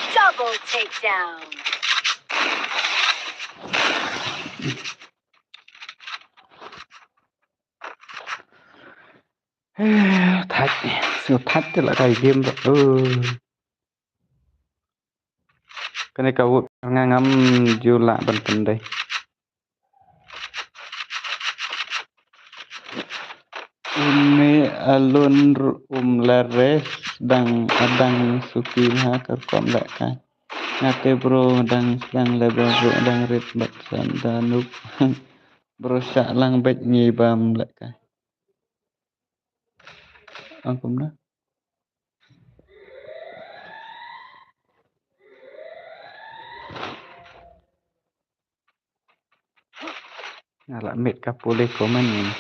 Double takedown. Eh, thait, sngewthait te la kai game ba. Oh. Kane ka wut nga ngam ju lah ban pyndei. Une alun ru-, um la res dang adang suki ha ka rukom leh ka. Nga te bro dang sdang level ru dang rit bad san da nuk. Bro sha lang bet ngi bam leh ka. Ang kumna. Nga la miet ka pule comment ni.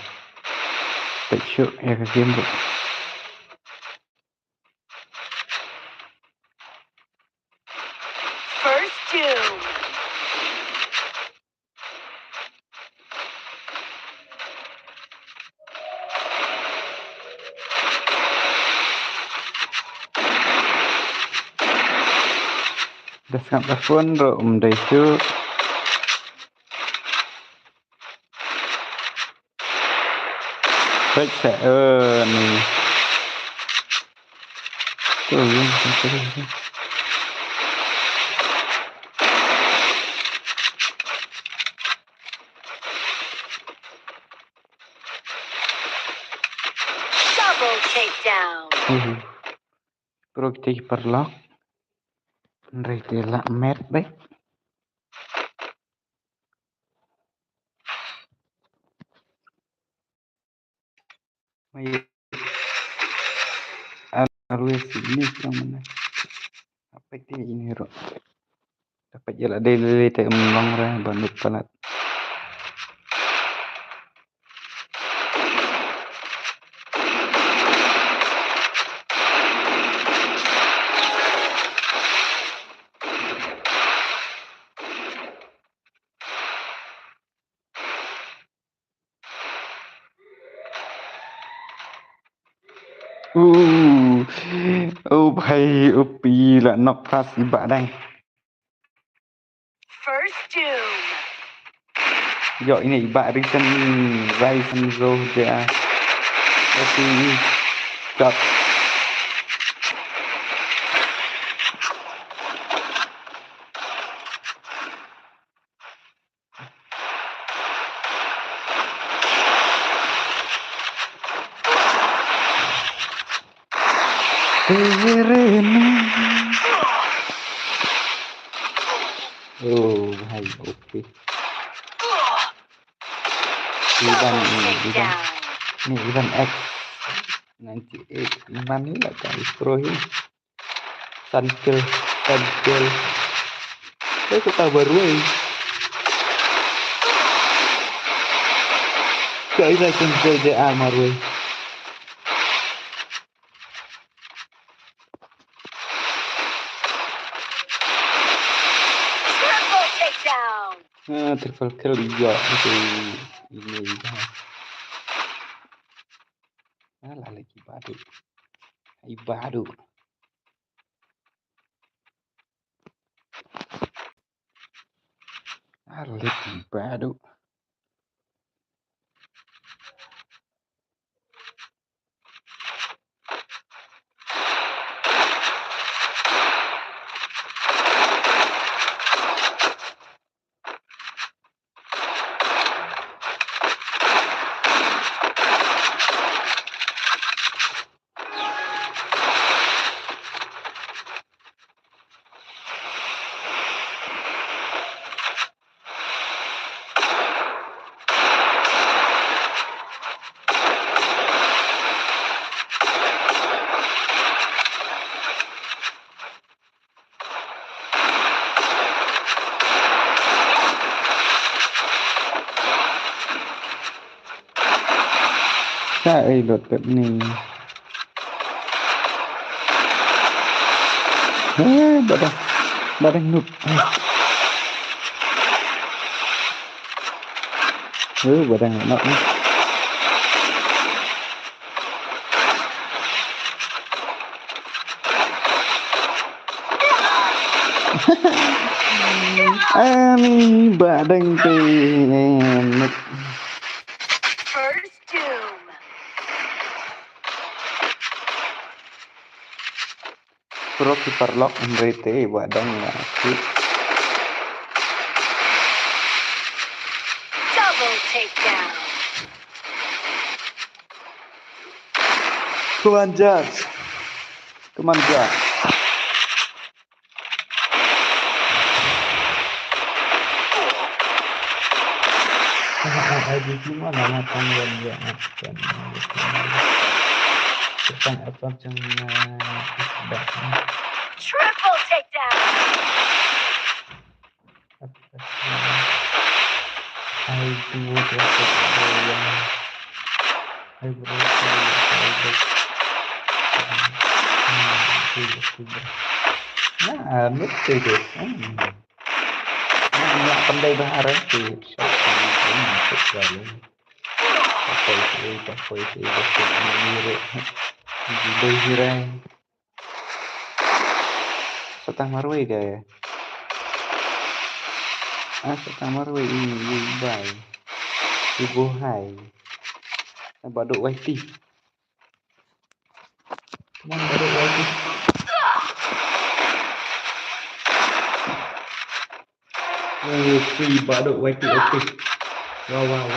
Pek shu ya ka game ruh. First doom. Da sngap da phone ruh um dei shu. Pek sa, eh, ni. Tu, ya, tu, tu, tu. Double takedown. Mhm. Pro kita ki paralok. Nri te la met bek. Mai. Arwe sini sang mana. Apa ti ini ro. Dapat je lah dei lei te em long re ban lut palat. Uh, oh bhai, upi la nok pras i Bah Deng. First doom. Yo, ini i Bah Risen, Risen Zo, dia. Upi, got. Oh, hai, okay. Ivan ni, Ivan. Ni Ivan X ninety eight. Ivan ni lah ka pro hi. Santil, santil. Eh, kata baru eh. Kau ini santil je ah, baru eh. Triple takedown. Ah, triple kill juga. Itu ini juga. Ah, lagi badu. Ibadu. Alit ibadu. Reload pep ni. Eh, ba dang, ba dang noob. Eh, ba dang noob ni. Ani ba dang te. First doom. Pro keeper lock hynrei te ba dang la ki. Double takedown. Come on, Judge. Come on, Judge. Ai di sini mana matang yang dia akan. Tentang apa yang isbat. Triple takedown. Ai tunggu tu aku yang ai berhenti. Nah, mesti deh. Hmm. Ïa, pandai ba ha Ranki. Apa itu, apa itu, apa itu, apa itu. Sa tang marwei ka ïa. Ah, sa tang marwei ini, ini bai. Ibu hai. Ba duk wai ti. Come on, ba duk wai ti. Wai ti, ba duk wai ti, wai ti. Wow, wow, wow, wow.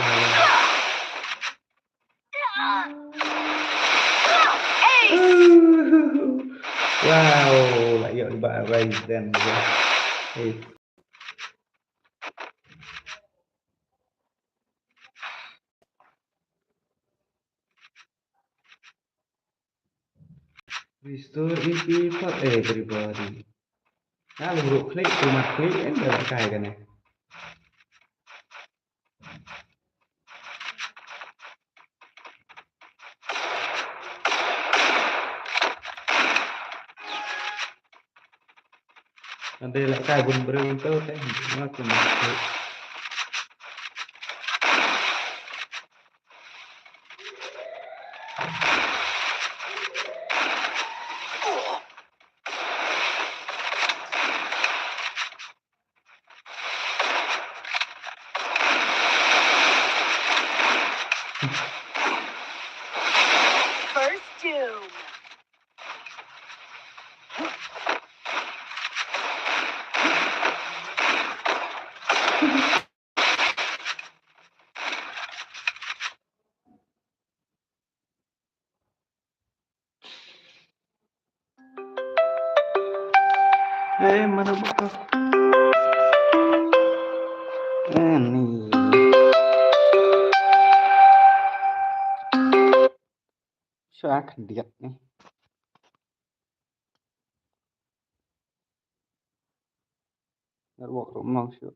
Wow, la ïoh ba Ryzen. Eh. Restore E P for everybody. Nga lum ruh klik, kumne klik, eh, ym da kai kane. Ade la kai bun briew to te, ma kumne klik. First doom. Eh, mana buka? Eh, ni. Syak diak ni. Network ruh mong syu.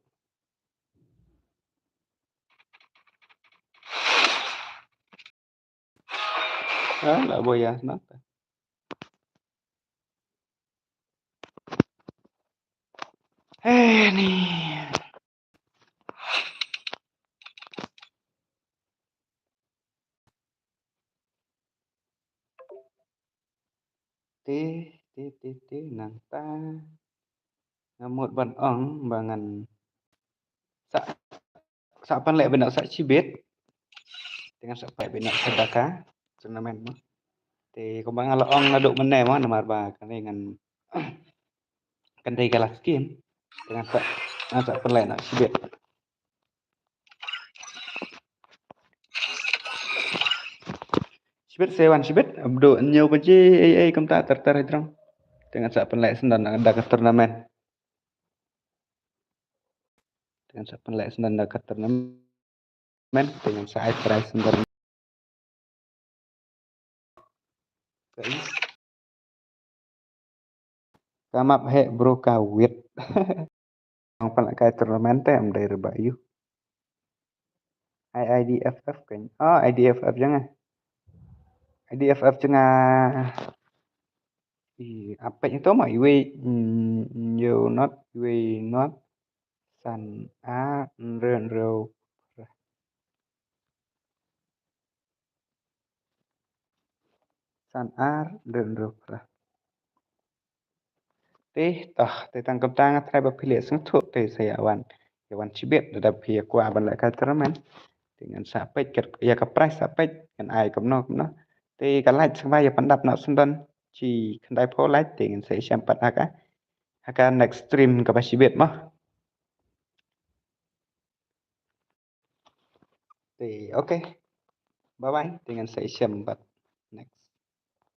Ah, la boya nata. Eh, ni. Te, te, te, te, nangta. Nga mut ban ong ba ngan sa, sa pynleh bynta sa shibit. Te ngan sa pynleh bynta sa Daka tournament mo. Te kumba nga la ong naduh mynne mo, namar ba kane ngan, kane ka la skim. Te ngan sa, ngan sa pynleh na shibit. Shibit sewan shibit, abdu nyau baje, ei, ei, kumta ter ter hidrong. Te ngan sa pynleh sendon da ka tournament. Te ngan sa pynleh sendon da ka tournament. Te ngan sa ai prize sendon. Ka map heh bro ka wit. Ong pynleh kai tournament te em dei riba yu. I I D F F kan. Oh, I D F F jong eh. I D F F jong nga. I, ap peit ito mo, iwei, mm, ïoh not, iwei not, san ar, hynriew, hynriew phra. San ar, hynriew, hynriew phra. Te, toh, te tang kumta nga trai ba phi leh sngewthuh te sa ïa wan. Ïa wan shibit, lada phi ïa kwah ban leh ka tournament. Te ngan sa peit, kat, ïa ka prize sa peit, ngan ai kumno, kumno. Te ka light sngewbha ïa pyndap noh sngewdon. Shi khyndai phew light, te ngan sa ïashem pat ha ka. Ha ka next stream kaba shibit mo. Te, okay. Bye bye. Te ngan sa ïashem pat next.